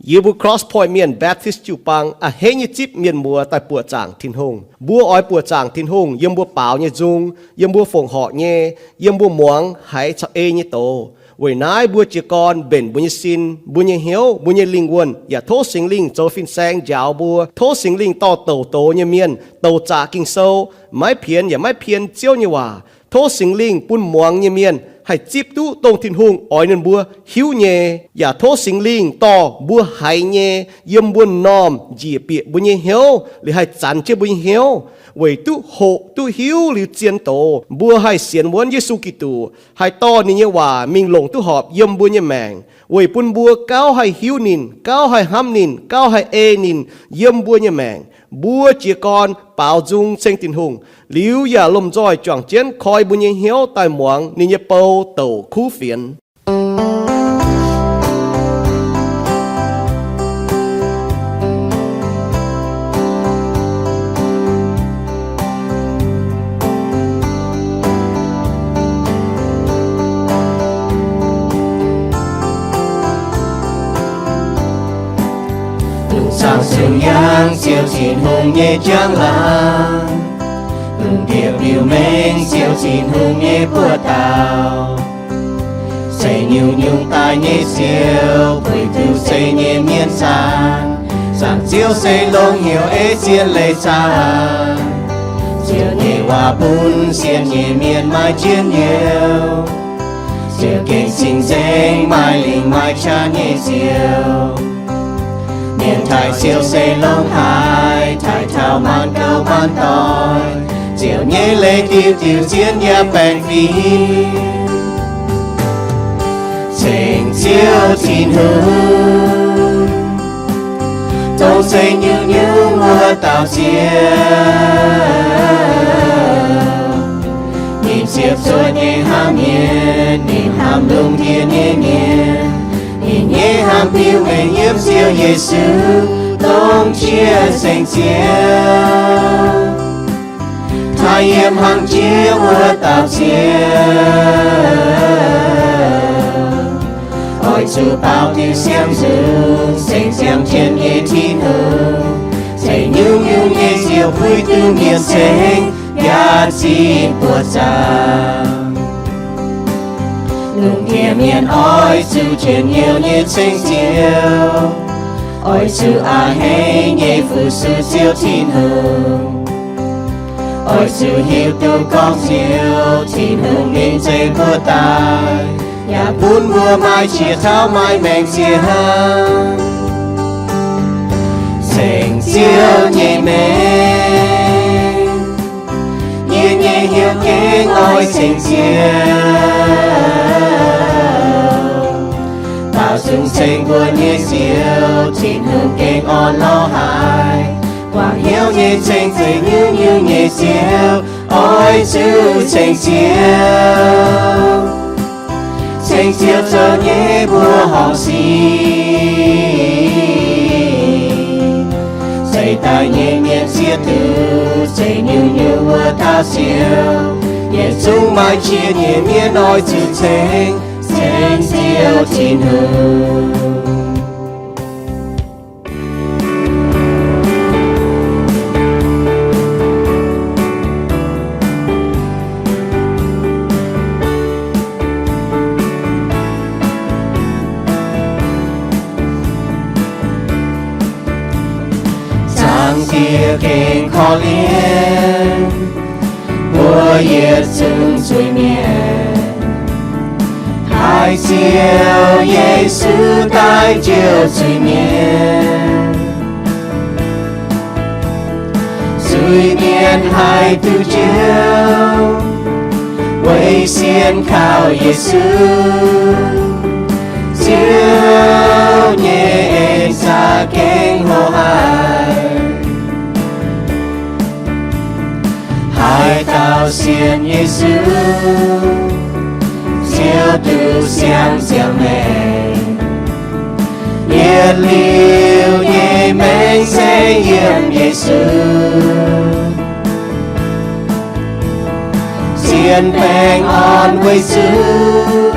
Yie mbuo Cross Point Mienh Baptist jiu-baang a'hneiv nyei zipv mienh muoz daaih buoqc zaangc Tin-Hungh. Mbuo oix buoqc zaangc Tin-Hungh yiem mbuo baaux nyei nzung, yiem mbuo fongc horc nyei, yiem mbuo muangx haiz caux ei nyei doz. Weic naaiv mbuo jiez gorn mbenc mbuo nyei sin, mbuo nyei hnyouv, mbuo nyei lingh wuonh, yaac tov Singx Lingh zoux fin-saeng njaaux mbuo. Tov Singx Lingh dorh douc doz nyei mienh, douc zaqc Ging-Sou, maiv pienx yaac maiv pien Ziouv nyei waac. Tov Singx Lingh bun muangx nyei mienh haih zipv duqv dongh Tin-Hungh oix ninh mbuo hiuv nyei, yaac tov Singx Lingh dorh mbuo haiz nyei yiem mbuo m'normh njiec bieqc mbuo nyei hnyouv, liuz haih zanx jienv mbuo nyei hnyouv, weic duqv hoqc duqv hiuv liuz zien doz, mbuo haih sienx wuonv Yesu Giduc, haih dorh ninh nyei waac mingh longc duqv horpc yiem mbuo nyei maengc, weic bun mbuo gauh haih hiuv ninh, gauh haih hnamv ninh, gauh haih ei ninh yiem mbuo nyei maengc. Mbuo jiez gorn baaux nzung ceng Tin-Hungh, liuz yaac lomh nzoih juangc jienv koi mbuo nyei hnyouv daaih muangx ninh nyei bou douc kuv fienx. Lungh zaangc Ziouv yangh, Ziouv Tin-Hungh nyei njang laangc, lungh ndiev biux mengh Ziouv Tin-Hungh nyei buoz dauh. Se nyungc-nyungc daaih nyei Ziouv, puix duqv se nyei mienh zaangc. Zaangc Ziouv se longx hnyouv ei zien leiz zaangc. Ziouv nyei waac bun sienx nyei mienh maaih njien-youh. Ziouv gengh cing-nzengc, maaih lingc maaih qaqv nyei Ziouv. Mienh taaih Ziouv se longx haic, taaih taux maanc gouv maanc doic. Ziouv nyei leiz diuh diuh zien yaac baengh fim. Ceng Ziouv Tin-Hungh, dongh se nyungc-nyungc wuov dauh Ziouv. Ninh ziepc zuoqv nyei hnamv mienh, ninh hnamv lungh ndiev nyei mienh. Ninh nyei hnamv biux mengh yiem Ziouv Yesu, dongh jiex ceng Ziouv. Taaih yiem hlang jiex wuov dauh Ziouv, oix zuqc baaux diuh siang nzung, ceng ziangh jienv nyei Tin-Hungh. Ceng nyungc-nyungc nyei Ziouv puix duqv mienh ceng, yaac zinh buoqc zaangc. Lungh ndiev mienh oix zuqc njien-youh nyei ceng Ziouv, oix zuqc a'hneiv nyei fu-sux Ziouv Tin-Hungh. Oix zuqc hiuv duqv gorngv Ziouv Tin-Hungh ninh zeiz mbuo daaih, yaac bun mbuo maaih qiex tauv maaih maengc ziex hnangv. Ceng Ziouv nyei mengh, yie nyei hnyouv gengh oix ceng Ziouv. Baaux nzung ceng mbuo nyei Ziouv, Tin-Hungh gengh orn lorz haic. Guangc hnyouv nyei ceng zeiz nyungc-nyungc nyei Ziouv, oix zuqc ceng Ziouv. Ceng Ziouv zoux nyei mbuoqc horngc sic, seix daaih nyei mienh ziex diuc, ceng nyungc-nyungc wuov dauh Ziouv. Yietc zungv maaih qiex nyei mienh oix zuqc ceng, ceng Ziouv Tin-Hungh. Zaangc Diex gengh korv-lienh mbuo yietc zungv zuiz-mienh. Haiz Ziouv Yesu daaih njoux zuiz-mienh. Zuiz-mienh haih duqv njoux, weic sienx kaux Yesu. Ziouv nyei en-zaqc gengh hlo haic. Haaix dauh sienx Yesu, ziouc duqv siang ziangh maengc. Yietc liuz nyei maengc se yiem Yesu. Zien baengh orn weic zuqc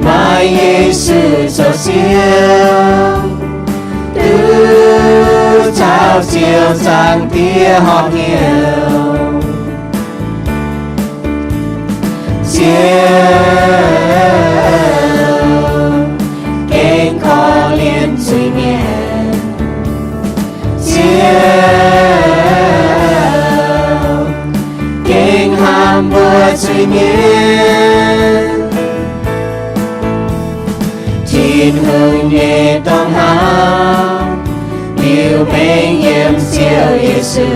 maaih Yesu zoux Ziouv. Ziouv Zaangc Diex horpc hnyouv. Ziouv gengh korv-lienh zuiz-mienh. Ziouv gengh hnamv mbuo zuiz-mienh. Tin-Hungh nyei domh hnamv liuz mengh yiem Ziouv Yesu.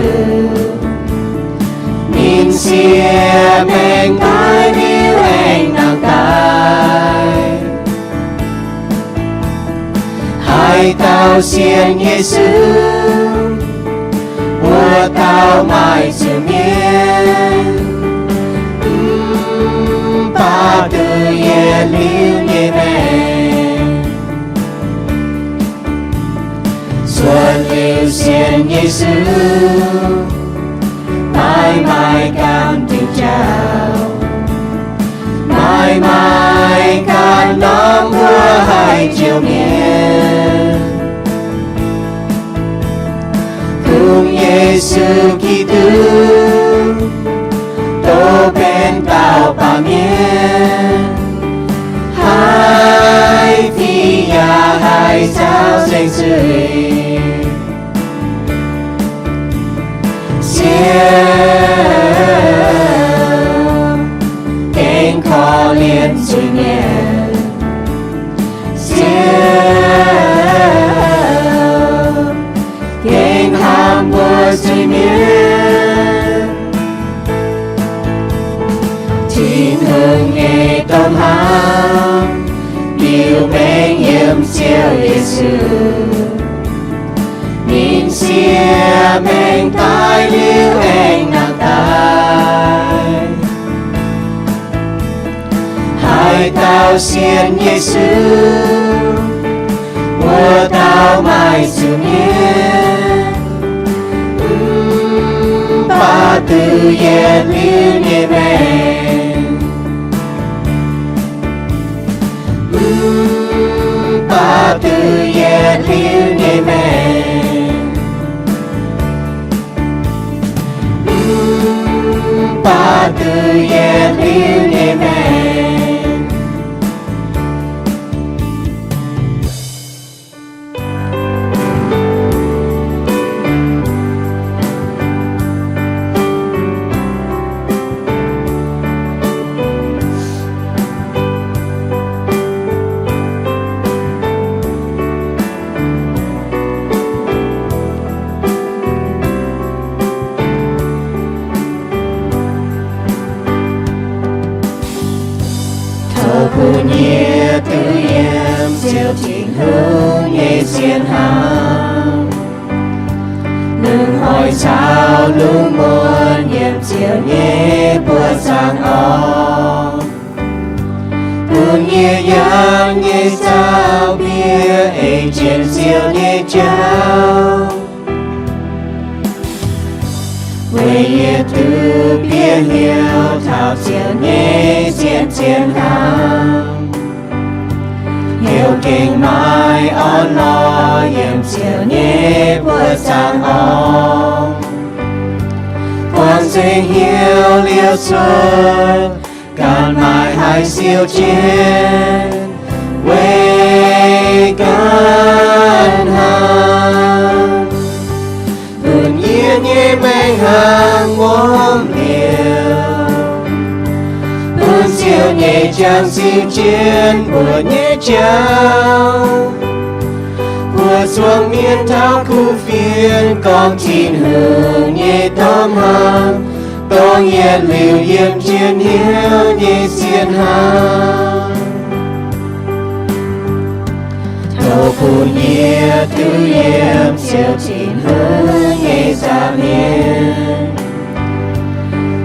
Ninh siev maengc daaih liuz aengx nangh daaih. Haaix dauh sienx Yesu, wuov dauh maaih zuiz-mienh, mv baac duqv yietc liuz nyei maengc. Cuotv liuz sienx Yesu, maiv maaih ganh diuh jauv, maiv maaih ganh norm mbuo haih jouh mienh. Kungx Yesu Giduc dov benx dauh baamh mienh, haih fih yaac haih caux nzengc zuiz. Ziouv gengh korv-lienh zuiz-mienh. Ziouv gengh hnamv mbuo zuiz-mienh. Tin-Hungh nyei domh hnamv liuz mengh yiem Ziouv Yesu. Ninh siev maengc daaih liuz aengx nangh daaih. Haaix dauh sienx Yesu, wuov dauh maaih zuiz-mienh, mv baac duqv yietc liuz nyei maengc. Mv baac duqv yietc liuz nyei maengc. Mv baac duqv yietc liuz nyei maengc. Tov bun yie duqv yiem Ziouv Tin-Hungh nyei sienh hnamv, longc hoic caux lungh muonz yiem Ziouv nyei buoz-zaangc orn. Bun yie yangh nyei zaux-mbiec ei jienv Ziouv nyei jauv, weic yie duqv bieqc hnyouv taux Ziouv nyei sienh zienh hnamv, heuc gengh maaih orn-lorqc yiem Ziouv nyei buoz-zaangc orn. Buangh nzengc hnyouv liouh cuotv, ganh maaih haaix siou jienv, weic ganh hnamv. Bun yie nyei maengc hnangv wuom liouh, bun Ziouv nyei jangx ziux jienv mbuo nyei jauv. Mbuo zuangx mienh taux kuv fienx gorngv Tin-Hungh nyei domh hnamv, dongh yietc liuz yiem jienv hnyouv nyei sienh hnamv. Tov bun yie duqv yiem Ziouv Tin-Hungh nyei nza'hmien,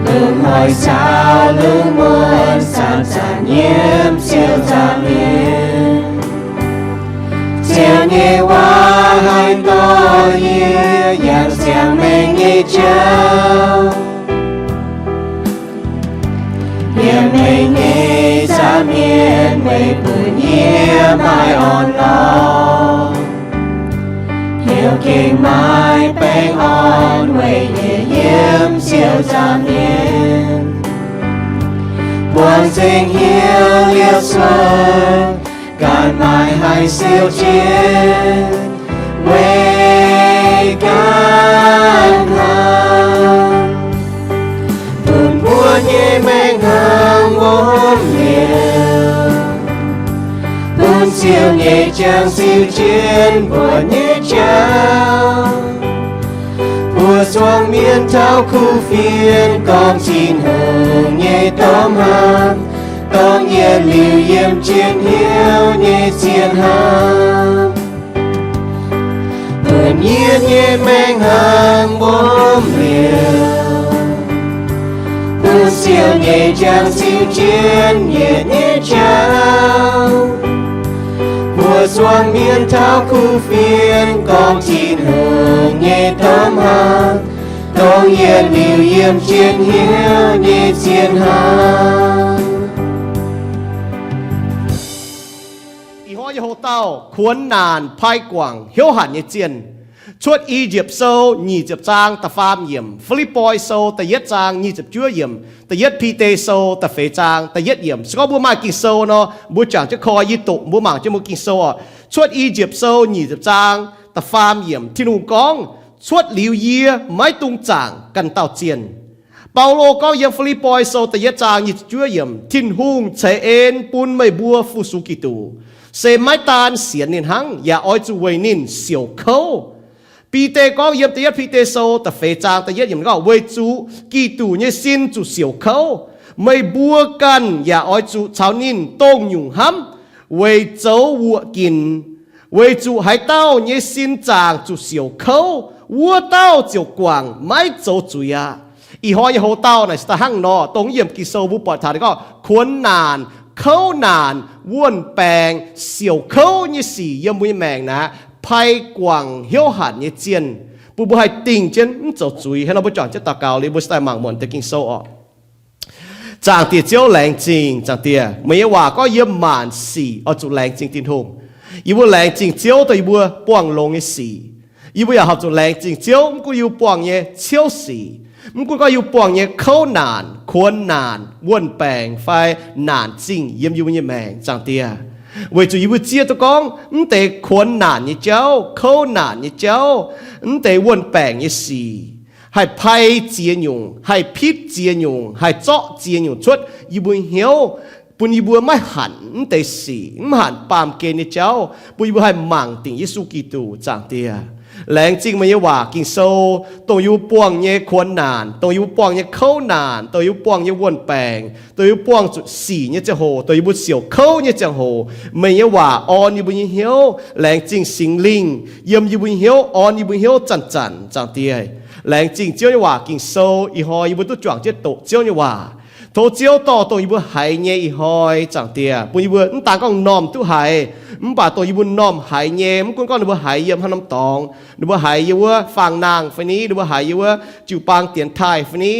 longc hoic caux lungh muonz zanc-zanc nyiemc Ziouv nza'hmien. Ziouv nyei waac haih dorh yie yangh ziangh maengc nyei jauv, yiem maengc nyei nza'hmien weic bun yie maaih orn-lorqc, heuc Gengh maaih baengh orn weic nyei yiem siou nzaangc mienh. Buangh nzengc hnyouv liouh suonc, ganh maaih haiz siou jienv weic ganh hnangv. Bun mbuo nyei maengc hnangv wuom liouh, bun siou nyei jangx siou jienv mbuo nyei jauv. Mbuo zuangx mienh taux kuv fienx gorngv Tin-Hungh nyei domh hnamv, dongh yietc liuz yiem jienv hnyouv nyei zien hnamv. Bun yie nyei maengc hnangv wuom liouh, bun siou nyei jangx siou jienv yietc nyei jauv. Mbuo zuangx mienh taux kuv fienx gorngv Tin-Hungh nyei domh hnamv, dongh yietc liuz yiem jienv hnyouv nyei zien hnamv. Ih hnoi nyei hoc-dauh, kuonx naanc pai guangc hnyouv hanc nyei zienh. Cuotv I^yipv Sou nyic ziepc zaang da'faam yiemc, Fi^lipv^poi Sou da'yietv zaang nyic ziepc juov yiemc, da'yietv Bide Sou da'feix zaang da'yietv yiemc. Se gorngv mbuo maaih Ging-Sou nor, mbuo jangx jienv koi, yie doqc mbuo mangc jienv mbuo Ging-Sou oc. Cuotv I^yipv Sou nyic ziepc zaang da'faam yiemc, Tin-Hungh gorngv, Cuotv liuz yie maiv dungx zaangc ganh dauh zienh. Baulo gorngv yiem Fi^lipv^poi Sou da'yietv zaang nyic ziepc juov yiemc, Tin-Hungh ceix en bun meih mbuo fu-sux Giduc, se maiv daan sienx ninh hnangv, yaac oix zuqc weic ninh siouc kouv. Bide gorngv yiem da'yietv Bide Sou da'feix zaang da'yietv yiemc gorngv, Weic zuqc Giduc nyei sin zuqc siouc kouv, meih mbuo ganh yaac oix zuqc caux ninh dongh nyungc hnamv weic zoux wuoqc ginx, weic zuqc haaix dauh nyei sin zaangc zuqc siouc kouv, wuov dauh ziouc guangc maiv zoux zuiz aqv. Ih hnoi nyei hoc-dauh naaic se da'hnangv nor, dongh yiem Ging-Sou mbuo buatc taux ninh gorngv kuonx naanc, kouv naanc, wuonh baengc, siouc kouv nyei sic yiem mbuo nyei maengc naaic, pai guangc hnyouv hanc nyei zienh, bun mbuo haih dingh jienv mv zoux zuiz. Hnangv nor mbuo juangc jienv daux gaux liuz, mbuo se daaih mangc muonc deix Ging-Sou oc. Zaangc Diex Ziouv, laengz zingh. Zaangc Diex, meih nyei waac gorngv yiem maanc sic oix zuqc laengz zingh Tin-Hungh. Yie mbuo laengz zingh Ziouv dongh yie mbuo buangh longx nyei sic. Yie mbuo yaac horpc zuqc laengz zingh Ziouv mv gunv yie mbuo buangh nyei ciouv sic, mv gunv gorngv yie mbuo buangh nyei kouv naanc, kuonx naanc, wuonh baengc fai naanc zingh yiem yie mbuo nyei maengc, Zaangc Diex. Weic zuqc yie mbuo zieqv duqv gorngv mv deix kuonx naanc nyei jauv, kouv naanc nyei jauv, mv deix wuonh baengc nyei sic haih pai ziex nyungc, haih pitv ziex nyungc, haih zorqv ziex nyungc cuotv yie mbuo hnyouv, bun yie mbuo maiv hanc mv deix sic, mv hanc baamh gen nyei jauv, bun yie mbuo haih mangc dingc Yesu Giduc, Zaangc Diex. Laengz zingh meih nyei waac Ging-Sou, dongh yie mbuo buangh nyei kuonx naanc, dongh yie mbuo buangh nyei kouv naanc, dongh yie mbuo buangh nyei wuonh baengc, dongh yie mbuo buangh zuqc sic nyei ziangh hoc, dongh yie mbuo siouc kouv nyei ziangh hoc, meih nyei waac orn yie mbuo nyei hnyouv. Laengz zingh Singx Lingh yiem yie mbuo nyei hnyouv, orn yie mbuo hnyouv zanc-zanc, Zaangc Diex. Laengz zingh Ziouv nyei waac Ging-Sou, ih hnoi yie mbuo duqv juangc jienv doqc Ziouv nyei waac. Tov Ziouv dorh dongh yie mbuo haiz nyei ih hnoi, Zaangc Diex, bun yie mbuo mv daan gorngv m'normh duqv haiz, mv baac dongh yie mbuo m'normh haiz nyei, mv gunv gorngv ninh mbuo haiz yiem haaix norm dorngx, ninh mbuo haiz yiem wuov faang-naang fai ni, ninh mbuo haiz yiem wuov jiu-baang dienx taaih fai ni,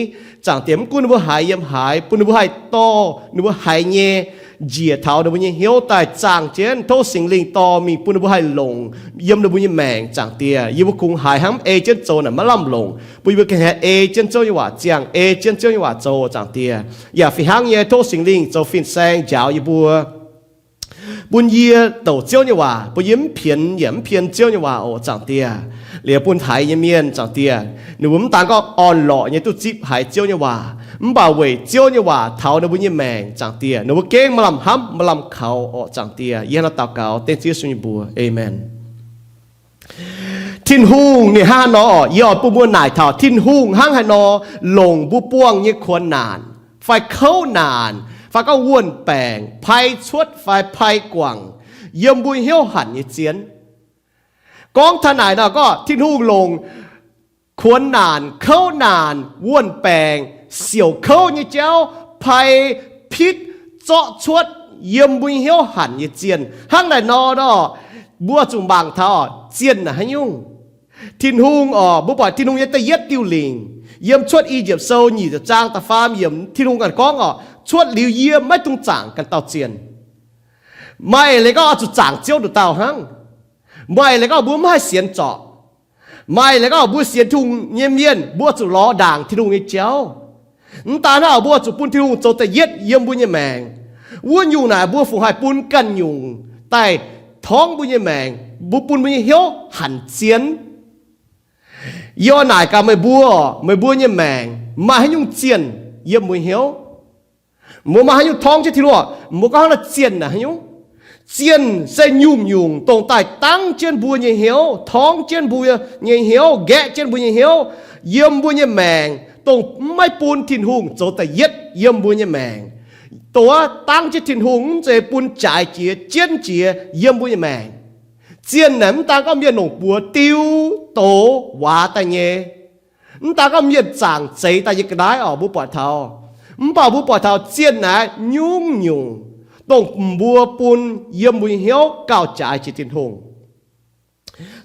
Zaangc Diex, mv gunv ninh mbuo haiz yiem haaix, bun ninh mbuo haih dorh ninh mbuo haiz nyei njiec taux ninh mbuo nyei hnyouv daaih zaangh jienv. Tov Singx Lingh dorh mingh bun ninh mbuo haih longc yiem ninh mbuo nyei maengc, Zaangc Diex. Yie mbuo kungx haiz hnangv mv ei jienv zoux naaic maiv lamh longc, bun yie mbuo gengh haih ei jienv Ziouv nyei waac ziangh, ei jienv Ziouv nyei waac zoux, Zaangc Diex. Yaac fih hnangv nyei, tov Singx Lingh zoux fin-saeng njaaux yie mbuo, bun yie douc Ziouv nyei waac, bun yie mv pienx yaac mv pien Ziouv nyei waac oc, Zaangc Diex. Liuz bun haiz nyei mienh, Zaangc Diex, ninh mbuo mv daan gorngv orn-lorqc nyei duqv zipv haiz Ziouv nyei waac, mv baac weic Ziouv nyei waac taux ninh mbuo nyei maengc, Zaangc Diex, ninh mbuo gengh maaih lamh hnamv, maaih lamh kaux oc, Zaangc Diex. Yie hnangv naaiv daux gaux dengv Ziouv Yesu nyei mbuox. Aamen. Tin-Hungh ninh hnangv haaix nor, yie oix bun mbuo naaic taux Tin-Hungh hnangv haaix nor longc mbuo buangh nyei kuonx naanc fai kouv naanc fai gorngv wuonh baengc pai cuotv fai pai guangc yiem mbuo hnyouv hanc nyei zien. Gorngv taux naaic nor, gorngv Tin-Hungh longc kuonx naanc, kouv naanc, wuonh baengc, siouc kouv nyei jauv pai pitv zorqv cuotv yiem mbuo nyei hnyouv hanc nyei zienh. Hnangv naaic nor, nor mbuo zuqc mangc taux zienh naaic haaix nyungc. Tin-Hungh oc, mbuo buatc Tin-Hungh nyei da'yietv diuh lingc yiem Cuotv I^yipv Sou nyic ziepc zaang da'faam yiemc, Tin-Hungh ganh gorngv oc, Cuotv liuz yie maiv dungx zaangc ganh dauh zienh. Maaih leiz gorngv oix zuqc zaangc Ziouv nduqc dauh hnangv. Maaih leiz gorngv mbuo mv haih sienx zorc. Maaih leiz gorngv mbuo sienx Tin-Hungh nyei mienh, mbuo zuqc lorz ndaangc Tin-Hungh nyei jauv. Mv daan hnangv, mbuo zuqc bun Tin-Hungh zoux da'yietv yiem mbuo nyei maengc. Wuov nyungc naaic mbuo fungc haih bun ganh nyungc daaih torngv mbuo nyei maengc, mbuo bun mbuo nyei hnyouv hanc zien. Yie oix naaic gaax meih mbuo, meih mbuo nyei maengc maaih haaix nyungc zienh yiem mbuo hnyouv? Mbuo maaih haaix nyungc torngv jienv Tin-Hungh? Mbuo gorngv hnangv naaiv zienh naaic haaix nyungc? Zienh se nyungc-nyungc dongh daaih dangv jienv mbuo nyei hnyouv, torngv jienv mbuo nyei hnyouv, nqaeqv jienv mbuo nyei hnyouv, yiem mbuo nyei maengc, dongh maiv bun Tin-Hungh zoux da'yietv yiem mbuo nyei maengc. Dongh wuov dangv jienv Tin-Hungh mv zeiz bun jaaix jiex, jienv jiex yiem mbuo nyei maengc. Zienh naaic mv daan gorngv mienh longc buoz diu, dox, waac daaih nyei. Mv daan gorngv mienh zaangc zeix daaih nyei ga'naaiv oc, mbuo buatc taux. Mv baac mbuo buatc taux zienh naaiv nyungc-nyungc dongh mbuo bun yiem mbuo nyei hnyouv gauh jaaix jiex Tin-Hungh.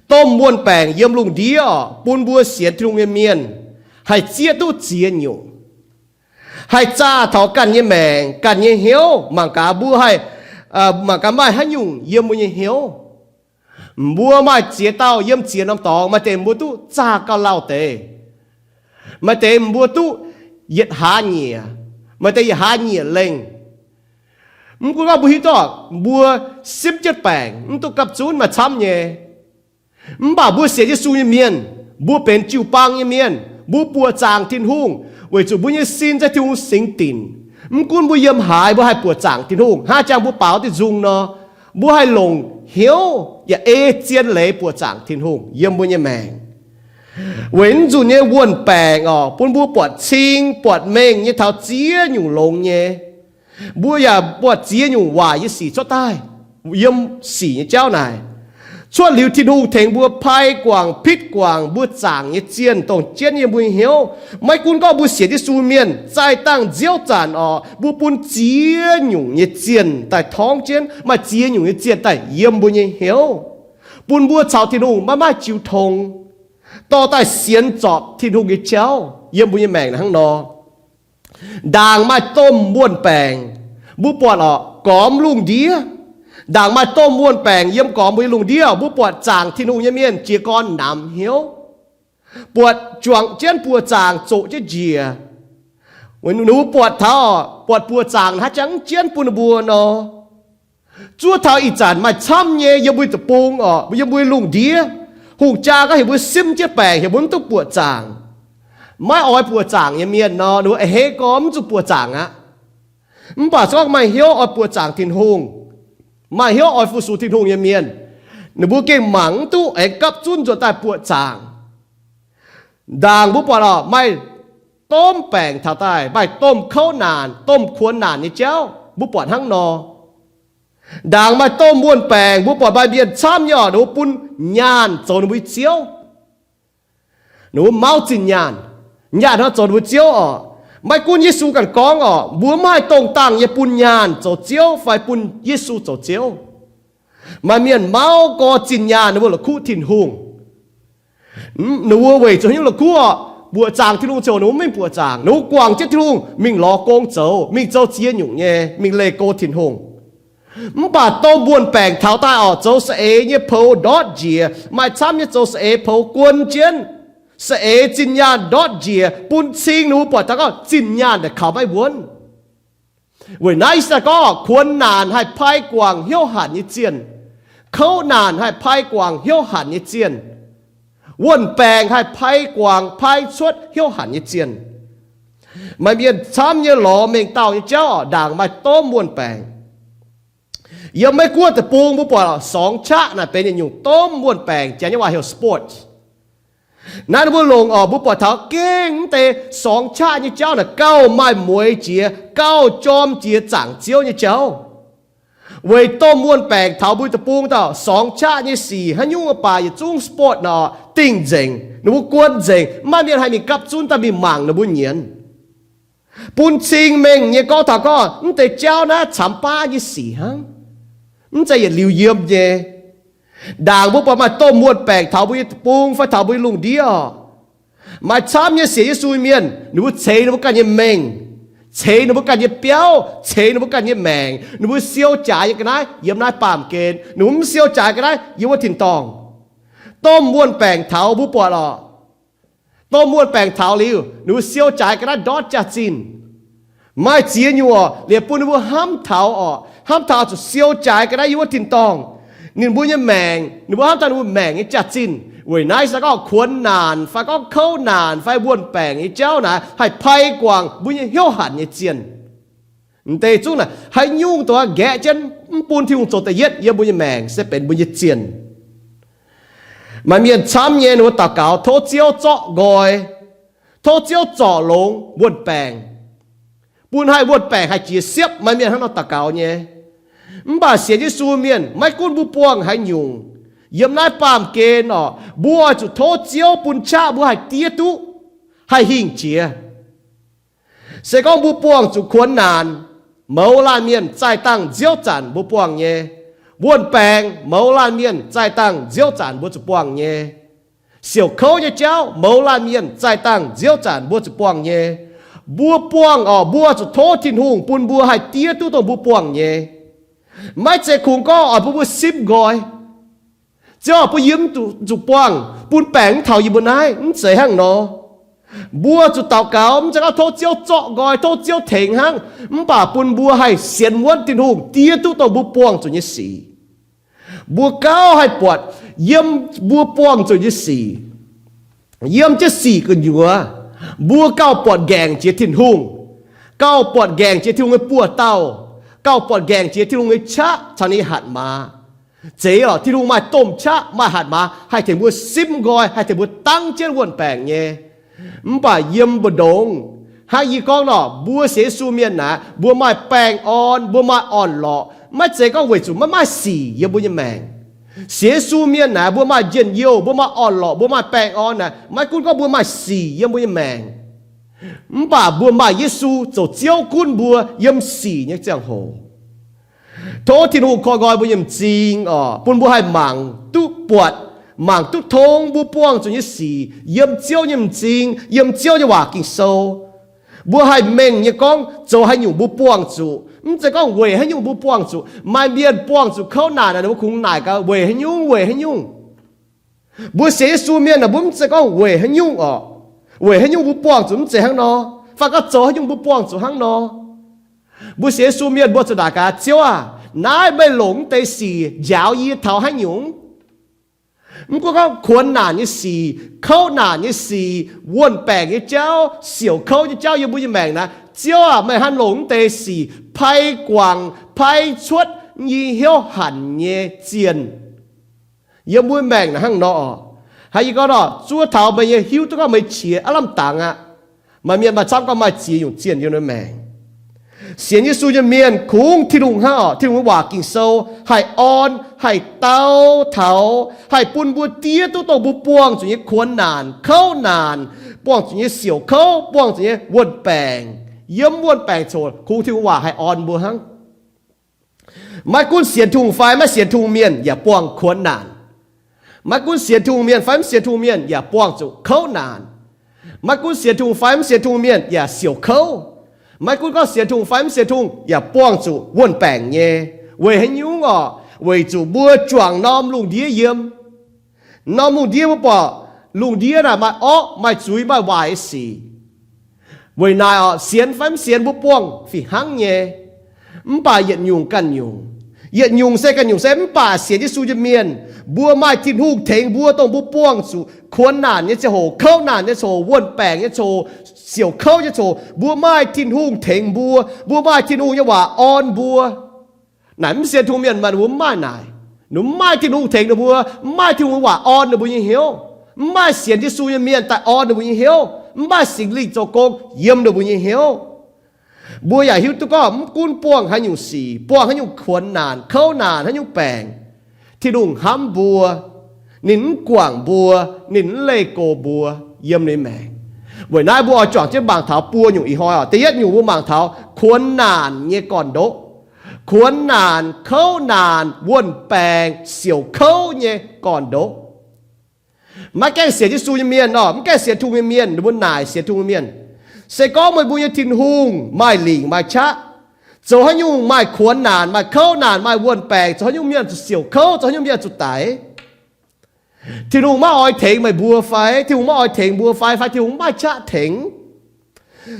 Domh wuon-baengc yiem lungh ndiev oc, bun mbuo sienx Tin-Hungh nyei mienh haih zieqv duqv ziex nyungc, haih zaah taux ganh nyei maengc, ganh nyei hnyouv, mangc gaax mbuo haih, mangc gaax maaih haaix nyungc yiem mbuo nyei hnyouv. Mbuo maaih ziex dauh yiem ziex norm dorngx, maaih deix mbuo duqv zaah gauh lauh deix, maaih deix mbuo duqv yietc hlaax nyieqc, maaih deix yietc hlaax nyieqc lengh. Mv gunv gorngv mbuo hiuv duqv mbuo simv jienv baengc mv duqv gapv zunv maaih camv nyei. Mv baac mbuo sienx Yesu nyei mienh, mbuo benx jiu-baang nyei mienh, mbuo buoqc zaangc Tin-Hungh weic zuqc mbuo nyei sin se Tin-Hungh singx dinc. Mv gunv mbuo yiem haaix, mbuo haih buoqc zaangc Tin-Hungh. Hnangv jang mbuo baaux diuh nzung nor, mbuo haih longc hnyouv yaac ei zien leiz buoqc zaangc Tin-Hungh yiem mbuo nyei maengc. Weic naaiv nzunc nyei wuon-baengc oc, bun mbuo buatc cing buatc mengh nyei taux ziex nyungc longx nyei. Mbuo yaac buatc ziex nyungc waaic nyei sic cuotv daaih yiem sic nyei jauv naaic. Cuotv liuz Tin-Hungh tengx mbuo pai guangc, pitv guangc mbuo zaangc nyei zienh dongh jienv yiem mbuo nyei hnyouv. Maiv gunv gorngv mbuo sienx Yesu mienh, zaih dangh nziouv zanc oc, mbuo bun ziex nyungc nyei zienh daaih torngv jienv, maaih ziex nyungc nyei zienh daaih yiem mbuo nyei hnyouv, bun mbuo caux Tin-Hungh maiv maaih jiu tong, dorh daaih sienx zorpc Tin-Hungh nyei jauv yiem mbuo nyei maengc hnangv nor. Ndaangc maaih domh wuon-baengc, mbuo buatc oc, gormx lungh ndiev. Ndaangc maaih domh wuon-baengc yiem gormx mbuo nyei lungh ndiev, mbuo buatc zaangc Tin-Hungh nyei mienh jiez gorn namx hnyouv, buatc juangc jienv buoqc zaangc zoqc jienv njiec. Ninh mbuo buatc taux, buatc buoqc zaangc haaix jangx jienv bun ninh mbuo nor, zuov taux ih zanc maaih camv nyei yiem mbuo deic-bung oc, yiem mbuo lungh ndiev, hungh jaa gorngv heuc mbuo simv jienv baengc, heuc mbuo mv duqv buoqc zaangc. Maiv oix buoqc zaangc nyei mienh nor, ninh mbuo a'hneiv gorngv mv zuqc buoqc zaangc aqv. Mv baac se gorngv maaih hnyouv oix buoqc zaangc Tin-Hungh, maaih hnyouv oix fu-sux Tin-Hungh nyei mienh, ninh mbuo gengh mangc mv duqv aengx gapv zunv nzuonx daaih buoqc zaangc. Ndaangc mbuo buatc oc, maaih domh baengc taux daaih, maaih domh kouv naanc, domh kuonx naanc nyei jauv, mbuo buatc hnangv nor. Ndaangc maaih domh wuon-baengc, mbuo buatc maaih mienh camv nyei oc, ninh mbuo bun nyaanh zoux ninh mbuo nyei ziouv. Ninh mbuo mauv zinh nyaanh, nyaanh hnangv zoux ninh mbuo ziouv oc. Maiv gunv Yesu ganh gorngv oc, mbuo mv haih dongh dangh nyei bun nyaanh zoux ziouv fai bun Yesu zoux ziouv. Maaih mienh mauv gorx zinh nyaanh ninh mbuo la'kuqv Tin-Hungh. Ninh mbuo weic zuqc haaix nyungc la'kuqv oc? Buoqc zaangc Tin-Hungh ziouc ninh mbuo mv mingh buoqc zaangc, ninh mbuo guangc jienv Tin-Hungh mingh lorz gong zoux, mingh zoux ziex nyungc nyei, mingh leih go Tin-Hungh. Mv baac domh wuon-baengc taux daaih oc, zoux saeng-eix nyei poux ndortv njiec, maaih camv nyei zoux saeng-eix poux guon jienv, saeng-eix zinh nyaanh ndortv njiec, bun cing ninh mbuo buatc taux gorngv zinh nyaanh naaic kaux maiv wuonv. Weic naaiv se gorngv kuonx naanc haih pai guangc hnyouv hanc nyei zienh, kouv naanc haih pai guangc hnyouv hanc nyei zienh, wuon-baengc haih pai guangc pai cuotv hnyouv hanc nyei zienh. Maaih mienh camv nyei lorz mengh dauh nyei jauv oc, ndaangc maaih domh wuon-baengc. Yiem Meiv Guoqv deic-bung mbuo buatc sorngx qaqv naaic benx yietc nyungc domh wuon-baengc, Janx nyei waac heuc sports. Naaiv ninh mbuo longc oc, mbuo buatc taux gengh mv deix sorngx qaqv nyei jauv naaic gauh maaih mueiz jiex, gauh jorm jiex zaangc Ziouv nyei jauv. Weic domh wuon-baengc taux mbuo deic-bung dauh sorngx qaqv nyei sic haaix nyungc baac yietc zungv sports nor dingh nzengc, ninh mbuo guon nzengc, mv maaih mienh haih mingh gapv zunv daaih mingh mangc ninh mbuo nyienz. Bun cing mengh nyei gorngv taux gorngv mv deix jauv naaiv camx baav nyei sic hnangv, mv zeiz yietc liuz yiem nyei. Ndaangc mbuo buatc maaih domh wuon-baengc taux mbuo nyei deic-bung fai taux mbuo nyei lungh ndiev oc, maaih camv nyei sienx Yesu nyei mienh, ninh mbuo ceix ninh mbuo ganh nyei mengh, ceix ninh mbuo ganh nyei biauv, ceix ninh mbuo ganh nyei maengc, ninh mbuo siou jaaix nyei ga'naaiv yiem naaiv baamh gen, ninh mbuo mv siou jaaix ga'naaiv yiem wuov tin-dorngh. Domh wuon-baengc taux mbuo buatc orqc, domh wuon-baengc taux liuz, ninh mbuo siou jaaix ga'naaiv ndortv jaax-zinh. Maaih ziex nyungc orqc, liepc bun ninh mbuo hnamv taux orqc, hnamv taux zuqc siou jaaix ga'naaiv yiem wuov tin-dorngh. Ninh mbuo nyei maengc, ninh mbuo hnamv taux ninh mbuo maengc nyei jaax-zinh. Weic naaiv se gorngv kuonx naanc fai gorngv kouv naanc fai wuon-baengc nyei jauv naaic haih pai guangc mbuo nyei hnyouv hanc nyei zienh. M'deix zungv naaic haaix nyungc dongh nqaeqv jienv mv bun Tin-Hungh zoux da'yietv yiem mbuo nyei maengc se benx mbuo nyei zienh. Maaih mienh camv nyei ninh mbuo daux gaux tov Ziouv zorqv nqoi, tov Ziouv zorc longx wuon-baengc, bun haih wuon-baengc haih jiex siepv. Maaih mienh hnangv nor daux gaux nyei. Mv baac sienx Yesu mienh, maiv gunv mbuo buangh haaix nyungc, yiem naaiv baamh gen orqc, mbuo oix zuqc tov Ziouv bun qaqv mbuo haih diev duqv, haih hingh jiex. Se gorngv mbuo buangh zuqc kuonx naanc, mouz laanh mienh zaih dangh nziouv zanc mbuo buangh nyei. Wuon-baengc, mouz laanh mienh zaih dangh nziouv zanc mbuo zuqc buangh nyei. Siouc kouv nyei jauv, mouz laanh mienh zaih dangh nziouv zanc mbuo zuqc buangh nyei. Mbuo buangh orqc, mbuo zuqc tov Tin-Hungh bun mbuo haih diev duqv dongh mbuo buangh nyei. Maiv zeiz kungx gorngv oix bun mbuo simv nqoi, Ziouv, bun yie mv zuqc buangh, bun baengc mv taux yie mbuo naaiv. Mv zeiz hnangv nor. Mbuo zuqc daux gaux, mv zeiz gorngv tov Ziouv zorqv nqoi, tov Ziouv tengx hnangv, mv baac bun mbuo haih sienx wuonv Tin-Hungh diev duqv dongh mbuo buangh zuqc nyei sic. Mbuo gauh haih buatc yiem mbuo buangh zuqc nyei sic, yiem jienv sic gu'nyuoz, mbuo gauh buatc nqaengc jiex Tin-Hungh, gauh buatc nqaengc jiex Tin-Hungh nyei buoz-dauh, gauh buatc nqaengc jiex Tin-Hungh nyei qaqv caux ninh nyei hatc maaz. Zeiz lorqc, Tin-Hungh maaih domh qaqv, maaih hatc maaz haih tengx mbuo simv nqoi, haih tengx mbuo dangv jienv wuon-baengc nyei. Mv baac yiem mbu'ndongx, hnangv yie gorngv nor, mbuo sienx Yesu mienh naaic, mbuo maaih baengh orn, mbuo maaih orn-lorqc, maiv zeiz gorngv weic zuqc maiv maaih sic yiem mbuo nyei maengc. Sienx Yesu mienh naaic, mbuo maaih njien-youh, mbuo maaih orn-lorqc, mbuo maaih baengh orn naaic, maiv gunv gorngv mbuo maaih sic yiem mbuo nyei maengc, mv baac mbuo maaih Yesu zoux Ziouv gunv mbuo yiem sic nyei ziangh hoc. Tov Tin-Hungh koi nqoi mbuo nyei m'zing orqc, bun mbuo haih mangc duqv buatc, mangc duqv tong mbuo buangh zuqc nyei sic yiem Ziouv nyei m'zing, yiem Ziouv nyei waac Ging-Sou. Mbuo haih mengh nyei gorngv zoux haaix nyungc mbuo buangh zuqc, mv zeiz gorngv weic haaix nyungc mbuo buangh zuqc. Maaih mienh buangh zuqc kouv naanc, ninh mbuo kungx naaic gaax weic haaix nyungc, weic haaix nyungc. Mbuo sienx Yesu mienh naaic, mbuo mv zeiz gorngv weic haaix nyungc orqc, weic haaix nyungc mbuo buangh zuqc mv zeiz hnangv nor, fai gorngv zoux haaix nyungc mbuo buangh zuqc hnangv nor. Mbuo sienx Yesu mienh mbuo zuqc naaic gaax, Ziouv aah, naaiv meih longc mv deix sic njaaux yie taux haaix nyungc? Mv gunv gorngv kuonx naanc nyei sic, kouv naanc nyei sic, wuon-baengc nyei jauv, siouc kouv nyei jauv yiem mbuo nyei maengc naaic, Ziouv aah, meih hnangv longc mv deix sic pai guangc, pai cuotv yie hnyouv hanc nyei zienh. Yiem mbuo maengc naaic hnangv nor orqc. Hnangv yie gorngv nor, zuov taux meih nyei hiuv duqv gorngv meih qiex aav lamh dangx aqv. Maaih mienh maaih camv gorngv maaih ziex nyungc zienh yiem naaiv maengc. Sienx Yesu nyei mienh kungx Tin-Hungh hnangv orqc, Tin-Hungh nyei waac Ging-Sou haih orn, haih dau taux, haih bun mbuo diev duqv dongh mbuo buangh zuqc nyei kuonx naanc, kouv naanc, buangh zuqc nyei siouc kouv, buangh zuqc nyei wuon-baengc. Yiem wuon-baengc coc kungx Tin-Hungh waac haih orn mbuo hnangv. Maiv gunv sienx Tin-Hungh fai maiv sienx Tin-Hungh mienh yaac buangh kuonx naanc. Maiv gunv sienx Tin-Hungh mienh fai mv sienx Tin-Hungh mienh yaac buangh zuqc kouv naanc. Maiv gunv sienx Tin-Hungh fai mv sienx Tin-Hungh mienh yaac siouc kouv. Maiv gunv gorngv sienx Tin-Hungh fai mv sienx Tin-Hungh yaac buangh zuqc wuon-baengc nyei. Weic haaix nyungc orqc? Weic zuqc mbuo juangc norm lungh ndiev yiem. Norm lungh ndiev mbuo buatc lungh ndiev naaic maaih orqv, maaih zuiz, maaih waaic nyei sic. Weic naaic orqc, sienx fai mv sienx mbuo buangh fih hnangv nyei. Mv baac yietc nyungc ganh nyungc, yietc nyungc se ganh nyungc se mv baac sienx Yesu nyei mienh, mbuo maaih Tin-Hungh tengx mbuo dongh mbuo buangh zuqc kuonx naanc nyei ziangh hoc, kouv naanc nyei ziangh hoc, wuon-baengc nyei ziangh hoc, siouc kouv nyei ziangh hoc, mbuo maaih Tin-Hungh tengx mbuo, mbuo maaih Tin-Hungh nyei waac orn mbuo. Naaic mv sienx Tin-Hungh mienh maaih, ninh mbuo mv maaih naaic. Ninh mbuo mv maaih Tin-Hungh tengx ninh mbuo, mv maaih Tin-Hungh waac orn ninh mbuo nyei hnyouv, mv maaih sienx Yesu nyei mienh daaih orn ninh mbuo nyei hnyouv, mv maaih Singx Lingh zoux gong yiem ninh mbuo nyei hnyouv. Mbuo yaac hiuv duqv gorngv mv gunv buangh haaix nyungc sic, buangh haaix nyungc kuonx naanc, kouv naanc, haaix nyungc baengc, Tin-Hungh hnamv mbuo. Ninh mv guangc mbuo, ninh mv leih go mbuo yiem ninh maengc. Weic naaiv mbuo oix juangc jienv mangc taux buo nyungc ih hnoi oc. Da'yietv nyungc mbuo mangc taux kuonx naanc nyei gorn-ndoqv. Kuonx naanc, kouv naanc, wuon-baengc, siouc kouv nyei gorn-ndoqv. Maiv gaengh sienx Yesu nyei mienh nor, mv gaengh sienx Tin-Hungh nyei mienh, ninh mbuo naaic sienx Tin-Hungh nyei mienh, se gorngv meih mbuo nyei Tin-Hungh maaih lingc maaih qaqv, zoux haaix nyungc maaih kuonx naanc, maaih kouv naanc, maaih wuon-baengc, zoux haaix nyungc mienh zuqc siouc kouv, zoux haaix nyungc mienh zuqc daic. Tin-Hungh maiv oix tengx meih mbuo fai? Tin-Hungh maiv oix tengx mbuo fai? Fai Tin-Hungh maiv qaqv tengx?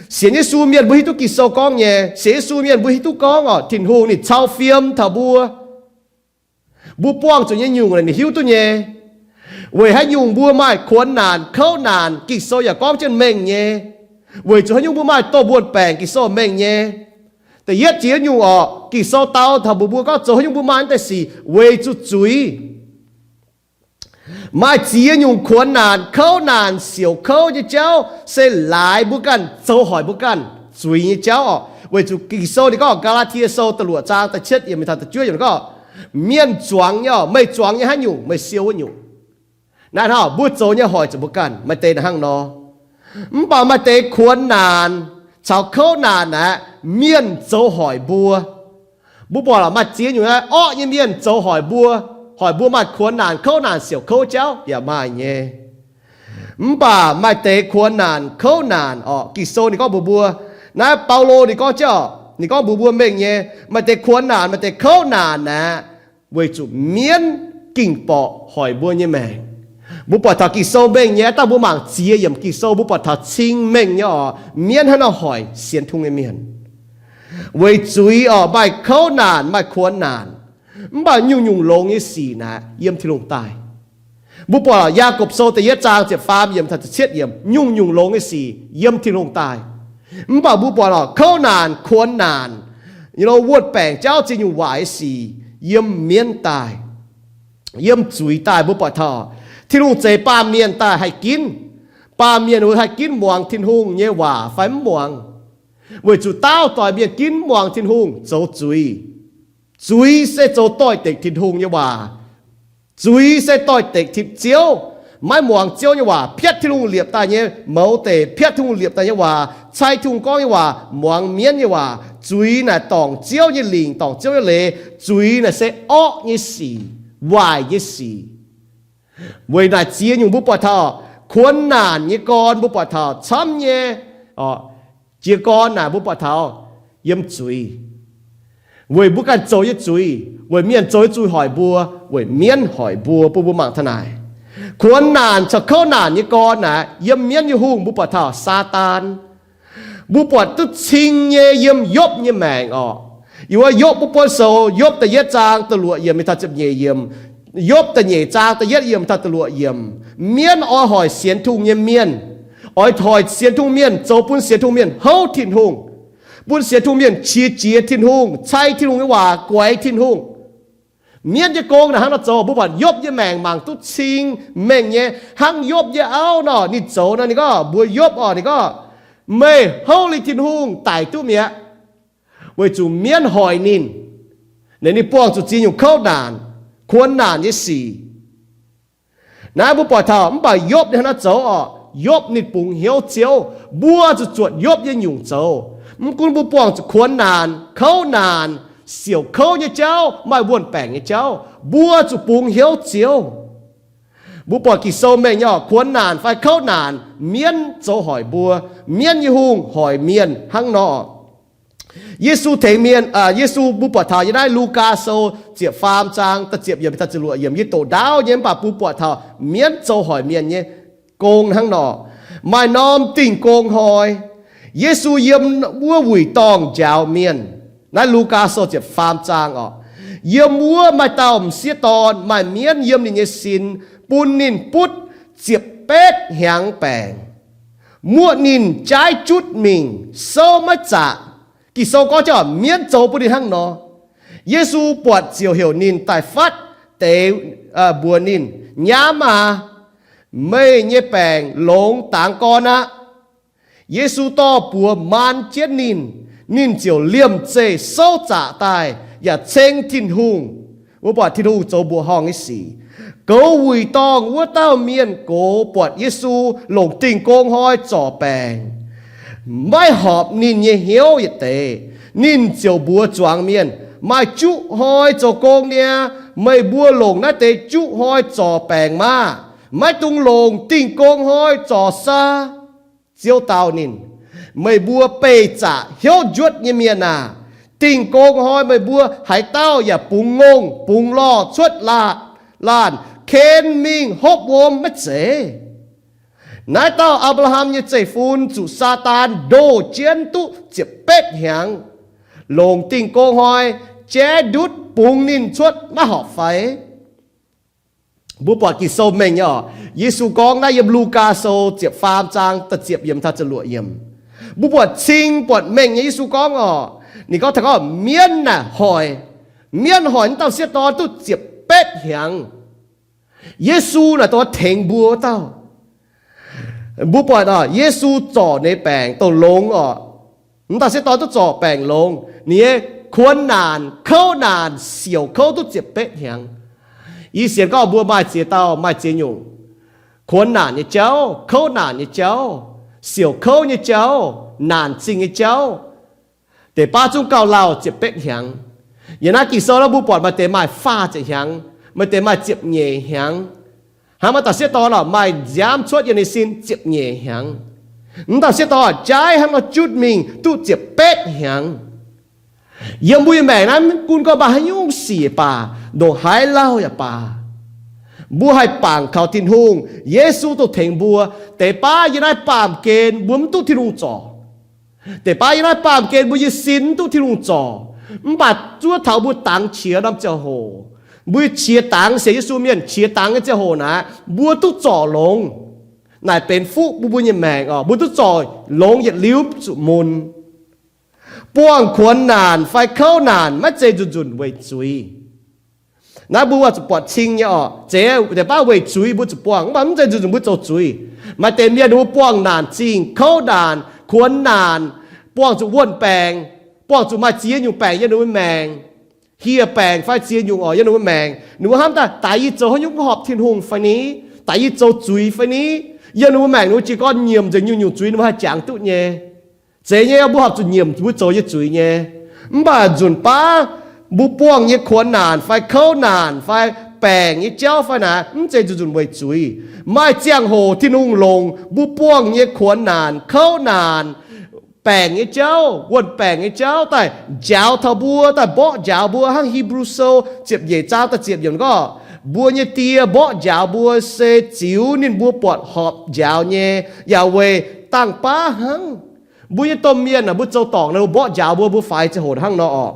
Sienx Yesu mienh mbuo hiuv duqv Ging-Sou gorngv nyei. Sienx Yesu mienh mbuo hiuv duqv gorngv orqc, Tin-Hungh ninh cau fiem taux mbuo. Mbuo buangh zuqc nyei nyungc ninh hiuv duqv nyei. Weic haaix nyungc mbuo maaih kuonx naanc kouv naanc, Ging-Sou yaac gorngv jienv mengh nyei. Weic zuqc haaix nyungc mbuo maaih douz-mbuonx baengc, Ging-Sou mengh nyei. Da'yietv jiex nyungc orqc, Ging-Sou dau taux mbuox mbuo gorngv zoux haaix nyungc mbuo maaih naaiv deix sic weic zuqc zuiz. Maaih ziex nyungc kuonx naanc kouv naanc siouc kouv nyei jauv se laaix mbuo ganh, zoux hoic mbuo ganh zuiz nyei jauv orqc. Weic zuqc Ging-Sou ninh gorngv Gaa^laa^tie Sou da'luoqc zaang da'cietv yiemc mingh taux da'juov yiemc gorngv, mienh zuangx nyei orqc, meih zuangx nyei haaix nyungc meih siou wuov nyungc. Naaiv hnangv mbuo zoux nyei hoic zuqc mbuo ganh, maaih deix naaiv hnangv nor. Mv baac maaih deix kuonx naanc caux kouv naanc aeqv, mienh zoux hoic mbuo. Mbuo buatc lorqc, maaih ziex nyungc naaiv orqv nyei mienh zoux hoic mbuo, hoic mbuo maaih kuonx naanc kouv naanc siouc kouv jauv yaac maaih nyei. Mv baac maaih deix kuonx naanc kouv naanc orqc, Ging-Sou ninh gorngv mbuox mbuo, naaiv Baulo ninh gorngv jauv, ninh gorngv mbuox mbuo mengh nyei, maaih deix kuonx naanc, maaih deix kouv naanc aeqv, weic zuqc mienv ging-borqc hoic mbuo nyei maengc. Mbuo buatc taux Ging-Sou mengh nyei, dangh mbuo mangc ziex yiemc Ging-Sou mbuo buatc taux cing mengh nyei orqc, mienv hnangv nor hoic sienx Tin-Hungh nyei mienh. Weic zuiz orqc, maaih kouv naanc, maaih kuonx naanc. Mv baac nyungc-nyungc longx nyei sic naaic yiem Tin-Hungh daaih. Mbuo buatc Yaagorpc Sou da'yietv zaang ziepc faam yiemc taux ziepc cietv yiemc, nyungc-nyungc longx nyei sic yiem Tin-Hungh daaih. Mv baac mbuo buatc orqc, kouv naanc, kuonx naanc, wuon baengc jauv ziex nyungc waaic nyei sic yiem mienv daaih, yiem zuiz daaih. Mbuo buatc taux Tin-Hungh zeix baamh mienh daaih haih ginv. Baamh mienh haih ginv muangx Tin-Hungh nyei waac fai mv muangx? Weic zuqc daauh doic mienh ginv mv muangx Tin-Hungh, zoux zuiz. Zuiz se zoux doix-dekc Tin-Hungh nyei waac. Zuiz se doix-dekc Tin-Ziouv, maiv muangx Ziouv nyei waac, piatv Tin-Hungh liepc daaih nyei mouz deic, piatv Tin-Hungh liepc daaih nyei waac, cai Tin-Hungh gorngv nyei waac, muangx mienv nyei waac. Zuiz naaic dorngc Ziouv nyei lingc, dorngc Ziouv nyei leiz. Zuiz naaic se orqv nyei sic, waaic nyei sic. Weic naaic ziex nyungc mbuo buatc taux kuonx naanc nyei gorn, mbuo buatc taux camv nyei jiez gorn naaic mbuo buatc taux yiem zuiz. Weic mbuo ganh zoux nyei zuiz, weic mienh zoux nyei zuiz hoic mbuo, weic mienv hoic mbuo, bun mbuo mangc taux naaic. Kuonx naanc caux kouv naanc nyei gorn naaic yiem mienv nyei hungh mbuo buatc taux Saadaan. Mbuo buatc duqv cing nyei yiem Yopv nyei maengc orqc. Yiem wuov Yopv mbuo buonv sou, Yopv da'yietv zaang da'luoqc yiemc mingh taux ziepc nyeic yiemc, Yopv da'nyeic zaang da'yietv yiemc taux da'luoqc yiemc. Mienv oix hoic sienx Tin-Hungh nyei mienh, oix hoic sienx Tin-Hungh mienh, zoux bun sienx Tin-Hungh mienh houv Tin-Hungh, bun sienx Tin-Hungh mienh qiex jiez Tin-Hungh, cai Tin-Hungh nyei waac, guaix Tin-Hungh. Mienv nyei gong naaic hnangv nor zoux. Mbuo buatc Yopv nyei maengc mangc duqv cing mengh nyei. Hnangv Yopv nyei auv nor, ninh zoux nor, ninh gorngv mbuox Yopv orqc, ninh gorngv, meih houv liuz Tin-Hungh daic duqv mi'aqv, weic zuqc mienv hoic ninh. Naaic ninh buangh zuqc ziex nyungc kouv naanc, kuonx naanc nyei sic. Naaiv mbuo buatc taux mv baac Yopv ninh hnangv naaiv zoux orqc, Yopv ninh bungx hnyouv Ziouv. Mbuo zuqc zuotc Yopv nyei nyungc zoux. Mv gunv mbuo buangh zuqc kuonx naanc, kouv naanc, siouc kouv nyei jauv, maaih wuon-baengc nyei jauv, mbuo zuqc bungx hnyouv Ziouv. Mbuo buatc Ging-Sou mengh nyei orqc, kuonx naanc fai kouv naanc, mienv zoux hoic mbuo. Mienv nyei hungh hoic mienh hnangv nor. Yesu tengx mienh, Yesu mbuo buatc taux yiem naaiv Lugaa Sou ziepc faam zaang da'ziepc yiemc taux ziepc luoqc yiemc, yie doqc ndaauv nyei, mv baac mbuo buatc taux mienv zoux hoic mienh nyei gong hnangv nor. Maaih norm Dingh Gong Hnoi, Yesu yiem wuov wuic dorngh njaaux mienh. Naaiv Lugaa Sou ziepc faam zaang orqc. Yiem wuov maaih dauh m'sieqv dorn maaih mienv yiem ninh nyei sin, bun ninh butv ziepc betv hnyangx baengc. Muoqv ninh jaaiv jutv mingh, souv maiv zaqc. Ging-Sou gorngv jauv mienv zoux bun ninh hnangv nor. Yesu buatc ziouc heuc ninh daaih fatv deix, mbuox ninh, Nyaam aac, meih nyei baengc longx dangx gorn aqv. Yesu dorh buoz maan jienv ninh, ninh ziouc liemh zeih souv zaqc daaih yaac ceng Tin-Hungh. Mbuo buatc Tin-Hungh zoux mbuoqc horngh nyei sic. Goux wuic dorngh wuov dauh mienh gox buatc Yesu longc Dingh Gong Hnoi zorc baengc, maiv horpc ninh nyei hnyouv yietc deix. Ninh ziouc mbuox zuangx mienh, Maaih juqv hnoi zoux gong niaa. Meih mbuo longc naaiv deix juqv hnoi zorc baengc maah! Maiv dungx longc Dingh Gong Hnoi zorc saa. Ziouv dau ninh, Meih mbuo beih zaqc hnyouv njuotv nyei mienh aah! Dingh Gong Hnoi meih mbuo haaix dauh yaac bungx ngongh bungx lorh cuotv laanh, Ken mingh hopv wuom maiv zeiz. Naaiv dauh Apc^laa^ham nyei zeiv-fun zuqc Saadaan ndoh jienv duqv ziepc betv hnyangx, longc Dingh Gong Hnoi jaiv ndutv bungx ninh cuotv maiv horpc fai? Mbuo buatc Ging-Sou mengh nyei oc. Yesu gorngv naaiv yiem Lugaa Sou ziepc faam zaang da'ziepc yiemc taux ziepc luoqc yiemc. Mbuo buatc cing buatc mengh nyei Yesu gorngv oc. Ninh gorngv taux gorngv mienv naaic hoic, mienv hoic naaiv dauh sieqv dorn duqv ziepc betv hnyangx. Yesu naaic dongh tengx mbuo wuov dauh. Mbuo buatc oc, Yesu zorc ninh baengc dongh longx oc. Naaiv dauh sieqv dorn duqv zorc baengc longx. Ninh nyei kuonx naanc, kouv naanc, siouc kouv duqv ziepc betv hnyangx. Ih sienx gorngv mbuo maaih ziex dauh, maaih ziex nyungc kuonx naanc nyei jauv, kouv naanc nyei jauv, siouc kouv nyei jauv, naanc zingh nyei jauv. Deix baav zungv gauh lauh ziepc betv hnyangx. Yiem naaiv Ging-Sou naaiv mbuo buatc maaih deix maaih faah ziepc hnyangx, maaih deix maaih ziepc nyeic hnyangx. Hnangv maaih dauh sieqv dorn oc, maaih nziaamv cuotv yiem ninh sin ziepc nyeic hnyangx. Mv dauh sieqv dorn jaiv hnangv nor jutv mingh duqv ziepc betv hnyangx. Yiem mbuo nyei maengc naaiv, mv gunv gorngv maaih haaix nyungc sic baac, ndongc haaix lauh yaac baac, mbuo haih bangc kaux Tin-Hungh, Yesu dongh tengx mbuo. Deix baav yiem naaiv baamh gen mbuo mv duqv Tin-Hungh zorc. Deix baav yiem naaiv baamh gen mbuo nyei sin mv duqv Tin-Hungh zorc. Mv baac zuov taux mbuo dangx qiex norm ziangh hoc, mbuo qiex dangx sienx Yesu mienh qiex dangx nyei ziangh hoc naaic, mbuo duqv zorc longx. Naaic benx fuqv bun mbuo nyei maengc oc. Mbuo duqv zorc longx yietc liuz zuqc mun. Buangh kuonx naanc fai kouv naanc maiv zeiz nzunc nzunc weic zuiz. Naaiv mbuo zuqc buatc cing nyei oc. Zeiz deix baav weic zuiz mbuo zuqc buangh, mv baac mv zeiz nzunc nzunc mbuo zoux zuiz. Maaih deix mienh ninh mbuo buangh naanc zingh, kouv naanc, kuonx naanc, buangh zuqc wuonh baengc, buangh zuqc maaih ziex nyungc baengc yiem ninh mbuo maengc, hieh baengc fai ziex nyungc oc yiem ninh mbuo maengc. Ninh mbuo hnamv daaih, daaih yie zoux haaix nyungc horpc Tin-Hungh fai ni? Daaih yie zoux zuiz fai ni? Yiem ninh mbuo maengc ninh mbuo jiez gorn nyiemc nzengc nyungc-nyungc zuiz ninh mbuo haih jangx duqv nyei. Zeiz nyei, mbuo horpc zuqc nyiemc mbuo zoux nyei zuiz nyei. Mv baac nzunc baav mbuo buangh nyei kuonx naanc fai kouv naanc fai baengc nyei jauv fai naaic, mv zeiz nzunc nzunc weic zuiz. Maaih ziangh hoc Tin-Hungh longc mbuo buangh nyei kuonx naanc, kouv naanc, baengc nyei jauv, wuonh baengc nyei jauv daaih njaaux taux mbuo, daaih mborqv njaaux mbuo. Hnangv Hipv^lu Sou ziepc nyeic zaang da'ziepc yiemc gorngv, mbuo nyei Die mborqv njaaux mbuo se ziux ninh mbuo buatc horpc njaaux nyei, yaac weic dangh baav hnangv. Mbuo nyei domh mienh aah, mbuo zoux dorngc nor, mbuo mborqv njaaux mbuo, mbuo faix ziangh hoc hnangv nor orqc.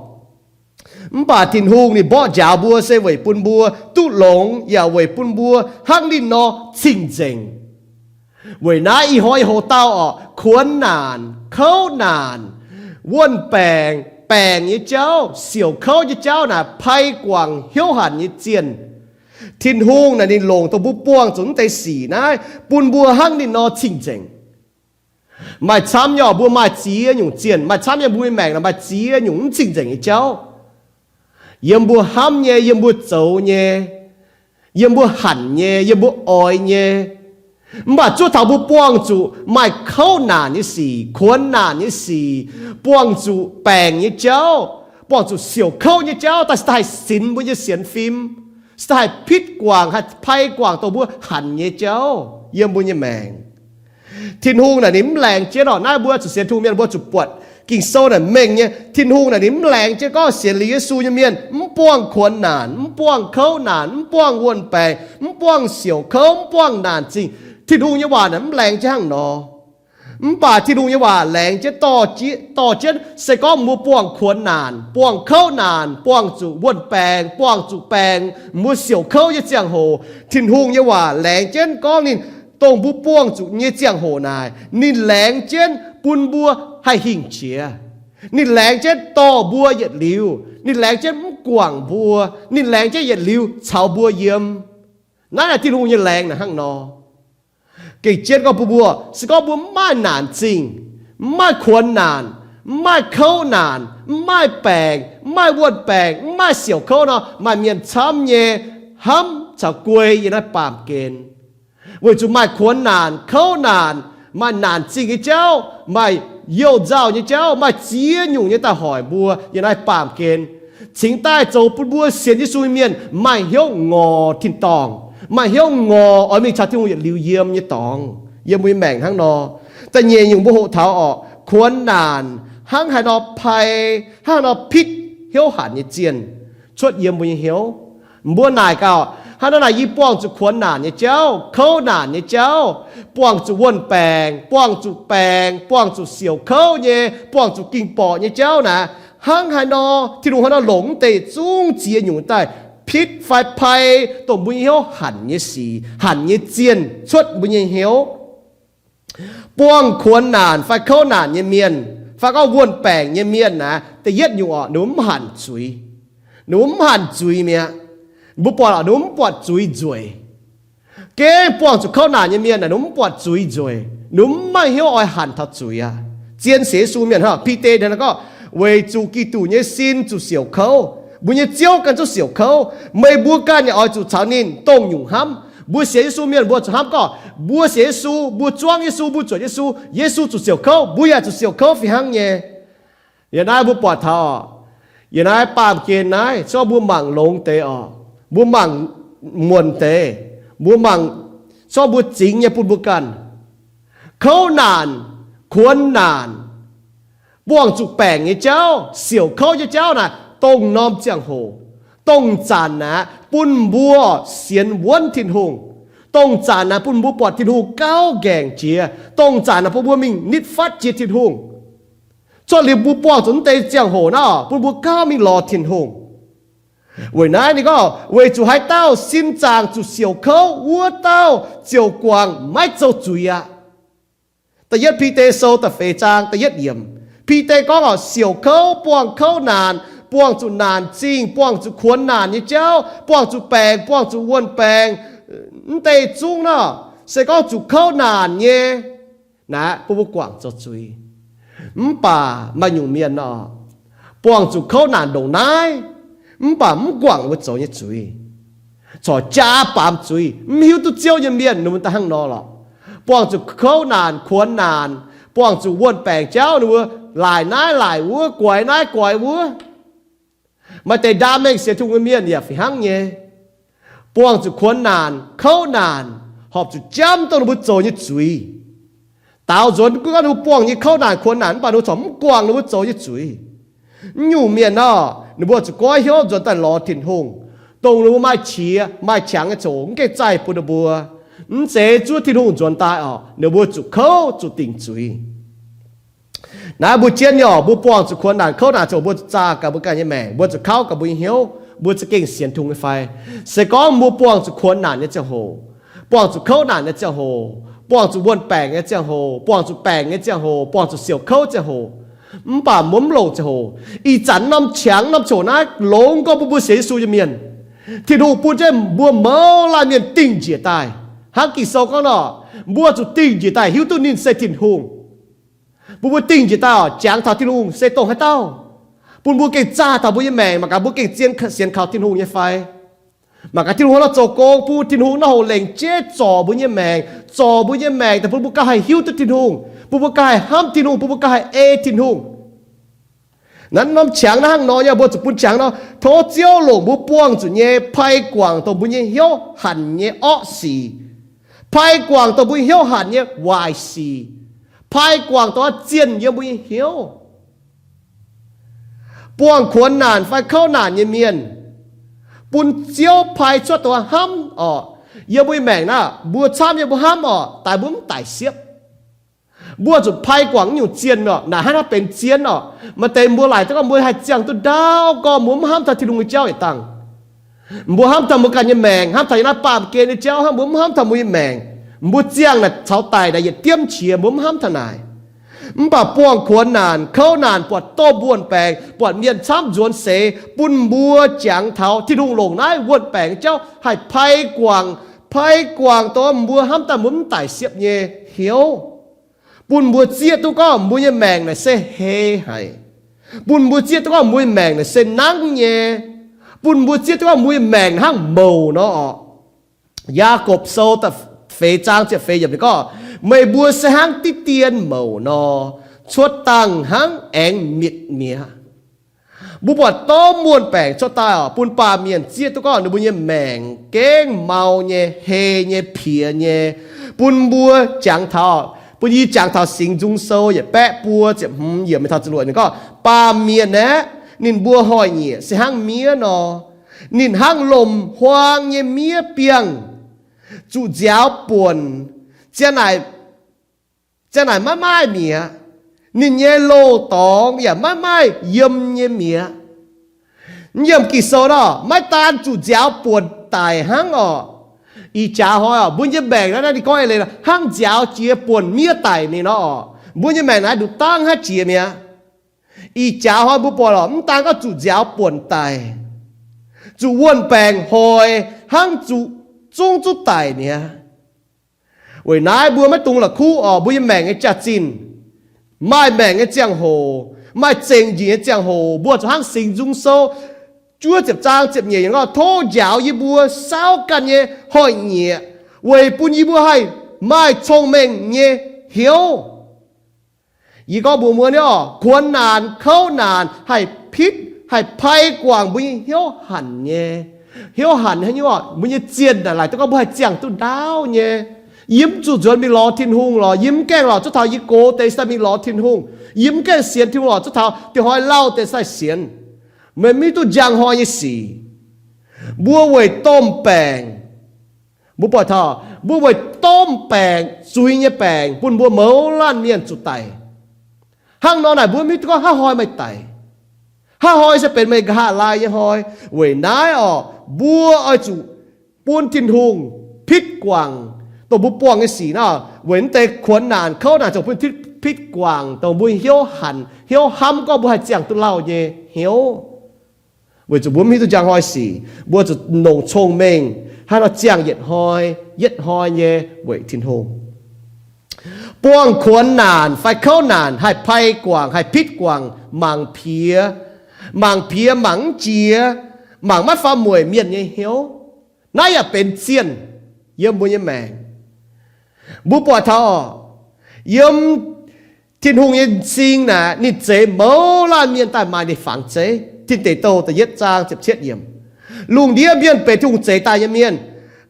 Mv baac Tin-Hungh ninh mborqv njaaux mbuo se weic bun mbuo duqv longx, yaac weic bun mbuo hnangv ninh nor cing-nzengc. Weic naaiv ih hnoi yie hoc dauh orqc, kuonx naanc, kouv naanc, wuonh baengc, baengc nyei jauv, siouc kouv nyei jauv naaic, pai guangc hnyouv hanc nyei zienh. Tin-Hungh naaic ninh longc dongh mbuo buangh zuqc mv deix sic naaiv bun mbuo hnangv ninh nor cing-nzengc. Maaih camv nyei orqc, mbuo maaih ziex nyungc zienh. Maaih camv nyei, mbuo nyei maengc naaic maaih ziex nyungc mv cing-nzengc nyei jauv. Yiem mbuo hnamv nyei, yiem mbuo zoux nyei, yiem mbuo hanc nyei, yiem mbuo oix nyei. Mv baac zuov taux mbuo buangh zuqc maaih kouv naanc nyei sic, kuonx naanc nyei sic, buangh zuqc baengc nyei jauv, buangh zuqc siouc kouv nyei jauv, daaih se daaih haih sinx mbuo nyei sienx fim, se daaih haih pitv guangc, haih pai guangc dongh mbuo hanc nyei jauv yiem mbuo nyei maengc. Tin-Hungh naaic ninh mv laengz jienv orqc. Naaiv mbuo zuqc sienx Tin-Hungh mienh mbuo zuqc buatc Ging-Sou naaic mengh nyei. Tin-Hungh naaic ninh mv laengz jienv gorngv sienx liuz Yesu nyei mienh mv buangh kuonx naanc, mv buangh kouv naanc, mv buangh wuonh baengc, mv buangh siouc kouv, mv buangh naanc zingh. Tin-Hungh nyei waac naaic mv laengz jienv hnangv nor. Mv baac Tin-Hungh nyei waac laengz jienv dorh jie-, dorh jienv se gorngv mbuo buangh kuonx naanc, buangh kouv naanc, buangh zuqc wuonh baengc, buangh zuqc baengc, mbuo siouc kouv nyei ziangh hoc, Tin-Hungh nyei waac laengz jienv gorngv ninh, dongh mbuo buangh zuqc nyei ziangh hoc naaic, ninh laengz jienv bun mbuo haih hingh qiex. Ninh laengz jienv dorh mbuo yietc liuz. Ninh laengz jienv mv guangc mbuo. Ninh laengz jienv yietc liuz caux mbuo yiem. Naaiv naaic Tin-Hungh nyei laengz naaic hnangv nor. Gengh jienv gorngv bun mbuo, se gorngv mbuo mv maaih naanc zingh, mv maaih kuonx naanc, mv maaih kouv naanc, mv maaih baengc, mv maaih wuonh baengc, mv maaih siouc kouv nor, maaih mienh camv nyei hnamv caux guei yiem naaiv baamh gen. Weic zuqc maaih kuonx naanc, kouv naanc, maaih naanc zingh nyei jauv, maaih youh nzauh nyei jauv, maaih ziex nyungc nyei daaih hoic mbuo yiem naaiv baamh gen, cingx daaih zoux bun mbuo sienx Yesu nyei mienh maaih hnyouv ngorc tin-dorngh, maaih hnyouv ngorc oix mingh caux Tin-Hungh yietc liuz yiem nyei dorngx yiem mbuo nyei maengc hnangv nor. Da'nyeic nyungc mbuo hoqc taux orqc, kuonx naanc hnangv haaix nor pai, hnangv haaix nor pitv hnyouv hanc nyei zienh cuotv yiem mbuo nyei hnyouv. Mbuo naaic gaax, Hnangv naaic, yie buangh zuqc kuonx naanc nyei jauv, kouv naanc nyei jauv, buangh zuqc wuon-baengc, buangh zuqc baengc, buangh zuqc siouc kouv nyei, buangh zuqc ging-borqc nyei jauv naaic, hnangv haaix nor, Tin-Hungh hnangv haaix nor longc mv deix zungv ziex nyungc daaih pitv fai pai dongh mbuo nyei hnyouv hanc nyei sic, hanc nyei zienh cuotv mbuo nyei hnyouv. Buangh kuonx naanc fai kouv naanc nyei mienh, fai gorngv wuon-baengc nyei mienh naaic, da'yietv nyungc orqc, ninh mbuo mv hanc zuiz. Ninh mbuo mv hanc zuiz mi'aqv. Mbuo buatc orqc, ninh mbuo mv buatc zuiz nzueic. Gengh buangh zuqc kouv naanc nyei mienh naaic, ninh mbuo mv buatc zuiz nzueic. Ninh mbuo mv maaih hnyouv oix hanc taux zuiz aqv. Zien sienx Yesu mienh hnangv Bide gorngv, weic zuqc Giduc nyei sin zuqc siouc kouv. Mbuo nyei Ziouv ganh zuqc siouc kouv. Meih mbuo ganh yaac oix zuqc caux ninh dongh nyungc hnamv. Mbuo sienx Yesu mienh mbuo zuqc hnamv gorngv, mbuo sienx Yesu, mbuo zuangv Yesu, mbuo zuotc Yesu, Yesu zuqc siouc kouv, mbuo yaac zuqc siouc kouv fih hnangv nyei. Yiem naaiv mbuo buatc taux, yiem naaiv baamh gen naaiv, se gorngv mbuo mangc longx deix orqc, mbuo mangc muonc deix, mbuo mangc, se gorngv mbuo zingx nyei bun mbuo ganh, kouv naanc, kuonx naanc, buangh zuqc baengc nyei jauv, siouc kouv nyei jauv naaic, dongh norm ziangh hoc, dongh zanc naaic bun mbuo sienx wuonv Tin-Hungh, dongh zanc naaic bun mbuo buatc Tin-Hungh gauh nqaengc jiex, dongh zanc naaic bun mbuo mingh nitv fatv jiex Tin-Hungh. Cuotv liuz mbuo buangh zuqc mv deix ziangh hoc naaiv, bun mbuo gauh mingh lorz Tin-Hungh. Weic naaiv ninh gorngv, weic zuqc haaix dauh sin zaangc zuqc siouc kouv, wuov dauh ziouc guangc maiv zoux zuiz aqv. Da'yietv Bide Sou da'feix zaang da'yietv yiemc, Bide gorngv orqc, siouc kouv, buangh kouv naanc, buangh zuqc naanc zingh, buangh zuqc kuonx naanc nyei jauv, buangh zuqc baengc, buangh zuqc wuon-baengc, mv deix zungv nor, se gorngv zuqc kouv naanc nyei naaic, bun mbuo guangc zoux zuiz. Mv baac maaih nyungc mienh nor, buangh zuqc kouv naanc ndongc naaiv, mv baac mv guangc ninh mbuo zoux nyei zuiz, corc jaa baamz zuiz, mv hiuv duqv Ziouv nyei mienh ninh mbuo daaih hnangv nor lorqc. Buangh zuqc kouv naanc, kuonx naanc, buangh zuqc wuon-baengc jauv ninh mbuo laaic naaiv laaic wuov, guaix naaiv guaix wuov. Maaih deix ndaam mengh sienx Tin-Hungh nyei mienh yaac fih hnangv nyei. Buangh zuqc kuonx naanc, kouv naanc, horpc zuqc jamv dongh ninh mbuo zoux nyei zuiz. Daaux nzuonx gunv gorngv ninh mbuo buangh nyei kouv naanc kuonx naanc mv baac ninh mbuo corc mv guangc ninh mbuo zoux nyei zuiz. Mv nyungc mienh nor, ninh mbuo zuqc goiv hnyouv nzuonx daaih lorz Tin-Hungh, dongh ninh mbuo maaih qiex maaih qangx nyei ziangh hoc mv gaengh zaih bun ninh mbuo. Mv zeiz zuov Tin-Hungh nzuonx daaih orqc, ninh mbuo zuqc kouv zuqc dingc zuiz. Naaiv mbuo jienv nyei orqc, mbuo buangh zuqc kuonx naanc kouv naanc ziangh hoc, mbuo zuqc zaah gaax mbuo ganh nyei maengc, mbuo zuqc kauv gaax mbuo nyei hnyouv, mbuo za'gengh sienx Tin-Hungh nyei fai? Se gorngv mbuo buangh zuqc kuonx naanc nyei ziangh hoc, buangh zuqc kouv naanc nyei ziangh hoc, buangh zuqc wuon-baengc nyei ziangh hoc, buangh zuqc baengc nyei ziangh hoc, buangh zuqc siouc kouv ziangh hoc, mv baac mbuo mv longc ziangh hoc. Ih zanc norm qangx norm ziangh hoc naaiv longx gorngv bun mbuo sienx Yesu nyei mienh, Tin-Hungh bun jienv mbuo mouz laanh mienh dingh njiec daaih. Hnangv Ging-Sou gorngv nor, mbuo zuqc dingh njiec daaih hiuv duqv ninh se Tin-Hungh. Bun mbuo dingh njiec daaih orqc, jangx taux Tin-Hungh se dongh haaix dauh, bun mbuo gengh zaah taux mbuo nyei maengc mangc gaax mbuo gengh zien sienx kaux Tin-Hungh nyei fai. Mangc gaax Tin-Hungh hnangv nor zoux gong, bun Tin-Hungh naaiv hoc lengc jeiv zorc mbuo nyei maengc, zorc mbuo nyei maengc daaih bun mbuo gauh haih hiuv duqv Tin-Hungh, bun mbuo gauh haih hnamv Tin-Hungh, bun mbuo gauh haih ei Tin-Hungh. Naaiv norm qangx naaiv hnangv nor nyei, mbuo zuqc bun qangx nor, tov Ziouv longc mbuo buangh zuqc nyei pai guangc dongh mbuo nyei hnyouv hanc nyei orqv sic, pai guangc dongh mbuo nyei hnyouv hanc nyei waaic sic, pai guangc dongh zienh yiem mbuo nyei hnyouv. Buangh kuonx naanc fai kouv naanc nyei mienh, bun Ziouv pai cuotv dongh hnamv orqc. Yiem mbuo nyei maengc naaiv, mbuo camv nyei mbuo hnamv orqc, daaih mbuo mv daic siepv. Mbuo zuqc pai guangc nyungc zienh orqc, naaic hnangv naaiv benx zien orqc. Maaih deix mbuo laaic duqv gorngv mbuo haih ziangh duqv ndaauv gorngv mbuo mv hnamv taux Tin-Hungh nyei jauv yietc dangh. Mbuo hnamv taux mbuo ganh nyei maengc, hnamv taux yiem naaiv baamh gen nyei jauv hnangv, mbuo mv hnamv taux mbuo nyei maengc. Mbuo ziangh naaic caux daic naaic yietc diemv qiex, mbuo mv hnamv taux naaic. Mv baac buangh kuonx naanc, kouv naanc, buatc domh wuon-baengc, buatc mienh camv nzuonx seix, bun mbuo jangx taux Tin-Hungh longc naaiv wuon-baengc jauv haih pai guangc, pai guangc dongh mbuo hnamv daaih mbuo mv daic siepv nyei hnyouv. Bun mbuo zieqv duqv gorngv mbuo nyei maengc naaic se hei haic. Bun mbuo zieqv duqv gorngv mbuo nyei maengc naaic se nangv nyei. Bun mbuo zieqv duqv gorngv mbuo nyei maengc hnangv mouc nor orqc. Yaagorpc Sou da'feix zaang ziepc feix yiemc ninh gorngv, meih mbuo se hnangv diqv dien mouc nor, cuotv dangh hnangv aengx mitc mi'aqv. Mbuo buatc domh wuon-baengc cuotv daaih orqc, bun baamh mienh zieqv duqv gorngv ninh mbuo nyei maengc gengh mau nyei, hei nyei, piex nyei. Bun mbuo jangx taux, bun yie jangx taux Singx Nzung Sou yietc baeqv buo ziepc hmz yiemc mingh taux ziepc luoqc ninh gorngv, baamh mienh aeqv, ninh mbuo hnoi-nyieqc se hnangv miev nor. Ninh hnangv lomc-huaang nyei miev biangh, zuqc nziaaux buonc, ziang naaic maiv maaih mi'aqv. Ninh nyei loz-dorngx yaac maiv maaih yiem nyei mi'aqv. Yiem Ging-Sou nor, maiv daan zuqc nziaaux buonc daic hnangv orqc. Ih jaax hnoi orqc, mbuo nyei maengc naaiv, ninh gorngv eix leiz hnangv nziaaux jiex buonc miev daic mingh nor orqc. Mbuo nyei maengc naaiv nduqc dangv hnangv jiex mi'aqv. Ih jaax hnoi mbuo buatc lorqc, mv daan gorngv zuqc nziaaux buonc daic, zuqc wuon-baengc hoic hnangv zuqc zungv zuqv daic mi'aqv. Weic naaiv mbuo maiv dungx la'kuqv orqc, mbuo nyei maengc nyei jaax-zinh, maaih maengc nyei ziangh hoc, maaih zengc njiec nyei ziangh hoc, mbuo zuqc hnangv Singx Nzung Sou juov ziepc zaang ziepc nyeic yiemc gorngv, tov njaaux yie mbuo saauv ganh nyei hnoi-nyieqc, weic bun yie mbuo haih maaih cong-mengh nyei hnyouv. Yie gorngv mbuox mbuo nyei orqc, kuonx naanc kouv naanc haih pitv haih pai guangc mbuo nyei hnyouv hanc nyei. Hnyouv hanc haaix nyungc orqc? Mbuo nyei zienh naaic laaic duqv gorngv mbuo haih ziangh duqv ndaauv nyei. Yie mv zuqc nzuonx mingh lorz Tin-Hungh lorqc, yie mv gaengh lorqc, zuov taux yie gox deix se mingh lorz Tin-Hungh. Yie mv gaengh sienx Tin-Hungh lorqc, zuov taux dieh hnoi lauh deix se sienx. Meih mv hiuv duqv njang hnoi nyei sic. Mbuo weic domh baengc, mbuo buatc taux mbuo weic domh baengc, zuiz nyei baengc, bun mbuo mouz laanh mienh zuqc daic. Hnangv nor naaic mbuo mv hiuv duqv gorngv haaix hnoi meih daic. Haaix hnoi se benx meih nqa'haav laai nyei hnoi. Weic naaiv orqc, mbuo oix zuqc bun Tin-Hungh pitv guangc dongh mbuo buangh nyei sic nor, weic naaiv deix kuonx naanc kouv naanc ziouc bun pitv guangc dongh mbuo hnyouv hanc, hnyouv hnamv gorngv mbuo haih ziangh duqv lauh nyei hnyouv. Weic zuqc mbuo mv hiuv duqv njang hnoi sic, mbuo zuqc longc cong-mengh hnangv nor ziangh yietc hnoi yietc hnoi nyei weic Tin-Hungh. Buangh kuonx naanc fai kouv naanc haih pai guangc, haih pitv guangc mangc piex, mangc piex mangc mv jiex, mangc maiv faam mueic mienh nyei hnyouv. Naaiv yaac benx zienh yiem mbuo nyei maengc. Mbuo buatc taux orqc, yiem Tin-Hungh nyei m'zing naaic ninh zeix mouz laanh mienh daaih maaih ninh fangx zeiv. Tin Deic Douh da'yietv zaang ziepc cietv yiemc. Lungh ndiev mienh benx Tin-Hungh zeix daaih nyei mienh,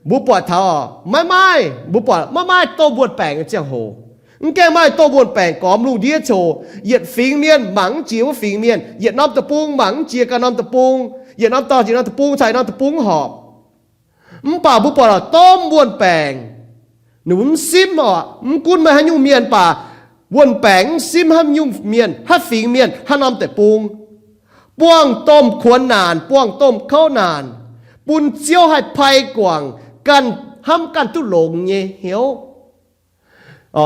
mbuo buatc taux orqc, maiv maaih, mbuo buatc maiv maaih domh wuon-baengc nyei ziangh hoc. Mv gaengh maaih domh wuon-baengc gormx lungh ndiev ziouc yietc fingx mienh mangc mv jiex wuov fingx mienh, yietc norm deic-bung mangc mv jiex ganh norm deic-bung, yietc norm dorngx jiex norm deic-bung caux norm deic-bung horpc. Mv baac mbuo buatc lorqc, domh wuon-baengc ninh mv simv orqc. Mv gunv meih haaix nyungc mienh baac, wuon-baengc mv simv haaix nyungc mienh, haaix fingx mienh, haaix norm deic-bung, buangh domh kuonx naanc, buangh domh kouv naanc, bun Ziouv haih pai guangc ganh, hnamv ganh duqv longx nyei hnyouv.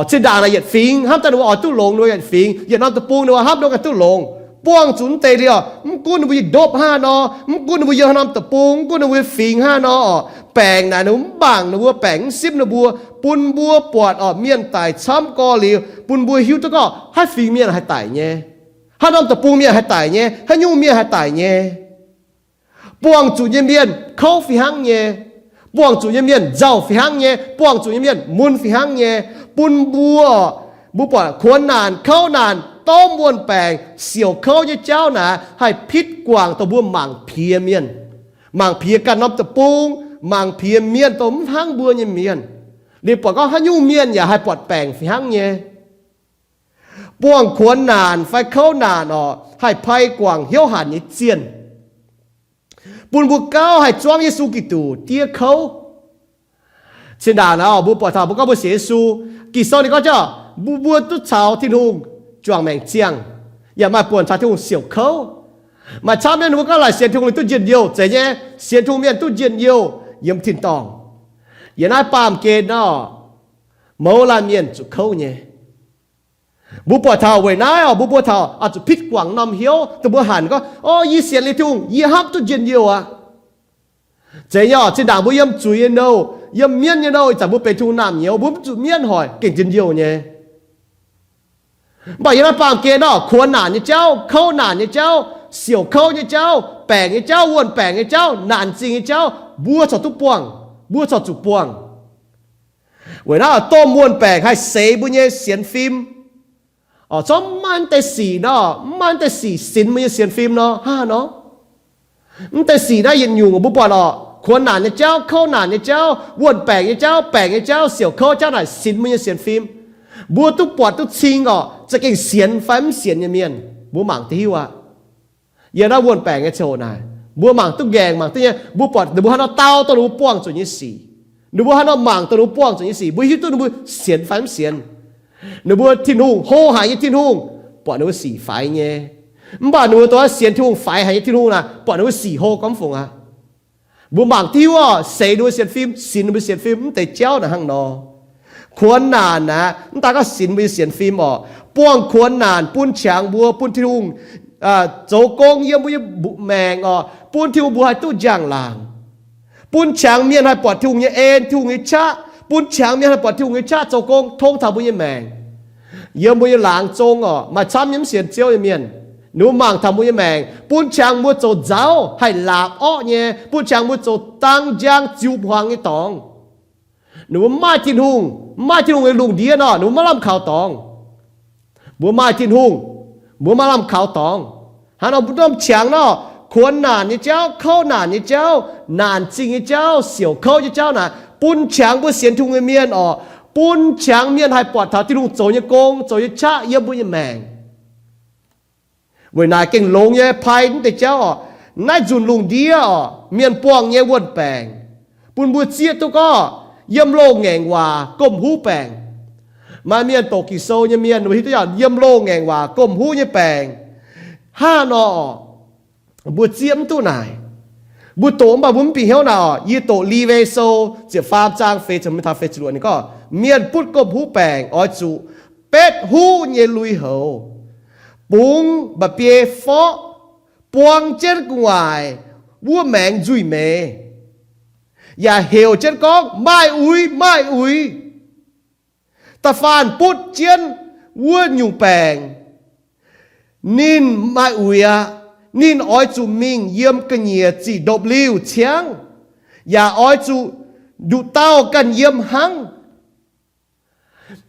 Zinh ndaangc naaic yietc fingx hnamv daaih ninh mbuo oix duqv longx ninh mbuo yietc fingx, yietc norm deic-bung ninh mbuo hnamv ninh mbuo ganh duqv longx. Buangh zuqc mv deix liuz, mv gunv ninh mbuo yiem ndopv hnangv nor, mv gunv ninh mbuo yiem haaix norm deic-bung, mv gunv ninh mbuo fingx hnangv nor, baengc naaic ninh mbuo mv mangc ninh mbuo, baengc mv simv ninh mbuo, bun mbuo buatc orqc, mienh daic camv gorx liuz, bun mbuo hiuv duqv gorngv haaix fingx mienh haih daic nyei, haaix norm deic-bung mienh haih daic nyei, haaix nyungc mienh haih daic nyei. Buangh zuqc nyei mienh kouv fih hnangv nyei. Buangh zuqc nyei mienh nzauh fih hnangv nyei. Buangh zuqc nyei mienh mun fih hnangv nyei. Bun mbuo, mbuo buatc kuonx naanc, kouv naanc, domh wuon-baengc, siouc kouv nyei jauv naaic haih pitv guangc dongh mbuo mangc piex mienh, mangc piex ganh norm deic-bung, mangc piex mienh dongh mv hnangv mbuo nyei mienh. Liuz buatc gorngv haaix nyungc mienh yaac haih buatc baengc fih hnangv nyei. Buangh kuonx naanc fai kouv naanc orqc, haih pai guangc hnyouv hanc nyei zienh, bun mbuo gauh haih zuangv Yesu Giduc diev kouv. Zinh ndaangc naaic mbuo buatc taux mbuo gorngv mbuo sienx Yesu, Ging-Sou ninh gorngv jauv mbuo, mbuo duqv caux Tin-Hungh juangc maengc ziangh, yaac maaih buonc caux Tin-Hungh siouc kouv. Maaih camv mienh ninh mbuo gorngv laaic sienx Tin-Hungh ninh duqv njien-youh. Zeiz nyei, sienx Tin-Hungh mienh duqv njien-youh yiem tin-dorngh. Yiem naaiv baamh gen nor, mouz laanh mienh zuqc kouv nyei. Mbuo buatc taux weic naaiv orqc, mbuo mbuo taux oix zuqc pitv guangc norm hnyouv dongh mbuo hanc gorngv, O, yie sienx liuz Tin-Hungh, yie hnamv duqv njien-youh aqv. Zeiz nyei orqc, zinh ndaangc mbuo yiem zuiz nyei nouh, yiem mienv nyei nouh, ih zanc mbuo benx Tin-Hungh naamh nyouz, mbuo mv zuqc mienv hoic gengh njien-youh nyei. Mv baac yiem naaiv baamh gen orqc, kuonx naanc nyei jauv, kouv naanc nyei jauv, siouc kouv nyei jauv, baengc nyei jauv, wuon-baengc nyei jauv, naanc zingh nyei jauv, mbuo corc duqv buangh, mbuo corc zuqc buangh. Weic naaiv domh wuon-baengc haih seix mbuo nyei sienx fim. Corc mv maaih mv deix sic nor, mv maaih mv deix sic sinx mbuo nyei sienx fim nor, hnangv haaix nor? Mv deix sic naaiv yietc nyungc mbuo buatc orqc, kuonx naanc nyei jauv, kouv naanc nyei jauv, wuon-baengc nyei jauv, baengc nyei jauv, siouc kouv jauv naaic sinx mbuo nyei sienx fim. Mbuo duqv buatc duqv cing orqc, za'gengh sienx fai mv sienx nyei mienh, mbuo mangc duqv hiuv aqv. Yiem naaiv wuon-baengc nyei ziangh hoc naaic, Mbuo mangc duqv nqaengc, mangc duqv nyei, mbuo buatc ninh mbuo haaix nor dau dongh ninh mbuo buangh zuqc nyei sic. Ninh mbuo haaix nor mangc dongh ninh mbuo buangh zuqc nyei sic, mbuo hiuv duqv ninh mbuo sienx fai mv sienx. Ninh mbuo Tin-Hungh, hlo haic nyei Tin-Hungh, buatc ninh mbuo sic faix nyei. Mv baac ninh mbuo dongh sienx Tin-Hungh faix haic nyei Tin-Hungh naaic, buatc ninh mbuo sic hlo gormx fungc aqv. Mbuo mangc diuv oc, seix ninh mbuo sienx fim, sinx ninh mbuo sienx fim, mv deix jauv naaic hnangv nor. Kuonx naanc aqv, mv daaih gorngv sinx mbuo nyei sienx fim oc, buangh kuonx naanc bun qangx mbuo, bun Tin-Hungh zoux gong yiem mbuo nyei maengc oc, bun Tin-Hungh mbuox haih duqv njang-laangc, bun qangx mienh haih buatc Tin-Hungh nyei en, Tin-Hungh nyei qaqv, bun qangx mienh haih buatc Tin-Hungh nyei qaqv zoux gong tong taux mbuo nyei maengc. Yiem mbuo nyei laangz zong oc, maaih camv nyei mv sienx Ziouv nyei mienh, ninh mbuo mangc taux mbuo nyei maengc, bun qangx mbuo zoux nzauv haih laapc orqv nyei, bun qangx mbuo zoux dang njang ziux hmuangx nyei dorngx. Ninh mbuo mv maaih Tin-Hungh, mv maaih Tin-Hungh nyei lungh ndiev nor, ninh mbuo maiv lamh kaux dorngx. Mbuo maaih Tin-Hungh, mbuo maiv lamh kaux dorngx. Hnangv nor mbuo norm qangx nor, kuonx naanc nyei jauv, kouv naanc nyei jauv, naanc zingh nyei jauv, siouc kouv nyei jauv naaic, bun qangx mbuo sienx Tin-Hungh nyei mienh oc, bun qangx mienh haih buatc taux Tin-Hungh zoux nyei gong, zoux nyei qaqv yiem mbuo nyei maengc. Weic naaic gengh longx nyei pai mv deix jauv oc. Naaiv nzunc lungh ndiev oc, mienh buangh nyei wuon-baengc bun mbuo zieqv duqv gorngv yiem loz-ngaengc waac gomh huv baengc. Maaih mienh doqc Ging-Sou nyei mienh, mbuo hiuv duqv yiem loz-ngaengc waac gomh huv nyei baengc. Hnangv nor oc, mbuo zieqv mv duqv naaic. Mbuo doqc mv baac mbuo mv bieqc hnyouv naaic oc. Yie doqc Liwe Sou ziepc faam zaang feix ziepc hmz taux feix ziepc luoqc ninh gorngv, mienh butv gomh huv baengc oix zuqc betv huv nyei lui-houx, bungx mba'biei forqv, buang jienv gu'nguaaic wuov maengx nzuih meix, yaac heuc jienv gorngv, maaih uix, maaih uix. Da'faanh butv jienv wuov nyungc baengc, ninh maaih uix aqv. Ninh oix zuqc mingh yiem ga'nyiec ziqc ndopv-liuh ciangv, yaac oix zuqc nduqc dauh ganh yiem hnangv.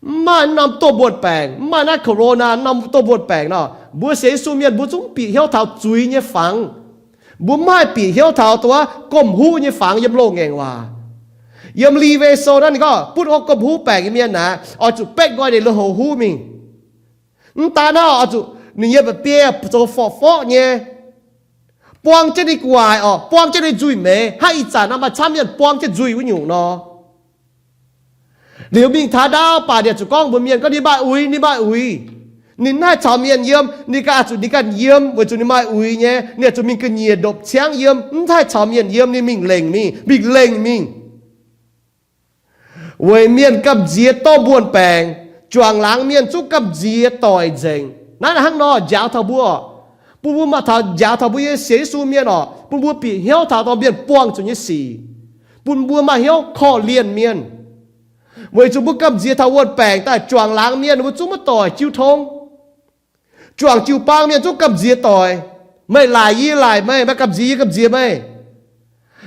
Mv maaih norm domh wuon-baengc, mv maaih naaiv corona norm domh wuon-baengc nor, mbuo sienx Yesu mienh mbuo zungv bieqc hnyouv taux zuiz nyei fangx. Mbuo mv haih bieqc hnyouv taux dongh wuov gomh huv nyei fangx yiem loz-ngaengc waac. Yiem Liwe Sou naaiv ninh gorngv butv orqv gomh huv baengc nyei mienh naaic, oix zuqc betv nqoi ninh lui-houx huv mingh. Mv daaih naaiv oix zuqc ninh nyei mba'biei zoux forqv-forqv nyei, buang jienv ninh gu'nguaaic oc, buang jienv ninh nzuih meix. Hnangv ih zanc naaiv maaih camv mienh buang jienv nzuih wuov nyungc nor. Liuz mingh taux ndaauv baac ninh zuqc gorngv mbuox mienh gorngv ninh maaih uix, ninh maaih uix. Ninh mv haih caux mienh yiem, ninh ganh oix zuqc ninh ganh yiem weic zuqc ninh maaih uix nyei. Ninh oix zuqc mingh ga'nyiec ndopv ciangv yiem, mv haih caux mienh yiem, ninh mingh lengc mingh, mingh lengh mingh. Weic mienh gamh nziex domh wuon-baengc, juangc laangz mienh zungv gamh nziex doic nzengc. Naaiv hnangv nor njaaux taux mbuo, bun mbuo maaih taux njaaux taux mbuo nyei sienx Yesu mienh oc, bun mbuo bieqc hnyouv taux dorh mienh buangh zuqc nyei sic, bun mbuo maaih hnyouv korv-lienh mienh. Weic zuqc mbuo gamh nziex taux wuon-baengc daaih, juangc laangz mienh mbuo zungv maiv doic jiu tong. Juangc jiu-baang mienh zungv gamh nziex doic. Meih laaic yie laaic meih, meih gamh nziex yie gamh nziex meih.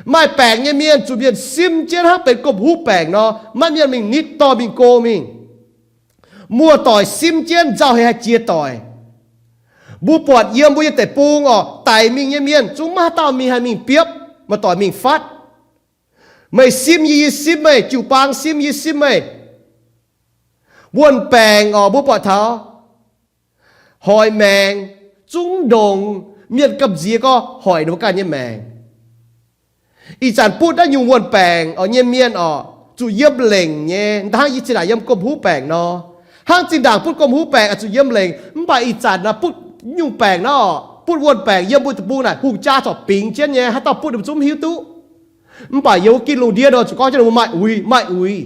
Maaih baengc nyei mienh zuqc mienh simv jienv hnangv benx gomh huv baengc nor, maiv mienh mingh nitv dorh mingh go mingh. Muoz-doic simv jienv nzauh heix haih jiex doic. Mbuo buatc yiem mbuo nyei deic-bung oc, daic mingh nyei mienh zungv maiv haaix dauh mingh haih mingh biopv, muoz-doic mingh fatv. Meih simv yie, yie simv meih, jiu-baang simv yie simv meih. Wuon-baengc oc, mbuo buatc taux hoic maengc zungv ndongc mienh gamh nziex gorngv hoic ninh mbuo ganh nyei maengc. Ih zanc butv naaiv nyungc wuon-baengc oc nyei mienh oc, zuqc yiem lengc nyei, hnangv yie zinh ndaangc yiem gomh huv baengc nor. Hnangv zinh ndaangc butv gomh huv baengc oix zuqc yiem lengc, mv baac ih zanc naaiv butv nyungc baengc naaiv oc, butv wuon-baengc yiem mbuo deic-bung naaic hungh jaa corc bingx jienv nyei, haaix dauh butv ninh mbuo zungv mv hiuv duqv. Mv baac yiem wuov gitv lungh ndiev nor zuqc gorngv jienv ninh mbuo maaih uix, maaih uix.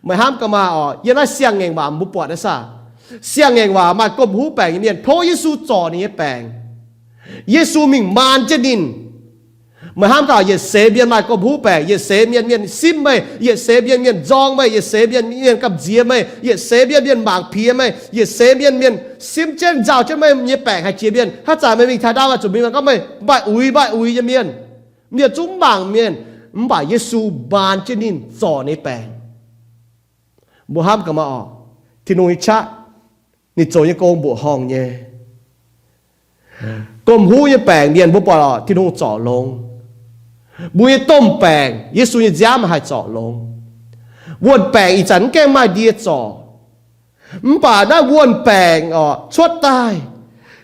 Meih hnamv gaax maah oc, yiem naaiv siang-ngaengc waac mbuo buatc naaiv saah? Siang-ngaengc waac maaih gomh huv baengc nyei mienh tov Yesu zorc ninh nyei baengc. Yesu mingh maan jienv ninh. Meih hnamv gaax, yietc seix mienh maaih gomh huv baengc, yietc seix mienh mienh simv meih, yietc seix mienh mienh nzorng meih, yietc seix mienh mienh gamh nziex meih, yietc seix mienh mienh mangc piex meih, yietc seix mienh mienh simv jienv nzauh jienv meih nyei baengc haih jiex mienh. Haaix zanc meih mingh taux ndaauv oix zuqc mingh gorngv meih maaih uix, maaih uix nyei mienh. Mienh zungv mangc mienh, mv baac Yesu maan jienv ninh zorc ninh baengc. Mbuo hnamv gaax maah oc, Tin-Hungh nyei qaqv, ninh zoux nyei gong mbuoqc horngh nyei. Gomh huv nyei baengc mienh mbuo buatc oc, Tin-Hungh zorc longx. Mbuo nyei domh baengc, Yesu nyei nziaamv haih zorc longx. Wuon-baengc ih zanc mv gaengh maaih ndie zorc. Mv baac naaiv wuon-baengc oc cuotv daaih,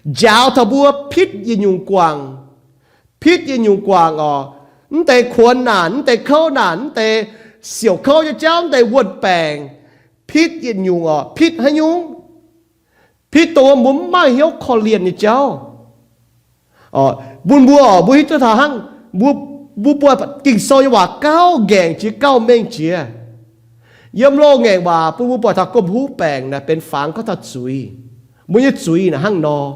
njaaux taux mbuo pitv yietc nyungc guangc, Pitv yietc nyungc guangc oc. Mv deix kuonx naanc, mv deix kouv naanc, mv deix siouc kouv nyei jauv, mv deix wuon-baengc, pitv yietc nyungc oc. Pitv haaix nyungc? Pitv dongh mbuo mv maaih hnyouv korv-lienh nyei jauv. Bun mbuo, mbuo hiuv duqv taux hnangv, mbuo, mbuo buatc Ging-Sou nyei waac gauh nqaengc jiex, gauh mengh jiex. Yiem loz-ngaengc waac bun mbuo buatc taux gomh huv baengc naaic benx fangx gorngv taux zuiz. Mbuo nyei zuiz naaic hnangv nor.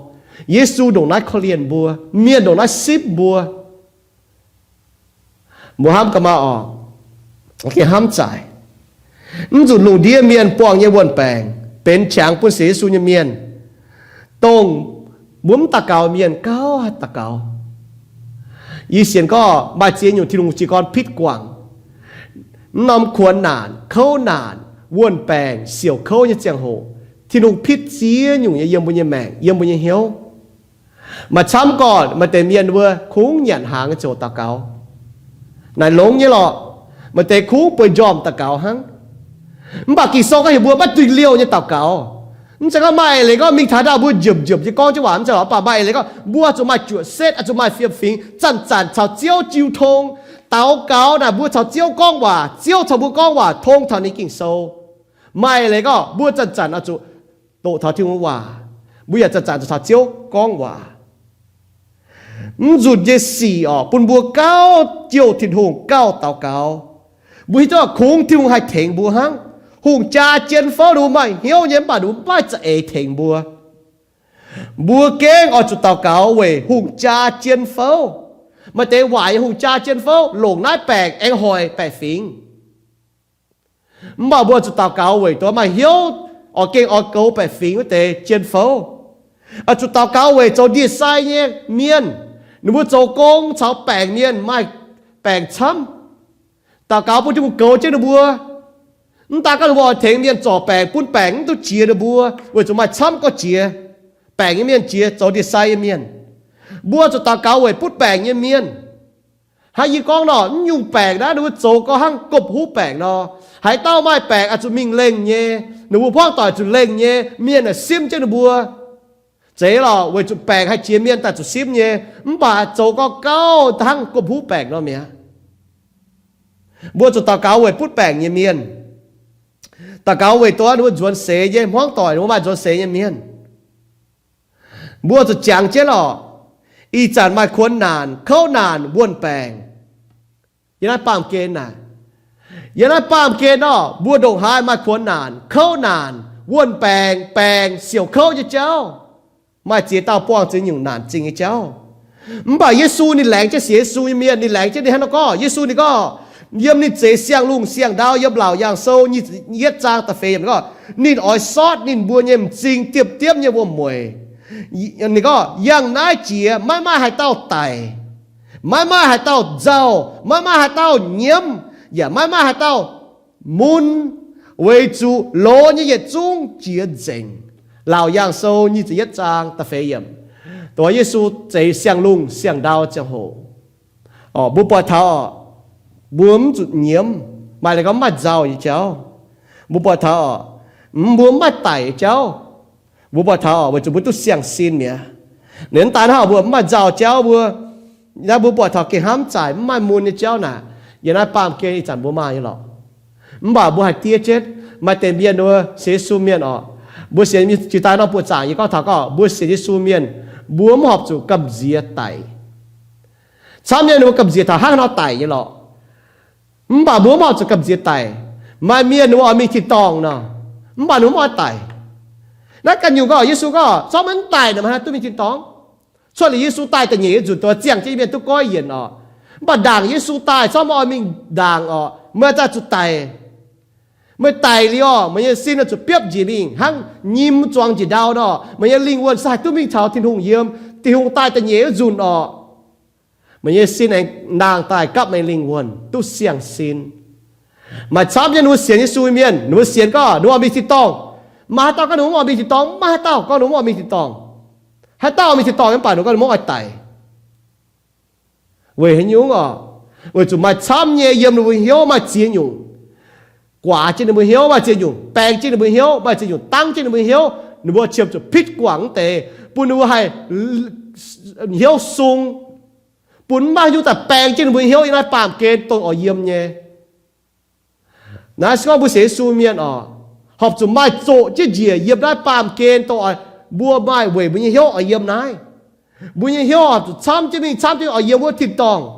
Yesu ndongc naaiv korv-lienh mbuo, mienh ndongc naaiv sipv mbuo. Mbuo hnamv gaax maah oc, gengh hnamv zaaic. Mv nzunc lungh ndiev mienh buangh nyei wuon-baengc benx qangx bun sienx Yesu nyei mienh, dongh mbuo mv daux gaux mienh gauh haih daux gaux. Yie sienx gorngv maaih ziex nyungc Tin-Hungh jiez gorn pitv guangc. Mv norm kuonx naanc, kouv naanc, wuon-baengc, siouc kouv nyei ziangh hoc, Tin-Hungh pitv ziex nyungc nyei yiem mbuo nyei maengc, yiem mbuo nyei hnyouv. Maaih camv gorqv maaih deix mienh mbuo kungx nyanc hnaangx nyei ziouc daux gaux. Naaic longx nyei lorqc. Maaih deix kungx bueix njormh daux gaux hnangv. Mv baac Ging-Sou gorngv heuc mbuo maiv duih liouh nyei daux gaux. Mv zeiz gorngv maaih eix leiz gorngv mingh taux ndau mbuo njiemc njiemc nyei gorngv jienv waac, mv zeiz lorqc. Mv baac maaih eix leiz gorngv mbuo zuqc maaih juoqc setv, zuqc maaih fiem-fingx, zanc-zanc caux Ziouv jiu tong, daux gaux naaic mbuo caux Ziouv gorngv waac, Ziouv caux mbuo gorngv waac tong taux ninh Ging-Sou. Maaih eix leiz gorngv mbuo zanc-zanc oix zuqc doqc taux Tin-Hungh waac, mbuo yaac zanc-zanc zuqc caux Ziouv gorngv waac. Mv nzunc nyei sic orqc, bun mbuo gauh jouh Tin-Hungh, gauh daux gaux. Mbuo hiuv duqv kungx Tin-Hungh haih tengx mbuo hnangv. Hungh jaa jien fouv ninh mbuo maaih hnyouv nyei, mv baac ninh mbuo mv maaih za'eix tengx mbuo. Mbuo gengh oix zuqc daux gaux weic hungh jaa jien fouv. Maaih deix waaic nyei hungh jaa jien fouv longc naaiv baengc aengx hoic baeqc fingx. Mv baac mbuo zuqc daux gaux weic dongh maaih hnyouv oix gengh oix goux baeqc fingx wuov deix jien fouv. Oix zuqc daux gaux weic zoux ndie-sai nyei mienh. Ninh mbuo zoux gong caux baengc mienh maaih baengc camv. Daux gaux bun Tin-Hungh goux jienv ninh mbuo. Mv daan gorngv ninh mbuo oix tengx mienh zorc baengc, bun baengc mv duqv jiex ninh mbuo, weic zuqc maaih camv gorngv jiex baengc nyei mienh jiex zoux ndie-sai nyei mienh. Mbuo zuqc daux gaux weic butv baengc nyei mienh. Hnangv yie gorngv nor, mv nyungc baengc naaiv ninh mbuo zoux gau hnangv gopv huv baengc nor. Haaix dauh maaih baengc oix zuqc mingh lengh nyei, ninh mbuo hmuangv doic zuqc lengh nyei, mienh aah simv jienv ninh mbuo. Zeiz lorqc, weic zuqc baengc haih jiex mienh daaih zuqc simv nyei, mv baac zoux gau gauh hnangv gopv huv baengc nor mi'aqv. Mbuo zuqc daux gaux weic butv baengc nyei mienh. Daux gaux weic dongh ninh mbuo nzuonx seix nyei hmuangv doic, ninh mbuo maaih nzuonx seix nyei mienh. Mbuo zuqc jangx jienv lorqc. Ih zanc maaih kuonx naanc, kouv naanc, wuon-baengc. Yiem naaiv baamh gen naaic, yiem naaiv baamh gen orqc, mbuo ndongc haaix maaih kuonx naanc, kouv naanc, wuon-baengc, baengc, siouc kouv nyei jauv. Maaih ziex dauh buangh ziex nyungc naanc zingh nyei jauv. Mv baac Yesu ninh laengz jienv sienx Yesu nyei mienh, ninh laengz jienv ninh hnangv nor gorngv, Yesu ninh gorngv, yiem ninh zeix siang-lungh siang-ndau, yiem Laauc Yaangh Sou nyic ziepc yietv zaang da'feix yiemc ninh gorngv, ninh oix sortv ninh mbuo nyei m'zing diemv-diemv nyei wuom-mueic. Ninh gorngv, yangh naaiv jiex maiv maaih haaix dauh daic, maiv maaih haaix dauh nzauh, maiv maaih haaix dauh nyiemv, yaac maiv maaih haaix dauh mun, weic zuqc loz nyei yietc zungv jiex nzengc. Laauc Yaangh Sou nyic ziepc yietv zaang da'feix yiemc. Dongh Yesu zeix siang-lungh siang-ndau ziangh hoc, mbuo buatc taux mbuo mv zuqc nyiemv, maaih leiz gorngv mv maaih nzauh nyei jauv. Mbuo buatc taux mbuo mv maaih daic nyei jauv. Mbuo buatc taux weic zuqc mbuo duqv siang-sin mi'aqv. Ninh mv daan hnangv mbuo mv maaih nzauh jauv, mbuo, naaiv mbuo buatc taux gengh hnamv zaaic mv maaih mun nyei jauv naaic, yiem naaiv baamh gen ih zanc mbuo maaih nyei lorqc. Mv baac mbuo haih diev jienv. Maaih deix mienh mbuo sienx Yesu mienh orqc, mbuo sienx jiex daaih norm buoqc zaangc yie gorngv taux gorngv mbuo sienx Yesu mienh, mbuo mv horpc zuqc gamh nziex daic. Camv nyei ninh mbuo gamh nziex taux hnangv haaix nor daic nyei lorqc. Mv baac mbuo mv horpc zuqc gamh nziex daic. Maaih mienh ninh mbuo oix mingh tin-dorngh nor, mv baac ninh mbuo mv oix daic. Naaiv ganh nyungc gorngv Yesu gorngv corc maiv daic naaic, meih haaix duqv mingh tin-dorngh? Cuotv liuz Yesu daaih da'nyeic nyei nzunc, dongh ziangh jienv mienh duqv goiv yienc orqc. Mv baac ndaangc Yesu daaih corc maiv oix mingh ndaangc orqc, meih zaqc zuqc daic. Meih daic liuz orqc, meih nyei sin zuqc biopv njiec mingh hnangv nyim zuangx njiec ndau nor, meih nyei lingh wuonh se haih duqv mingh caux Tin-Hungh yiem. Tin-Hungh daaih da'nyeic wuov nzunc orqc, meih nyei sin aengx ndaangc daaih gapv meih lingh wuonh duqv siang-sin. Maaih camv nyei ninh mbuo sienx Yesu nyei mienh, ninh mbuo sienx gorngv ninh mbuo oix mingh tin-dorngh. Maaih haaix dauh gorngv ninh mbuo mv oix mingh tin-dorngh? Mv maaih haaix dauh gorngv ninh mbuo mv oix mingh tin-dorngh. Haaix dauh oix mingh tin-dorngh nyei mv baac ninh mbuo gorngv ninh mbuo mv oix daic. Weic haaix nyungc orqc? Weic zuqc maaih camv nyei yiem ninh mbuo hnyouv maaih ziex nyungc, guaax jienv ninh mbuo hnyouv maaih ziex nyungc, baeng jienv ninh mbuo hnyouv maaih ziex nyungc, dangv jienv ninh mbuo hnyouv, ninh mbuo qiemx zuqc pitv guangc wuov deix, bun ninh mbuo haih hnyouv sung, bun mv maaih haaix nyungc daaih baeng jienv ninh mbuo nyei hnyouv yiem naaiv baamh gen dongh oix yiem nyei. Naaiv se gorngv mbuo sienx Yesu mienh oc, horpc zuqc maaih zoqc jienv njiec yiem naaiv baamh gen dongh oix, mbuo maaih weic mbuo nyei hnyouv oix yiem naaiv. Mbuo nyei hnyouv horpc zuqc camv jienv mingh, camv jienv oix yiem wuov tin-dorngh.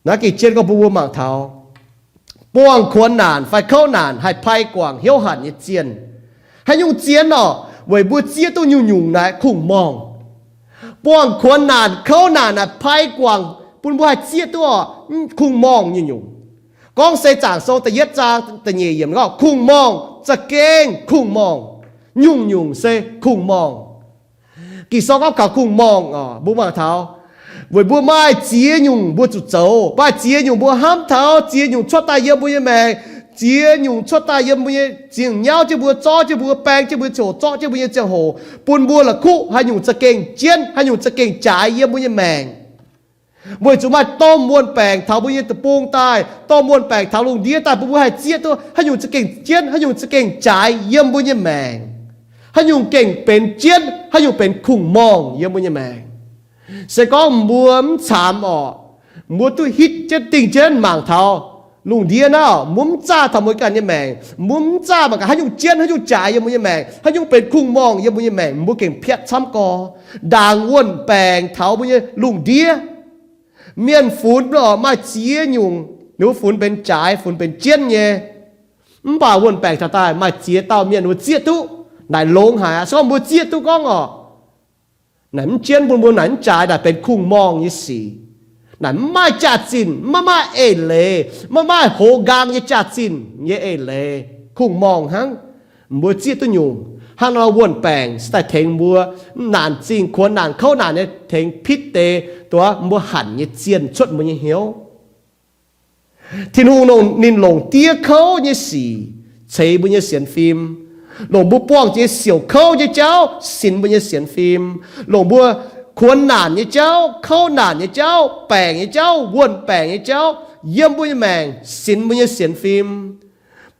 Naaiv gengh jienv gorngv bun mbuo mangc taux buangh kuonx naanc fai kouv naanc haih pai guangc hnyouv hanc nyei zienh. Haaix nyungc zienh oc, weic mbuo zieqv duqv nyungc-nyungc naaic kungx-morngh. Buangh kuonx naanc kouv naanc naaic pai guangc bun mbuo haih zieqv duqv oc, kungx-morngh nyungc-nyungc. Gorngv se Zaangc Sou da'yietv zaang da'nyeic yiemc gorngv kungx-morngh, za'gengh kungx-morngh, nyungc-nyungc se kungx-morngh. Ging-Sou gorngv kaux kungx-morngh oc, mbuo mangc taux weic mbuo maaih ziex nyungc mbuo zuqc zoux, maaih ziex nyungc mbuo hnamv taux, ziex nyungc cuotv daaih yiem mbuo nyei maengc, ziex nyungc cuotv daaih yiem mbuo nyei zingh nyauv jienv mbuo, zorqv jienv mbuo, baeng jienv mbuo ziangh hoc, zorqv jienv mbuo nyei ziangh hoc, bun mbuo la'kuqv haaix nyungc za'gengh jienv, haaix nyungc za'gengh jaaix yiem mbuo nyei maengc. Weic zuqc maaih domh wuon-baengc taux mbuo nyei deic-bung daaih, domh wuon-baengc taux lungh ndiev daaih, bun mbuo haih zieqv duqv haaix nyungc za'gengh jienv, haaix nyungc za'gengh jaaix yiem mbuo nyei maengc. Haaix nyungc gengh benx jienv, haaix nyungc benx kungx-morngh yiem mbuo nyei maengc. Se gorngv mbuo mv caamx orqc, mbuo duqv hitv jienv dingh jienv mangc taux lungh ndiev naaiv, mbuo mv zaah taux mbuo ganh nyei maengc, mbuo mv zaah mangc gaax haaix nyungc jienv, haaix nyungc jaaix yiem mbuo nyei maengc, haaix nyungc benx kungx-morngh yiem mbuo nyei maengc, mbuo gengh piatv camv gorx. Ndaangc wuon-baengc taux mbuo nyei lungh ndiev, mienh funx orqc, maaih ziex nyungc, ninh mbuo funx benx jaaix, funx benx jienv nyei. Mv baac wuon-baengc taux daaih maaih ziex dauh mienh mbuo zieqv duqv naaic longx haic aqv. Se gorngv mbuo zieqv duqv gorngv orqc, naaic mv jienv bun mbuo, naaic mv jaaix, naaic benx kungx-morngh nyei sic. Naaic mv maaih jaax-zinh, mv maaih, maaih eix leiz, mv maaih, maaih hoz nqaang nyei jaax-zinh nyei eix leiz, kungx-morngh hnangv. Mbuo zieqv duqv nyungc hnangv nor, wuon-baengc se daaih tengx mbuo, naanc zingh kuonx naanc kouv naanc nyei tengx pitv deix duqv mbuo hanc nyei zienh cuotv mbuo nyei hnyouv. Tin-Hungh ninh longc diev kouv nyei sic ceix mbuo nyei sienx fim, longc mbuo buangh jiex siouc kouv nyei jauv sinx mbuo nyei sienx fim, longc mbuo kuonx naanc nyei jauv, kouv naanc nyei jauv, baengc nyei jauv, wuon-baengc nyei jauv yiem mbuo nyei maengc sinx mbuo nyei sienx fim,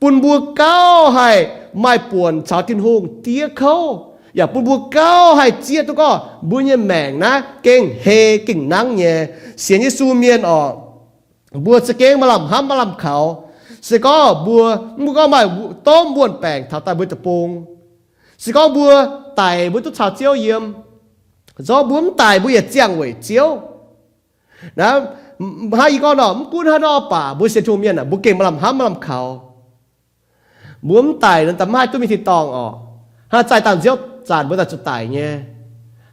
bun mbuo gauh haih maaih buonc caux Tin-Hungh diev kouv, yaac bun mbuo gauh haih zieqv duqv gorngv mbuo nyei maengc naaiv gengh hei gengh nangv nyei. Sienx Yesu mienh orqc, mbuo za'gengh maaih lamh hnamv maaih lamh kaux. Se gorngv mbuo, mbuo gorngv maaih domh wuon-baengc taux daaih mbuo deic-bung, se gorngv mbuo daic mbuo duqv caux Ziouv yiem, se gorngv mbuo mv daic mbuo yaac ziangh weic Ziouv. Naaiv, hnangv yie gorngv nor, mv gunv haaix nor baac mbuo sienx Tin-Hungh mienh aah, mbuo gengh maaih lamh hnamv maaih lamh kaux. Mbuo mv daic nor, da'mv haih duqv mingh tin-dorngh orqc. Hnangv zaih dangh nziouv zanc mbuo daaih zuqc daic nyei.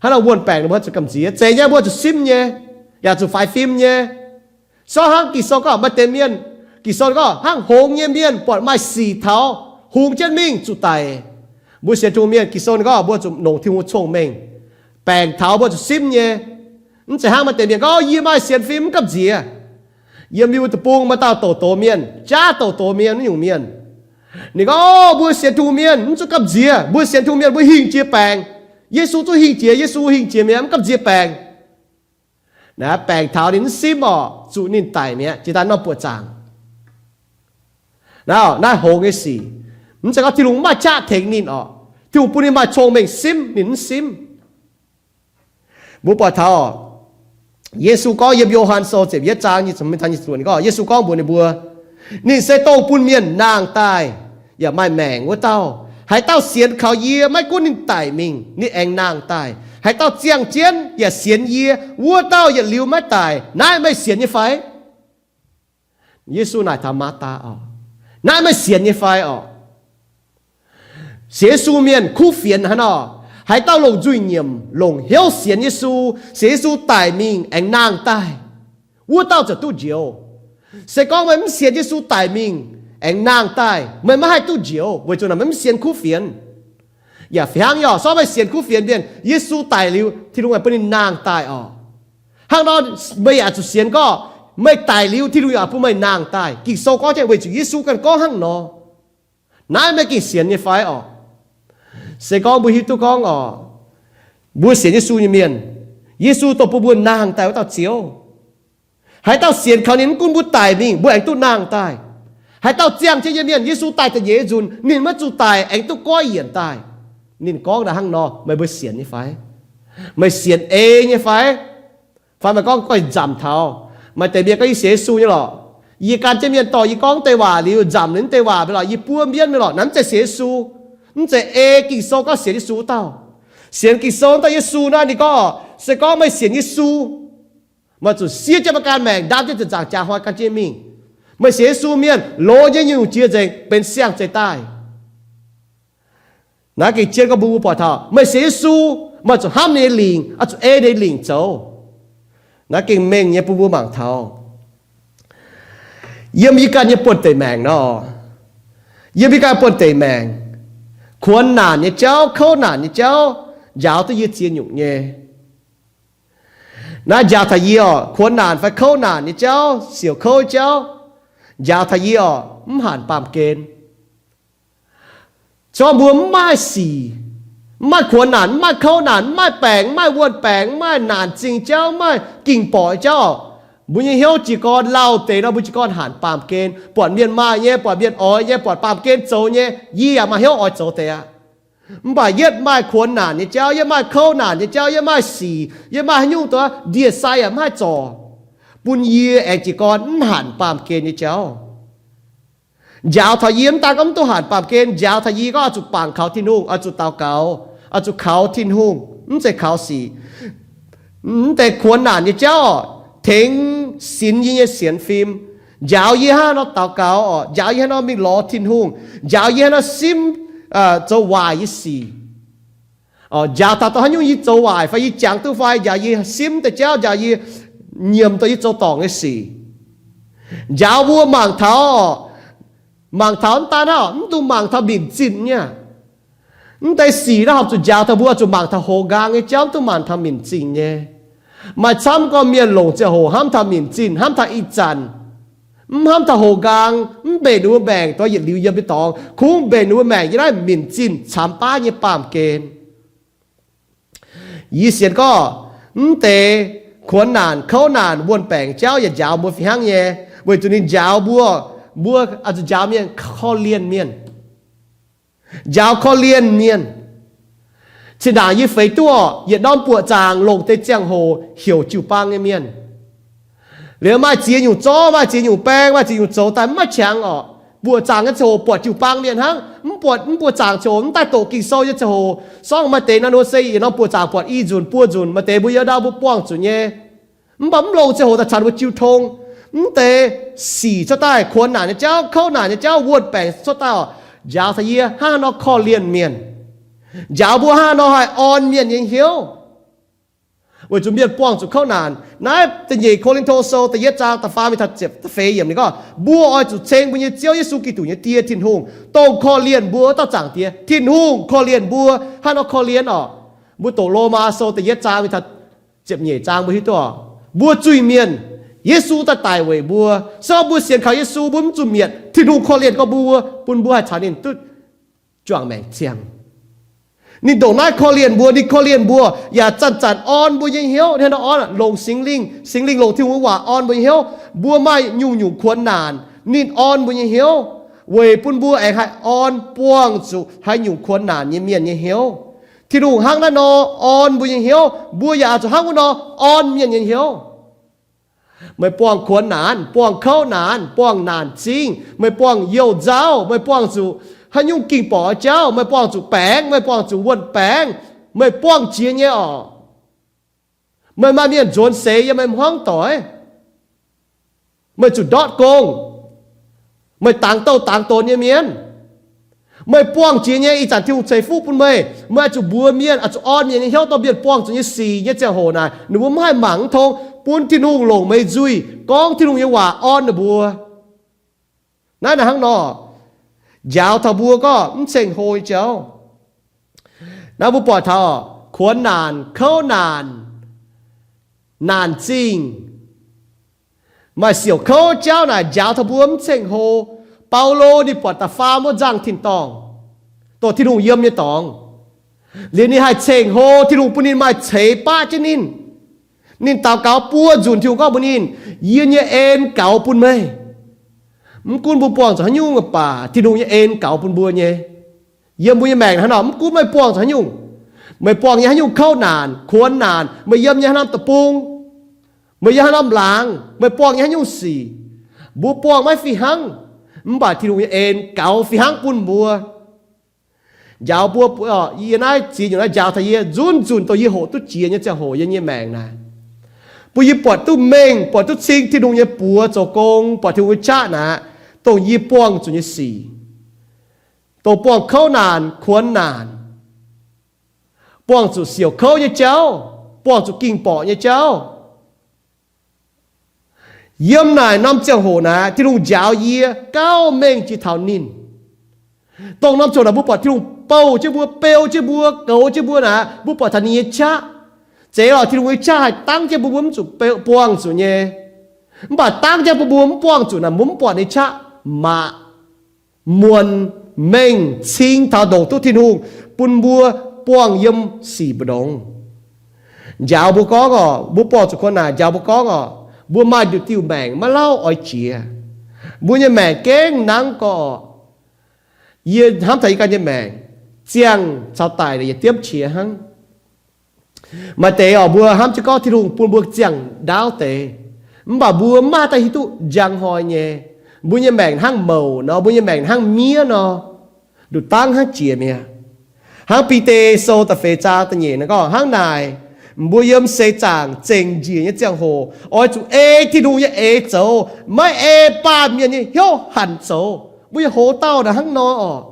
Hnangv nor wuon-baengc ninh mbuo zuqc gamh nziex, zeiz nyei, mbuo zuqc simv nyei, yaac zuqc faix fim nyei. Sortv hnangv Ging-Sou gorngv maaih deix mienh, Ging-Sou gorngv hnangv hngongx nyei mienh buatc maaih sic taux hungx jienv mingh zuqc daic. Mbuo sienx Tin-Hungh mienh, Ging-Sou ninh gorngv mbuo zuqc longc Tin-Hungh cong-mengh. Baengc taux mbuo zuqc simv nyei. Mv zeiz hnangv maaih deix mienh gorngv, yie maaih sienx fim mv gamh nziex. Yiem yie mbuo deic-bung maaih dauh douc doz mienh, jaav douc doz mienh, naaiv nyungc mienh. Ninh gorngv, o, mbuo sienx Tin-Hungh mienh mv zuqc gamh nziex. Mbuo sienx Tin-Hungh mienh mbuo hingh jiex baengc. Yesu zungv hingh jiex, Yesu hingh jiex mi'aqv, mv gamh nziex baengc. Naaiv baengc taux ninh mv simv orqc, zuqc ninh daic mi'aqv, jiex daaih norm buoqc zaangc. Naaiv, naaiv hngongx nyei sic. Mv zeiz gorngv Tin-Hungh mv maaih qaqv tengx ninh orqc. Tin-Hungh bun ninh maaih cong-mengh simv, ninh mv simv. Mbuo buatc taux Yesu gorngv yiem Yo^han Sou ziepc yietv zaang nyic ziepc luoqc, ninh gorngv, Yesu gorngv mbuox ninh mbuo, ninh se dongh bun mienh nangh daaih yaac maaih maengc wuov dauh. Haaix dauh sienx kaux yie, maiv gunv ninh daic mingh, ninh aengx nangh daaih. Haaix dauh ziangh jienv yaac sienx yie, wuov dauh yietc liuz maiv daic. Naaiv meih sienx nyei fai? Yesu naaic taux Maatv^taa orqc, naaiv meih sienx nyei fai orqc? Sienx Yesu mienh kuv fienx hnangv nor, haaix dauh longc nzuih nyiemc, longc hnyouv sienx Yesu, sienx Yesu daic mingh aengx nangh daaih, wuov dauh ziouc duqv njoux. Se gorngv meih mv sienx Yesu daic mingh aengx nangh daaih, meih maiv haih duqv njoux, weic zuqc naaic meih mv sienx kuv fienx. Yaac fih hnangv nyei orqc, sortv meih sienx kuv fienx mienh, Yesu daic liuz, Tin-Hungh aengx bun ninh nangh daaih orqc. Hnangv nor, meih yaac zuqc sienx gorngv meih daic liuz, Tin-Hungh yaac bun meih nangh daaih. Ging-Sou gorngv jienv weic zuqc Yesu ganh gorngv hnangv nor. Naaiv meih gengh sienx nyei fai orqc? Se gorngv mbuo hiuv duqv gorngv orqc, mbuo sienx Yesu nyei mienh, Yesu dongh bun mbuo nangh daaih wuov dauh Ziouv. Haaix dauh sienx kaux ninh, mv gunv mbuo daic mingh, mbuo aengx duqv nangh daaih. Haaix dauh ziangh jienv nyei mienh, Yesu daaih da'nyeic nzunc, ninh maiv zuqc daic, aengx duqv goiv yienc daaih. Ninh gorngv naaiv hnangv nor, meih mbuo sienx nyei fai? Meih sienx ei nyei fai? Fai meih gorngv goiv nzamc taux, maaih deix mienh gorngv yie sienx Yesu nyei lorqc. Yie gan jienv mienh dorh yie gorngv deix waac liuz, nzamc liuz deix waac mingh lorqc, yie buov mienv mingh lorqc, naaiv mv zeiz sienx Yesu. Mv zeiz ei Ging-Sou gorngv sienx Yesu wuov dauh. Sienx Ging-Sou wuov dauh Yesu naaiv ninh gorngv, se gorngv meih sienx Yesu, meih zuqc siev jienv meih ganh maengc, ndaam jienv ziepc nzaangc jaax hnoi gan jienv mingh. Meih sienx Yesu mienh loz jienv nyungc-nyungc jiex nzengc benx siang-zeix daaih. Naaiv gengh jienv gorngv mbuo mbuo buatc taux meih sienx Yesu, meih zuqc hnamv ninh nyei lingc, oix zuqc ei ninh nyei lingc zoux. Naaiv gengh mengh nyei bun mbuo mangc taux yiem yie ganh nyei buonv-deic maengc nor, yiem yie ganh buonv-deic maengc, kuonx naanc nyei jauv, kouv naanc nyei jauv njaaux duqv yie ziex nyungc nyei. Naaiv njaaux taux yie oc, kuonx naanc fai kouv naanc nyei jauv, siouc kouv jauv, njaaux taux yie oc, mv hanc baamh gen. Zorqv mbuo mv maaih sic, mv maaih kuonx naanc, mv maaih kouv naanc, mv maaih baengc, mv maaih wuonh baengc, mv maaih naanc zingh jauv, mv maaih ging-borqc jauv, mbuo nyei hnyouv jiez gorn lauh deix nor, mbuo jiez gorn hanc baamh gen, buatc mienh maaih nyei, buatc mienh oix nyei, buatc baamh gen zoux nyei, yie yaac maaih hnyouv oix zoux deix aqv. Mv baac yietv maaih kuonx naanc nyei jauv, yietv maaih kouv naanc nyei jauv, yietv maaih sic, yietv maaih haaix nyungc doz ndie-sai yaac mv haih zorc, bun yie aengx jiez gorn mv hanc baamh gen nyei jauv. Njaaux taux yie mv daan gorngv mv duqv hanc baamh gen, njaaux taux yie gorngv oix zuqc bangc kaux Tin-Hungh, oix zuqc daux gaux, oix zuqc kaux Tin-Hungh, mv zeiz kaux sic. Mv deix kuonx naanc nyei jauv oc, tengx sinx yie nyei sienx fim, njaaux yie hnangv nor daux gaux oc, njaaux yie hnangv nor mingh lorz Tin-Hungh, njaaux yie hnangv nor simv zoux waaic nyei sic. Njaaux taux haaix nyungc yie zoux waaic fai yie jangx duqv fai, njaaux yie simv deix jauv, njaaux yie nyiemc dongh yie zoux dorngc nyei sic. Njaaux mbuo mangc taux, mangc taux mv daan hnangv, mv dungx mangc taux minc zinh nyei. Mv deix sic naaiv horpc zuqc njaaux taux mbuo zuqc mangc taux hoz nqaang nyei jauv, mv dungx mangc taux minc zinh nyei. Maaih camv gorn mienh longc ziangh hoc hnamv taux minc zinh, hnamv taux ih zanc, mv hnamv taux hoz nqaang, mv mbenc ninh mbuo maengc dongh yietc liuz yiem nyei dorngx, kungx mbenc ninh mbuo maengc yiem naaiv minc zinh camx baav nyei baamh gen. Yie sienx gorngv mv deix kuonx naanc, kouv naanc, wuonh baengc jauv yaac njaaux mbuo fih hnangv nyei, weic zuqc ninh njaaux mbuo, mbuo oix zuqc njaaux mienh korv-lienh mienh. Njaaux korv-lienh mienh. Zinh ndaangc yie feix duqv yietc norm buoqc zaangc longc deix ziangh hoc heuc jiu-baang nyei mienh. Liuz maaih ziex nyungc zorqv, maaih ziex nyungc baeng, maaih ziex nyungc zoux daaih mv maaih qangx orqc. Buoqc zaangc nyei ziangh hoc buatc jiu-baang mienh hnangv, mv buatc, mv buoqc zaangc ziangh hoc mv daaih doqc Ging-Sou nyei ziangh hoc, sorng maaih deix naaiv nor se yietc norm buoqc zaangc buatc i nzunc buo nzunc, maaih deix mbuo yiem ndau mbuo buangh zuqc nyei. Mv baac mv longc ziangh hoc daaih caux ninh mbuo jiu tong. Mv deix sic cuotv daaih, kuonx naanc nyei jauv, kouv naanc nyei jauv, wuonh baengc cuotv daaih oc, njaaux taux yie hnangv haaix nor korv-lienh mienh, njaaux mbuo hnangv haaix nor haih orn mienh nyei hnyouv. Weic zuqc mienh buangh zuqc kouv naanc. Naaiv da'nyeic Ko^lin^to Sou da'yietv zaang da'faam mingh taux ziepc da'feix yiemc ninh gorngv, mbuo oix zuqc ceng mbuo nyei Ziouv Yesu Giduc nyei Die Tin-Hungh, dongh korv-lienh mbuo wuov dauh Zaangc Diex. Tin-Hungh korv-lienh mbuo. Hnangv nor korv-lienh orqc, mbuo doqc Lomaa Sou da'yietv zaang mingh taux ziepc nyeic zaang mbuo hiuv duqv, mbuo zuiz-mienh, Yesu daaih daic weic mbuo. Se gorngv mbuo sienx kaux Yesu, mbuo mv zuqc mietc, Tin-Hungh korv-lienh gorngv mbuo, bun mbuo haih caux ninh duqv juangc maengc ziangh. Ninh ndongc naaiv korv-lienh mbuo, ninh korv-lienh mbuo yaac zanc-zanc orn mbuo nyei hnyouv. Hnangv nor orn, longc Singx Lingh, Singx Lingh longc Tin-Hungh nyei waac orn mbuo nyei hnyouv. Mbuo maaih nyungc-nyungc kuonx naanc, ninh orn mbuo nyei hnyouv, weic bun mbuo aengx haih orn buangh zuqc haaix nyungc kuonx naanc nyei mienh nyei hnyouv. Tin-Hungh hnangv naaiv nor orn mbuo nyei hnyouv, mbuo yaac oix zuqc hnangv wuov nor orn mienh nyei hnyouv. Meih buangh kuonx naanc, buangh kouv naanc, buangh naanc zingh, meih buangh youh nzauv, meih buangh zuqc haaix nyungc ging-borqc jauv, meih buangh zuqc baengx, meih buangh zuqc wuonh baengx, meih buangh jiex nyei orqc. Meih maaih mienh nzuonx seix yiem meih hmuangv doic, meih zuqc ndortv gong, meih dangx douh dangx donx nyei mienh, meih buangh jiex nyei. Ih zanc Tin-Hungh ceix fuqv bun meih, meih oix zuqc mbuox mienh, oix zuqc orn mienh nyei hnyouv dongh mienh buangh zuqc nyei sic nyei ziangh hoc naaic, ninh mbuo mv haih mangc mv tong, bun Tin-Hungh longc meih nzuih gorngv Tin-Hungh nyei waac orn ninh mbuo. Naaiv naaic hnangv nor, njaaux taux mbuo gorngv mv ceng-hlo nyei jauv. Naaiv mbuo buatc taux kuonx naanc, kouv naanc, naanc zingh, maaih siouc kouv jauv naaic njaaux taux mbuo mv ceng-hlo. Baulo ninh buatc da'faam wuov nzangh tin-dorngh, dongh Tin-Hungh yiem nyei dorngx. Liuz ninh haih ceng-hlo, Tin-Hungh bun ninh maaih ceix baqv jienv ninh. Ninh daux gaux buo nzunc, Tin-Hungh gorngv mbuox ninh, yie nyei en gaux bun meih. Mv gunv mbuo buangh zuqc haaix nyungc baac Tin-Hungh nyei en gaux bun mbuo nyei. Yiem mbuo nyei maengc hnangv nor, mv gunv meih buangh zuqc haaix nyungc, Meih buangh nyei haaix nyungc kouv naanc, kuonx naanc, meih yiem nyei haaix norm deic-bung, meih yiem haaix norm laangz, meih buangh nyei haaix nyungc sic, mbuo buangh maiv fih hnangv, mv baac Tin-Hungh nyei en gaux fih hnangv bun mbuo. Njaaux mbuo, yie naaiv ziex nyungc naaiv njaaux taux yie nzunc nzunc dongh yie hoqc duqv jiex nyei ziangh hoc yiem yie nyei maengc naaic, bun yie buatc duqv mengh, buatc duqv cing Tin-Hungh nyei buoz zoux gong, buatc Tin-Hungh nyei qaqv naaic, dongh yie buangh zuqc nyei sic, dongh buangh kouv naanc, kuonx naanc, buangh zuqc siouc kouv nyei jauv, buangh zuqc ging-borqc nyei jauv. Yiem naaic norm ziangh hoc naaic, Tin-Hungh njaaux yie gauh mengh jiex taux ninh. Dongh norm ziangh hoc naaic mbuo buatc Tin-Hungh bouh jienv mbuo, beu jienv mbuo, goux jienv mbuo naaic, mbuo buatc taux ninh nyei qaqv. Zeiz lorqc, Tin-Hungh nyei qaqv haih dangv jienv mbuo, mbuo mv zuqc buangh zuqc nyei. Mv baac dangv jienv mbuo, mbuo mv buangh zuqc naaic, mbuo mv buatc ninh qaqv. Maaih muonc mengh cing taux ndongc duqv Tin-Hungh bun mbuo buangh yiem sic mbu'ndongx. Njaaux mbuo gorngv orqc, mbuo buangh zuqc kuonx naanc, njaaux mbuo gorngv orqc, mbuo maaih nduqc diuh maengc maiv lauh oix jiex. Mbuo nyei maengc gengh nangv gorx. Yie hnamv taux yie ganh nyei maengc, ziangh caux daic yietc diemv qiex hnangv. Maaih deix orqc, mbuo hnamv jienv gorngv Tin-Hungh bun mbuo ziangh ndaauv deix, mv baac mbuo mv maaih daaih hiuv duqv njang hnoi nyei. Mbuo nyei maengc hnangv mouc nor, mbuo nyei maengc hnangv miev nor, nduqc dangv hnangv jiex mi'aqv. Hnangv Bide Sou da'feix zaang da'nyeic naaiv gorngv hnangv naaic, mbuo yiem seix zaangc zengc njiec nyei ziangh hoc oix zuqc ei Tin-Hungh nyei eix zoux, maiv ei baamh mienh nyei hnyouv hanc zoux. Mbuo nyei hoz dauh naaic hnangv nor orqc.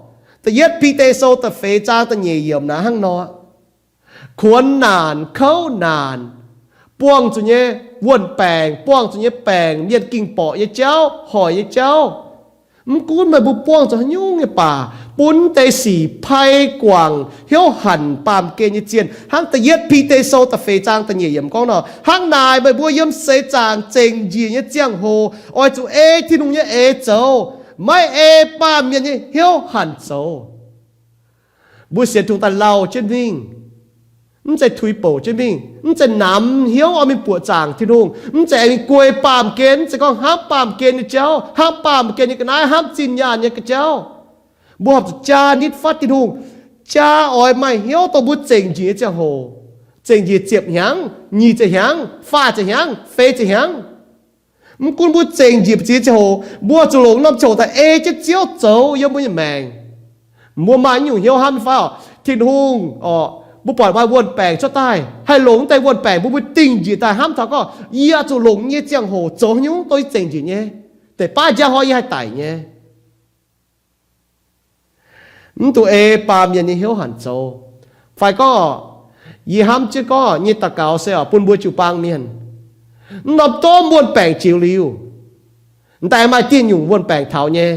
Da'yietv Bide Sou da'feix zaang da'nyeic yiemc naaic hnangv nor. Kuonx naanc, kouv naanc, buangh zuqc nyei wuon-baengc, buangh zuqc nyei baengc, mienh ging-borqc nyei jauv, hoic nyei jauv, mv gunv meih mbuo buangh zuqc haaix nyungc nyei baac, bun deix sic pai guangc hnyouv hanc baamh gen nyei zienh. Hnangv da'yietv Bide Sou da'feix zaang da'nyeic yiemc gorngv nor, hnangv naaic meih mbuo yiem seix zaangc zengc njiec nyei ziangh hoc oix zuqc ei Tin-Hungh nyei eix zoux, maiv ei baamh mienh nyei hnyouv hanc zoux. Mbuo sienx tungx daaih lauh jienv mingh, mv zeiz tuix bouc jienv mingh, mv zeiz namx hnyouv oix mingh buoqc zaangc Tin-Hungh, mv zeiz aengx mingh guei baamh gen, mv zeiz gorngv hnamv baamh gen nyei jauv, hnamv baamh gen nyei ga'naaiv, hnamv zinh nyaanh nyei ga'jauv. Mbuo horpc zuqc jaa nitv fatv Tin-Hungh, jaa oix maaih hnyouv dongh mbuo zengc njiec nyei ziangh hoc, zengc njiec ziepc hnyangx, nyic ziepc hnyangx, faah ziepc hnyangx, feix ziepc hnyangx. Mv gunv mbuo zengc njiec ziepc hnyangx ziangh hoc, mbuo zuqc longc norm ziangh hoc daaih ei jienv Ziouv zoux yiem mbuo nyei maengc. Mbuo maaih nyungc hnyouv hnamv nyei fai orqc? Tin-Hungh orqc, mbuo buatc maaih wuon-baengc cuotv daaih, haih longc wuov deix wuon-baengc bun mbuo dingh njiec daaih hnamv taux gorngv yie zuqc longc nyei ziangh hoc zoux haaix nyungc dongh yie zengc njiec nyei, deix baav njang hnoi yie haih daic nyei. Mv dungx ei baamh mienh nyei hnyouv hanc zoux. Fai gorngv, yie hnamv jienv gorngv nyei daux gaux se orqc bun mbuo jiu-baang mienh, mv norm domh wuon-baengc jiex liuz, m'daaih maaih diuh nyungc wuon-baengc taux nyei.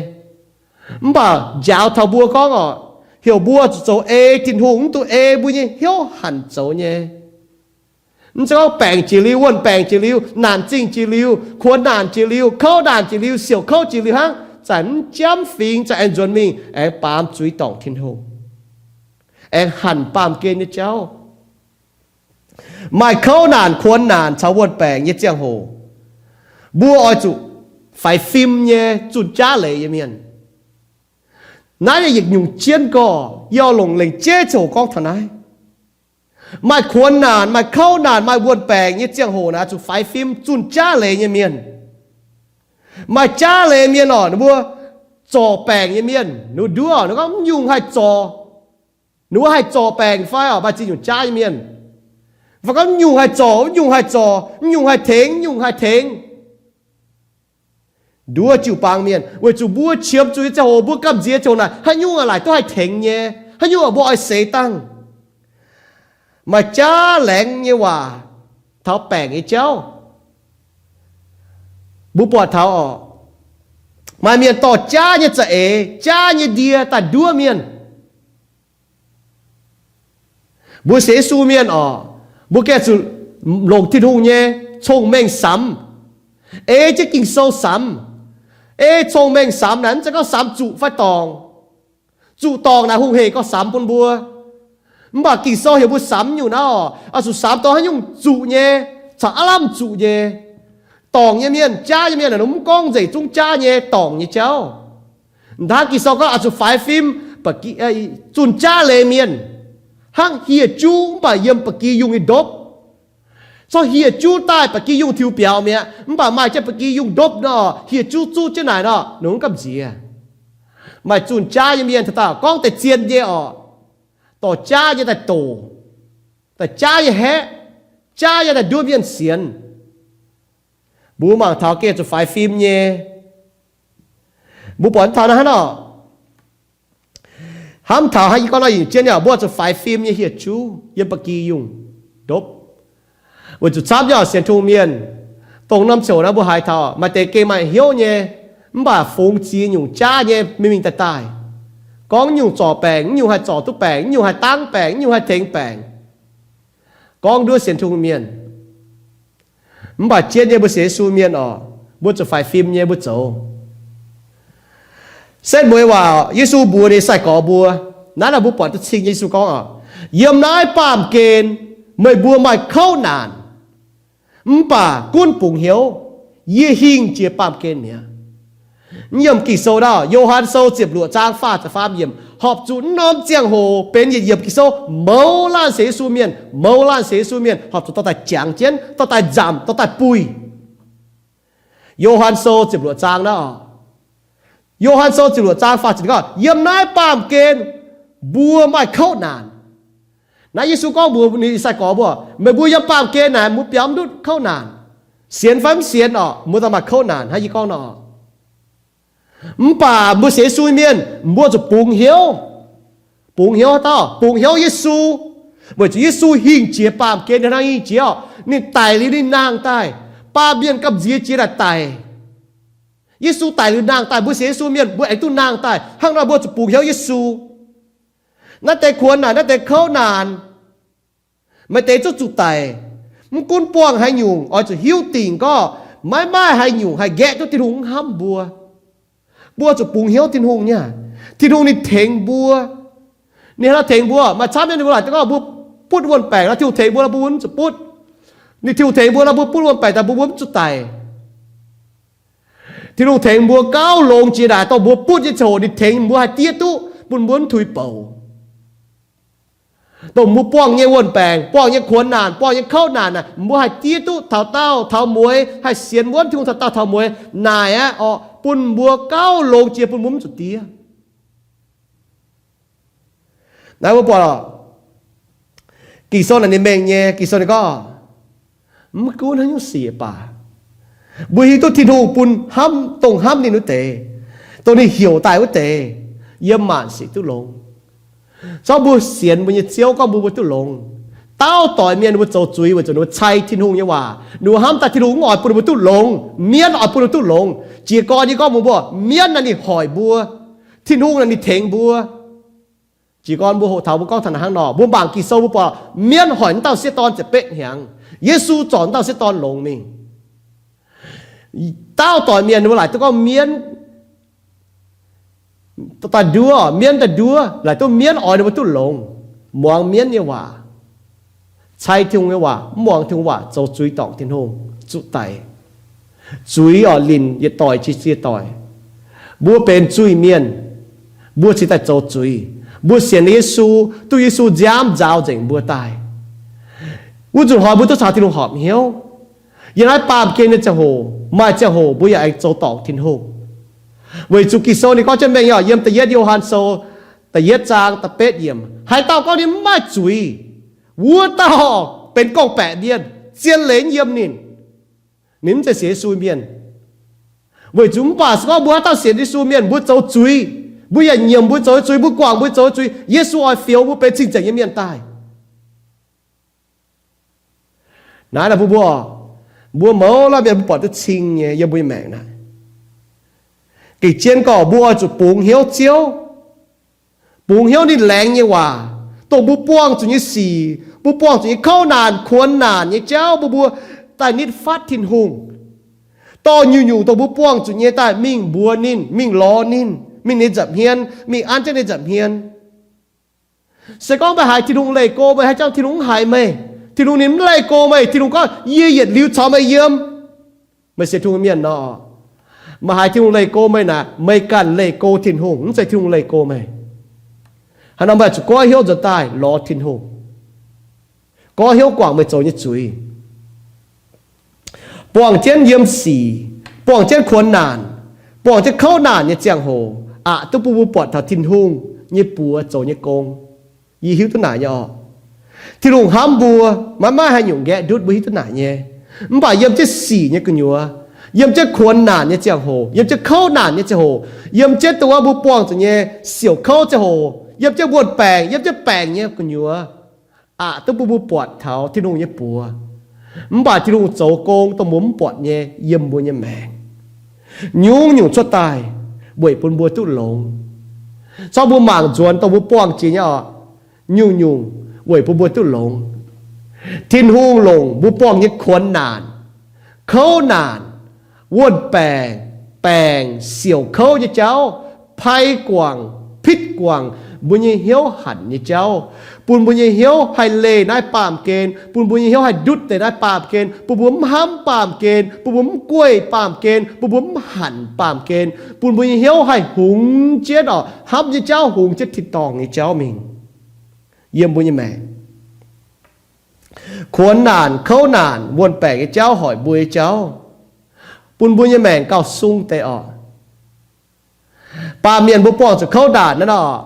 Mv baac njaaux taux mbuo gorngv orqc, heuc mbuo zuqc zoux ei Tin-Hungh, mv dungx ei mbuo nyei hnyouv hanc zoux nyei. Mv zeiz gorngv baengc jiex liuz, wuon-baengc jiex liuz, naanc zingh jiex liuz, kuonx naanc jiex liuz, kouv naanc jiex liuz, siouc kouv jiex liuz hnangv, zanc mv jamv fingx, zanc aengx nzuonx mingh aengx baamz zuiz dorngc Tin-Hungh, aengx hanc baamh gen nyei jauv. Maaih kouv naanc, kuonx naanc caux wuon-baengc nyei ziangh hoc, mbuo oix zuqc faix fim nyei, zunh jaav leiz nyei mienh. Naaiv yie yietc nyungc jienv gorx, yie oix longc lengc jeiv ziangh hoc gorngv taux naaiv. Maaih kuonx naanc, maaih kouv naanc, maaih wuon-baengc nyei ziangh hoc naaic, zuqc faix fim, zunh jaav leiz nyei mienh. Maaih jaav leiz mienh orqc, ninh mbuo zorc baengc nyei mienh, ninh mbuo nduov, ninh gorngv mv nyungc haih zorc. Ninh mbuo haih zorc baengc fai orqc, maaih ziex nyungc jaav nyei mienh. Fai gorngv mv nyungc haih zorc, mv nyungc haih zorc, mv nyungc haih tengx, mv nyungc haih tengx. Nduov jiu-baang mienh, weic zuqc mbuo qiemx zuqc nyei ziangh hoc, mbuo gamh nziex ziangh hoc naaic, haaix nyungc aac laaic duqv haih tengx nyei, haaix nyungc aac mbuo oix seix dangh. Maaih jaav laengz nyei waac taux baengc nyei jauv. Mbuo buatc taux orqc, maaih mienh dorh jaav nyei za'eix, jaav nyei ndie daaih nduov mienh. Mbuo sienx Yesu mienh orqc, mbuo gengh zuqc longc Tin-Hungh nyei cong-mengh samx, ei jienv Ging-Sou samx. Ei cong-mengh samx naaic, mv zeiz gorngv samx zuqc fai dorngc. Zuqc dorngc naaic hungh hec gorngv samx bun mbuo. Mv baac Ging-Sou heuc mbuo samx nyungc naaiv orqc, oix zuqc samx dorh haaix nyungc zuqc nyei, caux aav lamh zuqc nyei. Dorngc nyei mienh, jaav nyei mienh, mv gorngv nzengc zungv jaav nyei, dorngc nyei jauv. Hnangv Ging-Sou gorngv oix zuqc faix fim, zunh jaav leiz mienh, Hnangv hieh juv mv baac yiem ba'gi yungh nyei ndopv. Corc hieh juv daaih ba'gi yungh tiux biaux mi'aqv, mv baac maaih jienv ba'gi yungh ndopv nor, hieh juv zuqv jienv naaic nor, ninh mv gamh nziex. Maaih zunh jaav nyei mienh taux daaih gorngv deix zien nyei orqc, dorh jaav nyei daaih doqc, daaih jaav nyei haeqv, jaav nyei daaih nduov mienh sienx. Mbuo mangc taux gengh zuqc faix fim nyei. Mbuo buatc taux naaiv hnangv nor, hnamv taux hnangv yie gorngv nor, yie jienv nyei mbuo zuqc faix fim nyei hieh juv yiem ba'gi yungh ndopv. Weic zuqc camv nyei sienx Tin-Hungh mienh, dongh norm ziangh hoc naaiv mbuo haiz taux maaih deix gengh maaih hnyouv nyei, mv baac fungx ziex nyungc jaav nyei mingh mingh daaih daaih, gorngv nyungc zorc baengc, nyungc haih zorc duqv baengc, nyungc haih dangv baengc, nyungc haih tengx baengc, gorngv nduov sienx Tin-Hungh mienh. Mv baac jienv nyei mbuo sienx Yesu mienh orqc, mbuo zuqc faix fim nyei mbuo zoux. Setv mueiz waac Yesu mbuox ninh sai-gorx mbuo, naaiv nor mbuo buatc duqv cing nyei. Yesu gorngv orqc, yiem naaiv baamh gen meih mbuo maaih kouv naanc, mv baac gunv bungx hnyouv, yie hingh jiex baamh gen mi'aqv. Yiem Ging-Sou ndau, Yo^han Sou ziepc luoqc zaang faah ziepc faam yiemc, horpc zuqc norm ziangh hoc benx yietc yiemc Ging-Sou mouz laanh sienx Yesu mienh, mouz laanh sienx Yesu mienh horpc zuqc dorh daaih jangx jienv, dorh daaih nzamc, dorh daaih buih. Yo^han Sou ziepc luoqc zaang naaiv, Yo^han Sou ziepc luoqc zaang faah ziepc gorngv, yiem naaiv baamh gen mbuo maaih kouv naanc. Naaiv Yesu gorngv mbuox ninh sai-gorx mbuo, meih mbuo yiem baamh gen naaic mbuo biaux mv ndutv kouv naanc. Sienx fai mv sienx orqc, mbuo daaih maaih kouv naanc hnangv yie gorngv nor. Mv baac mbuo sienx Yesu mienh, mbuo zuqc bungx hnyouv. Bungx hnyouv haaix dauh? Bungx hnyouv Yesu. Weic zuqc Yesu hingh jiex baamh gen, ninh hnangv hingh jiex orqc, ninh daic liuz ninh nangh daaih, baamh mienh gamh nziex jiex naaic daic. Yesu daic liuz nangh daaih, mbuo sienx Yesu mienh mbuo aengx duqv nangh daaih. Hnangv nor mbuo zuqc bungx hnyouv Yesu. Naaiv deix kuonx naanc, naaiv deix kouv naanc, maaih deix zuqc zuqc daic. Mv gunv buangh haaix nyungc, oix zuqc hiuv dingc gorngv maiv maaih haaix nyungc haih nqaeqv duqv Tin-Hungh mv hnamv mbuo. Mbuo zuqc bungx hnyouv Tin-Hungh nyei. Tin-Hungh ninh tengx mbuo. Ninh hnangv nor tengx mbuo, maaih camv nyei ninh mbuo laaic daaih gorngv mbuo butv wuon-baengc nor, Tin-Hungh tengx mbuo nor mbuo mv zuqc butv. Ninh Tin-Hungh tengx mbuo nor mbuo butv wuon-baengc daaih mbuo mbuo mv zuqc daic. Tin-Hungh tengx mbuo gauh longx jiex naaic, dongh mbuo butv nyei ziangh hoc ninh tengx mbuo haih diev duqv bun mbuo mv tuix bouc. Dongh mbuo buangh nyei wuon-baengc, buangh nyei kuonx naanc, buangh nyei kouv naanc aah, mbuo haih diev duqv taux daauh taux mueiz, haih sienx wuonv Tin-Hungh taux daauh taux mueiz naaic aqv orqc, bun mbuo gauh longx jiex bun mbuo mv zuqc diev. Naaiv mbuo buatc Ging-Sou naaic ninh mengh nyei, Ging-Sou ninh gorngv, mv gunv haaix nyungc sic baac, mbuo hiuv duqv Tin-Hungh bun hnamv dongh hnamv ninh wuov deix, dongh ninh heuc daaih wuov deix, yiem maanc sic duqv longx. Zorqv mbuo sienx mbuo nyei Ziouv gorngv mbuo mbuo duqv longx. Daauh doic mienh ninh mbuo zoux zuiz weic zuqc ninh mbuo cai Tin-Hungh nyei waac, ninh mbuo hnamv daaih Tin-Hungh mv oix bun ninh mbuo duqv longx, mienv oix bun ninh duqv longx. Jiez gorn yie gorngv mbuox mbuo, mienv naaic ninh hoic mbuo, Tin-Hungh naaic ninh tengx mbuo. Jiez gorn mbuo hoqc taux mbuo gorngv taux naaic hnangv nor, mbuo mangc Ging-Sou mbuo buatc mienv hoic wuov dauh sieqv dorn ziepc betv hnyangx, Yesu zorc wuov dauh sieqv dorn longx mingh. Daauh doic mienh ninh mbuo laaic duqv gorngv mienv daaih nduov, mienv daaih nduov, laaic duqv mienv oix ninh mbuo duqv longx, muangx mienv nyei waac, cai Tin-Hungh nyei waac, mv muangx Tin-Hungh waac, zoux zuiz dorngc Tin-Hungh, zuqc daic. Zuiz orqc, linc yietc doic jiex yietc doic. Mbuo benx zuiz-mienh, mbuo cingx daaih zoux zuiz. Mbuo sienx Yesu, duqv Yesu nziaamv nzaaux nzengc mbuo daaih. Wuov nzunc hnoi mbuo duqv caux Tin-Hungh horpc hnyouv. Yiem naaiv baamh gen nyei ziangh hoc, maaih ziangh hoc mbuo yaac aengx zoux dorngc Tin-Hungh. Weic zuqc Ging-Sou ninh gorngv jienv mengh nyei, yiem da'yietv Yo^han Sou da'yietv zaang da'betv yiemc, haaix dauh gorngv ninh mv maaih zuiz, wuov dauh benx gorngv-baeqc mienh, zien leiz yiem ninh. Ninh mv zeiz sienx Yesu mienh. Weic zuqc mv baac se gorngv mbuo haaix dauh sienx Yesu mienh, mbuo zoux zuiz, mbuo yaac nyiemc mbuo zoux zuiz, mbuo guangc mbuo zoux zuiz, Yesu oix fioux mbuo benx cing-nzengc nyei mienh daaih. Naaiv nor mbuo, mbuo, mbuo mouz laanh mienh mbuo buatc duqv cing nyei yiem mbuo nyei maengc naaiv. Gec jienv gorngv mbuo oix zuqc bungx hnyouv Ziouv, bungx hnyouv ninh laengz nyei waac, dongh mbuo buangh zuqc nyei sic, mbuo buangh zuqc nyei kouv naanc kuonx naanc nyei jauv, mbuo, mbuo daaih nitv fatv Tin-Hungh. Dorh nyungc-nyungc dongh mbuo buangh zuqc nyei daaih mingh mbuox ninh, mingh lorz ninh, mingh ninh nza'hmien, mingh an jienv ninh nza'hmien. Se gorngv meih haiz Tin-Hungh leih go meih, haaix jangx Tin-Hungh mv haiz meih? Tin-Hungh ninh mv leih go meih. Tin-Hungh gorngv, yie yietc liuz caux meih yiem. Meih sienx Tin-Hungh mienh nor, meih haiz Tin-Hungh leih go meih naaic, meih ganh leih go Tin-Hungh, mv zeiz Tin-Hungh leih go meih. Haaix norm meih zuqc goiv hnyouv nzuonx daaih lorz Tin-Hungh, goiv hnyouv guangc meih zoux nyei zuiz. Buangh jienv yiem sic, buangh jienv kuonx naanc, buangh jienv kouv naanc nyei ziangh hoc, aqc duqv bun mbuo buatc taux Tin-Hungh nyei buoz zoux nyei gong. Yie hiuv duqv naaic nyei oc. Tin-Hungh hnamv mbuo, maiv maaih haaix nyungc nqaeqv ndutv, mbuo hiuv duqv naaic nyei. Mv baac yiem jienv sic nyei gu'nyuoz, yiem jienv kuonx naanc nyei ziangh hoc, yiem jienv kouv naanc nyei ziangh hoc, yiem jienv dongh wuov mbuo buangh zuqc nyei siouc kouv ziangh hoc, yiem jienv wuon-baengc, yiem jienv baengc nyei gu'nyuoz, aqc duqv bun mbuo buatc taux Tin-Hungh nyei buoz. Mv baac Tin-Hungh zoux gong dongh mbuo mv buatc nyei yiem mbuo nyei maengc. Nyungc-nyungc cuotv daaih weic bun mbuo duqv longx. Zorqv mbuo mangc nzuonx dongh mbuo buangh jiex nyei oc, nyungc-nyungc weic bun mbuo duqv longx. Tin-Hungh longc mbuo buangh nyei kuonx naanc, kouv naanc, wuon-baengc, baengc, siouc kouv nyei jauv, pai guangc, pitv guangc mbuo nyei hnyouv hanc nyei jauv, bun mbuo nyei hnyouv haih leih naaiv baamh gen, bun mbuo nyei hnyouv haih ndutv deix naaiv baamh gen, bun mbuo mv hnamv baamh gen, bun mbuo mv gueiv baamh gen, bun mbuo mv hanc baamh gen, bun mbuo nyei hnyouv haih hungx jienv oc, hnamv nyei jauv hungx jienv tin-dorngh nyei jauv mingh yiem mbuo nyei maengc. Kuonx naanc, kouv naanc, wuon-baengc nyei jauv, hoic mbuo nyei jauv, bun mbuo nyei maengc gauh sung deix oc. Baamh mienh mbuo buangh zuqc kouv naanc naaiv nor,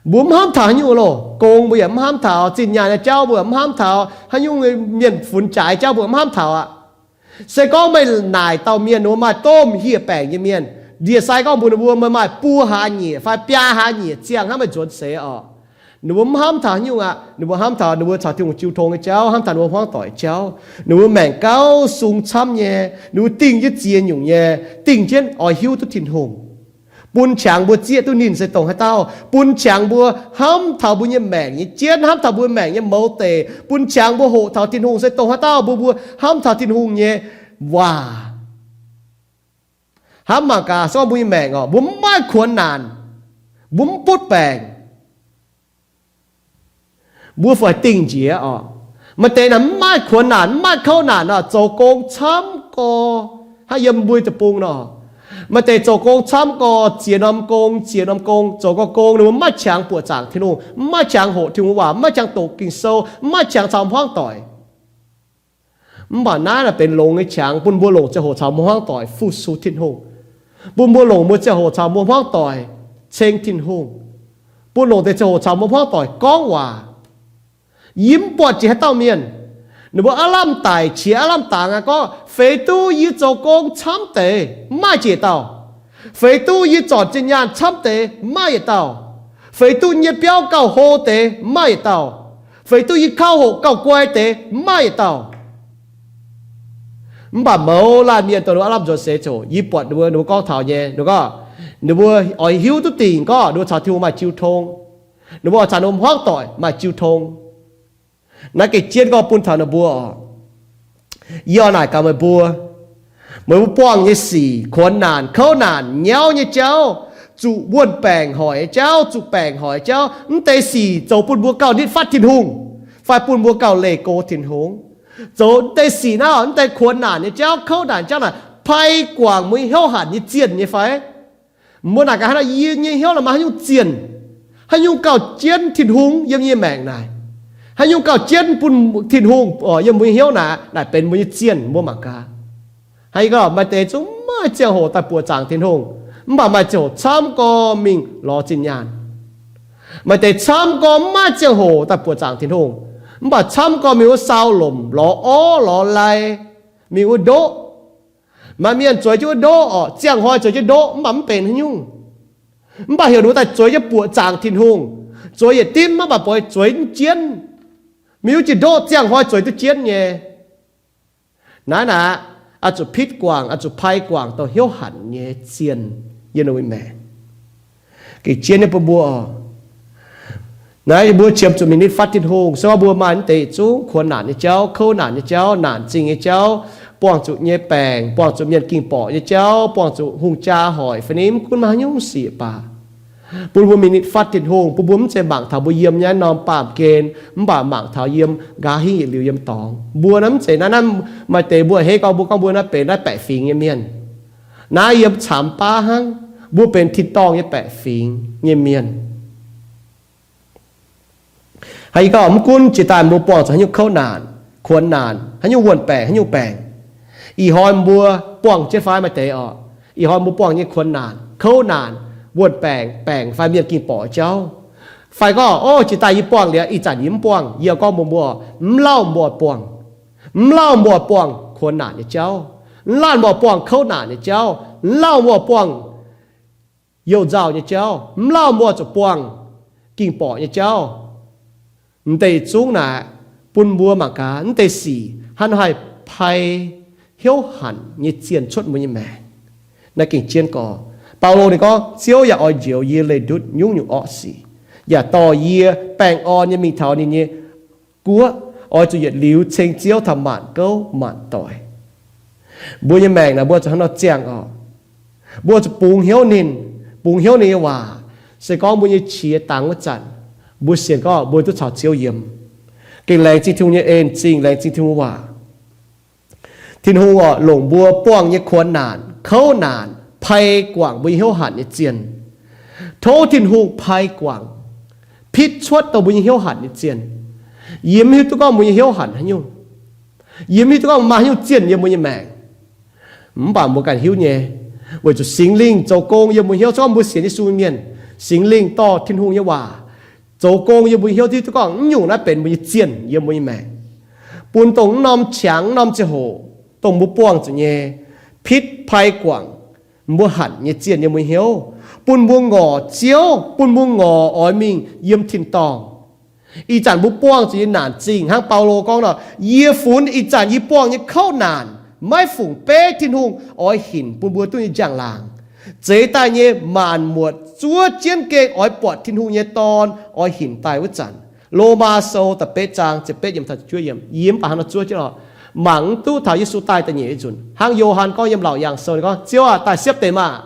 mbuo mv hnamv taux haaix nyungc loh. Gong mbuo yaac mv hnamv taux, zinh nyaanh nyei jauv mbuo yaac mv hnamv taux, haaix nyungc mienh funx jaaix jauv mbuo mv hnamv taux aqv. Se gorngv meih naaic dauh mienh wuov maaih domh hieh baengc nyei mienh, ndie-sai gorngv mbuox ninh mbuo, meih maaih buo hlaax nyieqc fai biaa hlaax nyieqc ziangh hnangv meih nzuonx seix oc, ninh mbuo mv hnamv taux haaix nyungc aqv. Ninh mbuo hnamv taux ninh mbuo caux Tin-Hungh jiu tong nyei jauv, hnamv taux ninh mbuo hmuangv doic jauv. Ninh mbuo maengc gauh sung camv nyei, ninh mbuo dingh jienv ziex nyungc nyei, dingh jienv oix hiuv duqv Tin-Hungh, bun qangx mbuo zieqv duqv ninh se dongh haaix dauh, bun qangx mbuo hnamv taux mbuo nyei maengc nyei jienv, hnamv taux mbuo maengc nyei mouz deic, bun qangx mbuo hoqc taux Tin-Hungh se dongh haaix dauh, mbuo, mbuo hnamv taux Tin-Hungh nyei waac. Hnamv mangc gaax, se gorngv mbuo nyei maengc oc, mbuo mv maaih kuonx naanc, mbuo mv butv baengc, mbuo fih dingh njiec oc. Maaih deix naaic mv maaih kuonx naanc, mv maaih kouv naanc nor, zoux gong camv gorx, hnangv yiem mbuo deic-bung nor. Maaih deix zoux gong camv gorx, ziex norm gong, ziex norm gong, zoux gorx gong, ninh mbuo mv maaih qangx buoqc zaangc Tin-Hungh, mv maaih qangx hoqc Tin-Hungh waac, mv maaih qangx doqc Ging-Sou, mv maaih qangx caux hmuangv doic. Mv baac naaiv naaic benx longx nyei qangx bun mbuo longc ziangh hoc caux hmuangv doic fu-sux Tin-Hungh, bun mbuo longc mbuo ziangh hoc caux mbuo hmuangv doic ceng Tin-Hungh, bun longc deix ziangh hoc caux mbuo hmuangv doic gorngv waac. Yie mv buatc jiex haaix dauh mienh, ninh mbuo aav lamh daic qiex aav lamh dangx aqv gorngv, feix duqv yie zoux gong camv deix, mv maaih jiex dauh. Feix duqv yie zornc zinh nyaanh camv deix, mv maaih yietc dauh. Feix duqv nyei biauv gauh hlo deix, mv maaih yietc dauh. Feix duqv yie kauv hoqc gauh guai deix, mv maaih yietc dauh. Mv baac mouz laanh mienh dongh ninh mbuo aav lamh nzuonx seix ziouc, yie buatc ninh mbuo, ninh mbuo gorngv taux nyei, ninh gorngv, ninh mbuo oix hiuv duqv dingc gorngv ninh mbuo caux Tin-Hungh maaih jiu tong. Ninh mbuo oix caux ninh mbuo hmuangv doic maaih jiu tong. Naaiv gengh jienv gorngv bun taux ninh mbuo oc. Yie oix naaic gaax meih mbuo, meih mbuo buangh nyei sic, kuonx naanc, kouv naanc, nyauv nyei jauv, zuqc wuon-baengc hoic nyei jauv, zuqc baengc hoic nyei jauv, mv deix sic zoux bun mbuo gauh nitv fatv Tin-Hungh, fai bun mbuo gauh leih go Tin-Hungh. Zoux mv deix sic naaiv, mv deix kuonx naanc nyei jauv, kouv naanc jauv naaic, pai guangc mbuo nyei hnyouv hanc nyei zienh nyei fai? Mbuo naaic gaax, haaix nor yie nyei hnyouv naaic maaih haaix nyungc zienh? Haaix nyungc gauh jienv Tin-Hungh yiem yie maengc naaic? Haaix nyungc gauh jienv bun Tin-Hungh yiem mbuo nyei hnyouv naaic, naaic benx mbuo nyei zienh? Mbuo mangc gaax. Haaix gorngv maaih deix zungv maaih ziangh hoc daaih buoqc zaangc Tin-Hungh, mv baac maaih ziangh hoc camv gorx mingh lorz zinh nyaanh. Maaih deix camv gorx mv maaih ziangh hoc daaih buoqc zaangc Tin-Hungh, mv baac camv gorx mingh wuov saau lomc, lorz orv lorz lai, mingh wuov ndoqv. Maaih mienh zueiz jienv wuov ndoqv oc, ziangh hnoi zueiz jienv ndoqv mv baac mv benx haaix nyungc. Mv baac heuc ninh mbuo daaih zueiz jienv buoqc zaangc Tin-Hungh, zueiz yietc dimv mv baac bueix zueiz mv jienv. Mingh wuov jiex ndoqv ziangh hnoi zueiz duqv jienv nyei. Naaiv naaic, oix zuqc pitv guangc, oix zuqc pai guangc dongh hnyouv hanc nyei zienh yiem ninh mbuo maengc. Gengh jienv nyei bun mbuo oc. Naaiv mbuo qiemx zuqc mingh nitv fatv Tin-Hungh, se gorngv mbuo maaih mv deix zungv kuonx naanc nyei jauv, kouv naanc nyei jauv, naanc zingh nyei jauv, buangh zuqc nyei baengc, buangh zuqc mienh ging borqc nyei jauv, buangh zuqc hungh jaa hoic fai ni, mv gunv maaih haaix nyungc sic baac, bun mbuo mingh nitv fatv Tin-Hungh, bun mbuo mv zeiz mangc taux mbuo yiem nyei norm baamh gen, mv baac mangc taux yiem nqa'haav hingh yietc liuz yiem dorngx. Mbuo naaiv mv zeiz naaiv, naaiv maaih deix mbuo hei gorngv mbuo, gorngv mbuo naaiv benx naaiv baeqc fingx nyei mienh. Naaiv yiem camx baav hnangv, mbuo benx tin-dorngh nyei baeqc fingx nyei mienh. Ih gau, mv gunv jiex daaih mbuo buangh zuqc haaix nyungc kouv naanc, kuonx naanc, haaix nyungc wuon-baengc, haaix nyungc baengc, ih hnoi mbuo buangh jienv fai maaih deix oc. Ih hnoi mbuo buangh nyei kuonx naanc, kouv naanc, wuon-baengc, baengc fai mienh ging borqc jauv, fai gorngv, o, jiex daaih yie buangh liuz, ih zanc yie mv buangh, yie gorngv mbuox mbuo, mv lauh mbuo buangh. Mv lauh mbuo buangh kuonx naanc nyei jauv. Mv lauh mbuo buangh kouv naanc nyei jauv. Mv lauh mbuo buangh youh nzauh nyei jauv. Mv lauh mbuo zuqc buangh ging borqc nyei jauv. M'deix zungv naaic bun mbuo mangc gaax, m'deix sic hnangv nor haih pai hnyouv hanc nyei zienh cuotv mbuo nyei maengc. Naaiv gengh jienv gorx. Baulo ninh gorngv, Ziouv yaac oix njoux yie leih ndutv nyungc-nyungc orqv sic, yaac dorh yie baengh orn nyei mingh taux ninh nyei guoqv. Oix zuqc yietc liuz ceng Ziouv taux maanc gouv maanc doic. Mbuo nyei maengc naaic mbuo zuqc hnangv nor ziangh oc. Mbuo zuqc bungx hnyouv ninh, bungx hnyouv ninh nyei waac. Se gorngv mbuo nyei qiex dangx wuov zanc, mbuo sienx gorngv mbuo duqv caux Ziouv yiem. Gengh laengz zingh Tin-Hungh nyei en-zingh, laengz zingh Tin-Hungh waac. Tin-Hungh oc, longc mbuo buangh nyei kuonx naanc, kouv naanc, pai guangc mbuo nyei hnyouv hanc nyei zienh. Tov Tin-Hungh pai guangc, pitv cuotv dongh mbuo nyei hnyouv hanc nyei zienh. Yie mv hiuv duqv gorngv mbuo nyei hnyouv hanc haaix nyungc. Yie mv hiuv duqv gorngv maaih haaix nyungc zienh yiem mbuo nyei maengc. Mv baac mbuo ganh hiuv nyei, weic zuqc Singx Lingh zoux gong yiem mbuo hnyouv. Se gorngv mbuo sienx Yesu mienh, Singx Lingh dorh Tin-Hungh nyei waac zoux gong yiem mbuo hnyouv, hiuv duqv gorngv mv nyungc naaiv benx mbuo nyei zienh yiem mbuo nyei maengc, bun dongh mv norm qangx, mv norm ziangh hoc, dongh mbuo buangh zuqc nyei, pitv pai guangc mbuo hanc nyei zienh yiem mbuo hnyouv, bun mbuo ngorc Ziouv, bun mbuo ngorc oix mingh yiem tin-dorngh. Ih zanc mbuo buangh zuqc nyei naanc zingh hnangv Baulo gorngv nor, yie funx ih zanc yie buangh nyei kouv naanc maiv fungc beiv Tin-Hungh oix hinc bun mbuo duqv nyei njang-laangc. Zeix daaih nyei maanc muotc zuov jienv gengh oix buatc Tin-Hungh nyei Dorn oix hinc daaih wuov zanc. Lomaa Sou da'betv zaang ziepc betv yiemc taux ziepc juov yiemc, yie mv baac hnangv nor zuov jienv oc. Mangc mv duqv taux Yesu daaih da'nyeic nzunc. Hnangv Yo^han gorngv yiem Laauc Yaangh Sou ninh gorngv, Ziouv aah! Daaih siepv deix maah!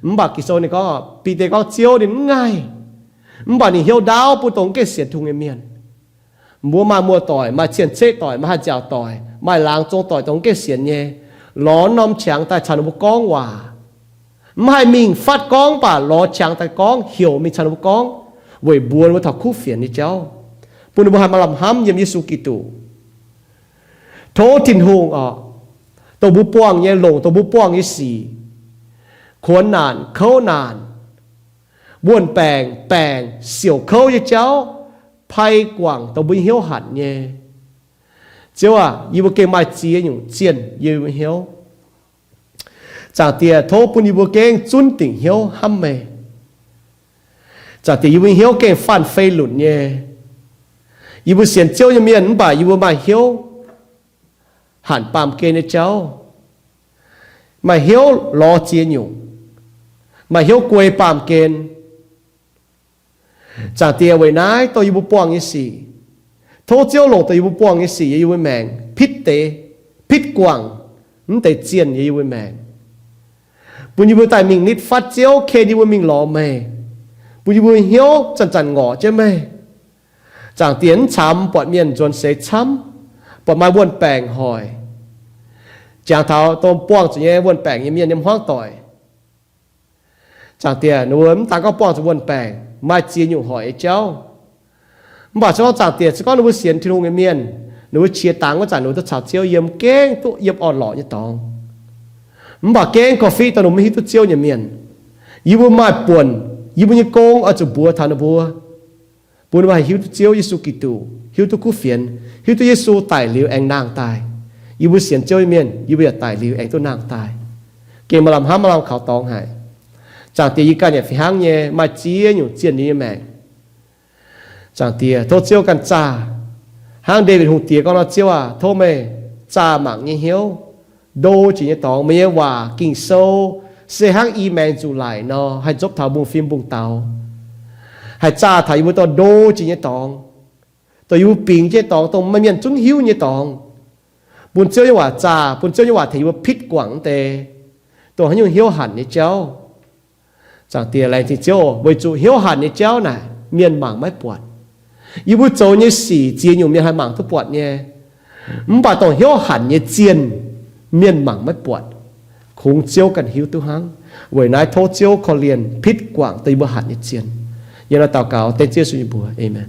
Mv baac Ging-Sou ninh gorngv, Bide gorngv Ziouv ninh mv ngaih. Mv baac ninh hnyouv ndaauv bun dongh mv gaengh sienx Tin-Hungh nyei mienh. Mbuo maaih muoz-doic, maaih cien-ceqv doic, maaih haaix nziaauc doic, maaih laangz zong doic dongh mv gaengh sienx nyei, lorz norm qangx daaih caux ninh mbuo gorngv waac. Mv haih mingh fatv gorngv, mv baac lorz qangx daaih gorngv, heuc mingh caux ninh mbuo gorngv, weic mbuox ninh mbuo taux kuv fienx nyei jauv, bun ninh mbuo haih maaih lamh hnamv yiem Yesu Giduc. Tov Tin-Hungh oc, dongh mbuo buangh nyei, longc dongh mbuo buangh nyei sic, kuonx naanc, kouv naanc, wuon-baengc, baengc, siouc kouv nyei jauv, pai guangc dongh mbuo nyei hnyouv hanc nyei. Ziouv aac, yie mbuo gengh maaih ziex nyungc zienh yiem mbuo hnyouv. Zaangc Diex, tov bun yie mbuo gengh zunv dingc hnyouv hnamv meih. Zaangc Diex, yie mbuo hnyouv gengh faanh fei lunc nyei. Yie mbuo sienx Ziouv nyei mienh mv baac yie mbuo maaih hnyouv hanc baamh gen nyei jauv, maaih hnyouv lorz ziex nyungc, maaih hnyouv guei baamh gen. Zaangc Diex, weic naaiv dongh yie mbuo buangh nyei sic, tov Ziouv longc dongh yie mbuo buangh nyei sic yiem yie mbuo maengc pitv deix, pitv guangc mv deix zienh yiem yie mbuo maengc, bun yie mbuo daaih mingh nitv fatv Ziouv, ken yie mbuo mingh lorz meih, bun yie mbuo hnyouv zanc-zanc ngorc jienv meih. Zaangc Diex, mv camv buatc mienh nzuonx seix camv, buatc maaih wuon-baengc hoic. Jangx taux dongh buangh zuqc nyei wuon-baengc nyei mienh yiem hmuangv doic. Zaangc Diex, ninh mbuo mv daan gorngv buangh zuqc wuon-baengc, maaih ziex nyungc hoic nyei jauv. Mv baac se gorngv Zaangc Diex, se gorngv ninh mbuo sienx Tin-Hungh nyei mienh, ninh mbuo qiex dangx wuov zanc ninh mbuo duqv caux Ziouv yiem, gengh duqv yiem orn-lorqc nyei dorngx. Mv baac gengh korv-fiqv dongh ninh mbuo mv hiuv duqv Ziouv nyei mienh. Yie mbuo maaih buonc, yie mbuo nyei gong oix zuqc mbuox taux ninh mbuo, bun ninh mbuo haih hiuv duqv Ziouv Yesu Giduc, hiuv duqv kuv fienx, hiuv duqv Yesu daic liuz aengx nangh daaih. Yie mbuo sienx Ziouv nyei mienh, yie mbuo yaac daic liuz aengx duqv nangh daaih. Gengh maaih lamh hnamv, maaih lamh kaux dorngx haic. Zaangc Diex, yie ganh yaac fih hnangv nyei maaih ziex nyungc zienh yiem yie maengc. Zaangc Diex, tov Ziouv ganh zaah. Hnangv Ndaawitv Hungh Diex gorngv nor, Ziouv aac, tov meih zaah mangc nyei hnyouv, ndo jiex nyei dorngx. Meih nyei waac Ging-Sou se hnangv i maengx nzuqc laic nor, haih nzopv taux mbungv-fim mbungv-daux, haih zaah taux yie mbuo dorh ndo jiex nyei dorngx, dongh yie mbuo bingx jienv nyei dorngx, dongh maaih mienh zungv hiuv nyei dorngx. Bun Ziouv nyei waac zaah, bun Ziouv nyei waac tengx yie mbuo pitv guangc wuov deix, dongh haaix nyungc hnyouv hanc nyei jauv. Zaangc Diex, laengz zingh Ziouv, weic zuqc hnyouv hanc nyei jauv naaic mienh mangc maiv buatc. Yie mbuo zoux nyei sic ziex nyungc mienh haih mangc duqv buatc nyei, mv baac dongh hnyouv hanc nyei zienh mienh mangc maiv buatc. Kungx Ziouv ganh hiuv duqv hnangv. Weic naaiv tov Ziouv korv-lienh pitv guangc dongh yie mbuo hanc nyei zienh. Yie nor daux gaux dengv Ziouv Yesu nyei mbuox. Aamen.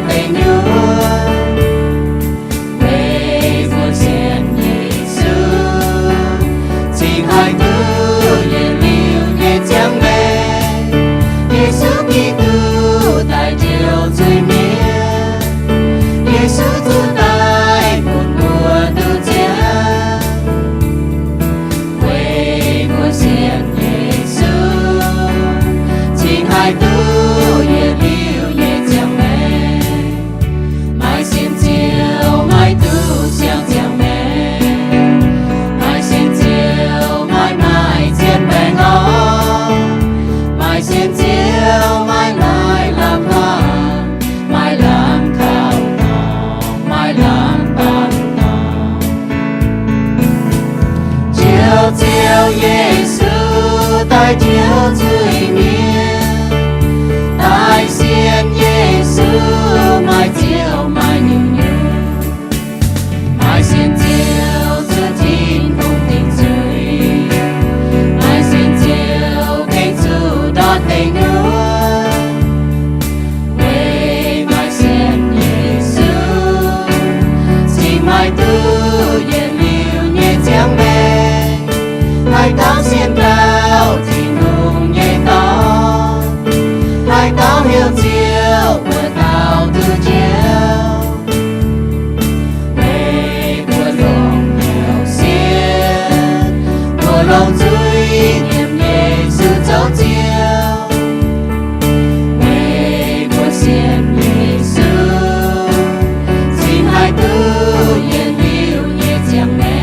deic nyuoqc, weic mbuo sienx Yesu, cingx haih duqv yietc liuz nyei ziangh maengc. Yesu Giduc daaih njoux zuiz-mienh, Yesu zuqc daaih bun mbuo duqv nziaamv. Weic mbuo sienx Yesu, cingx haih duqv yietc liuz nyei ziangh maengc. Maaih sienx Ziouv maiv duqv siang ziangh maengc. Maaih sienx Ziouv maiv maaih zien baengc orn. Maaih sienx Ziouv maiv maaih lamh hlang, maiv lamh taux dorngx, maiv lamh baamh dorngx. Njoux Ziouv Yesu daaih njoux zuiz-mienh, daaih sienx Yesu maaih Ziouv maaih nyungc-nyungc. Maaih sienx Ziouv zuov Tin-Hungh dingc zuiz. Maaih sienx Ziouv gengh zuqc ndortv deic nyuoqc. Weic maaih sienx Yesu, cingx maaih duqv yietc liuz nyei ziangh maengc. Haaix dauh sienx ndau Tin-Hungh nyei Dorn, haaix dauh heuc Ziouv mbuo dauh duqv njoux. Weic mbuo longc hnyouv sienx, mbuo longc zuiz nyiemc Yesu zoux Ziouv. Weic mbuo sienx Yesu, cingx haih duqv yietc liuz nyei ziangh maengc.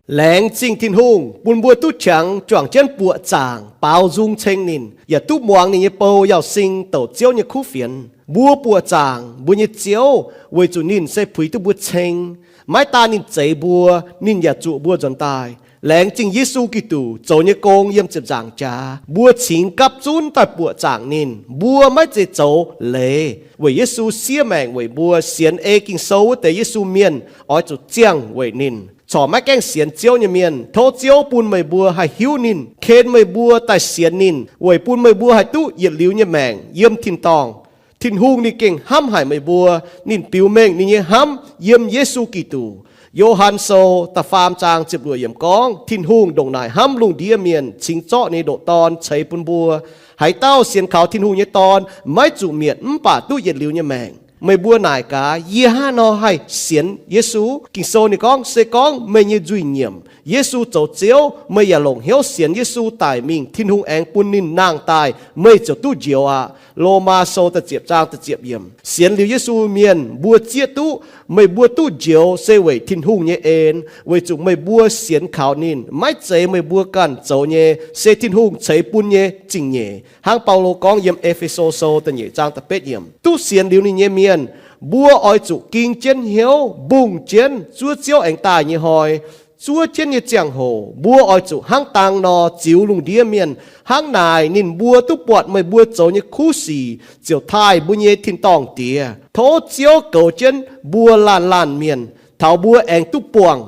Laengz zingh Tin-Hungh bun mbuo duqv qangx juangc jienv buoqc zaangc baaux nzung ceng ninh, yaac duqv muangx ninh nyei bou Yauh Sing douc Ziouv nyei kuv fienx. Mbuo buoqc zaangc mbuo nyei Ziouv weic zuqc ninh se puix duqv mbuo ceng. Maiv daan ninh zeix mbuo, ninh yaac zuqc mbuo nzuonx daaih. Laengz zingh Yesu Giduc zoux nyei gong yiem ziepc nzaangc jaax, mbuo cingx gapv zunv daaih buoqc zaangc ninh. Mbuo maiv zeiz zoux leiz, weic Yesu siev maengc weic mbuo. Sienx ei Ging-Sou wuov deix Yesu mienh oix zuqc ziangh weic ninh. Corc maiv gaengh sienx Ziouv nyei mienh, tov Ziouv bun meih mbuo haih hiuv ninh, ken meih mbuo daaih sienx ninh, weic bun meih mbuo haih duqv yietc liuz nyei maengc yiem tin-dorngh. Tin-Hungh ninh gengh hnamv haic meih mbuo. Ninh biux mengh ninh nyei hnamv yiem Yesu Giduc. Yo^han Sou da'faam zaang ziepc luoqc yiemc gorngv, Tin-Hungh ndongc naaic hnamv lungh ndiev mienh, cingx zorqv ninh nyei ndoqc Dorn ceix bun mbuo. Haaix dauh sienx kaux Tin-Hungh nyei Dorn maiv zuqc mietc, mv baac duqv yietc liuz nyei maengc. Meih mbuo naaic gaax, yie hnangv haaix nor haih sienx Yesu? Ging-Sou ninh gorngv, se gorngv meih nyei nzuih nyiemc Yesu zoux Ziouv, meih yaac longc hnyouv sienx Yesu daic mingh, Tin-Hungh aengx bun ninh nangh daaih, meih ziouc duqv njoux aqv. Lomaa Sou da'ziepc zaang da'ziepc yiemc. Sienx liuz Yesu mienh mbuo zieqv duqv, meih mbuo duqv njoux se weic Tin-Hungh nyei en, weic zuqc meih mbuo sienx kaux ninh. Maiv zeiz meih mbuo ganh zoux nyei, se Tin-Hungh ceix bun nyei zingh nyeic. Hnangv Baulo gorngv yiem E^fe^so Sou da'nyeic zaang da'betv yiemc, duqv sienx liuz ninh nyei mienh, mbuo oix zuqc ging jienv hnyouv, mbungh jienv zuov Ziouv aengx daaih nyei hnoi. Zuov jienv nyei ziangh hoc mbuo oix zuqc hnangv dang nor ziux lungh ndiev mienh. Hnangv naaic ninh mbuo duqv buatc meih mbuo zoux nyei kuv sic, ziouc taaih mbuo nyei tin-dorngh Diex. Tov Ziouv goux jienv mbuo laanh laanh mienh, taux mbuo aengx duqv buangh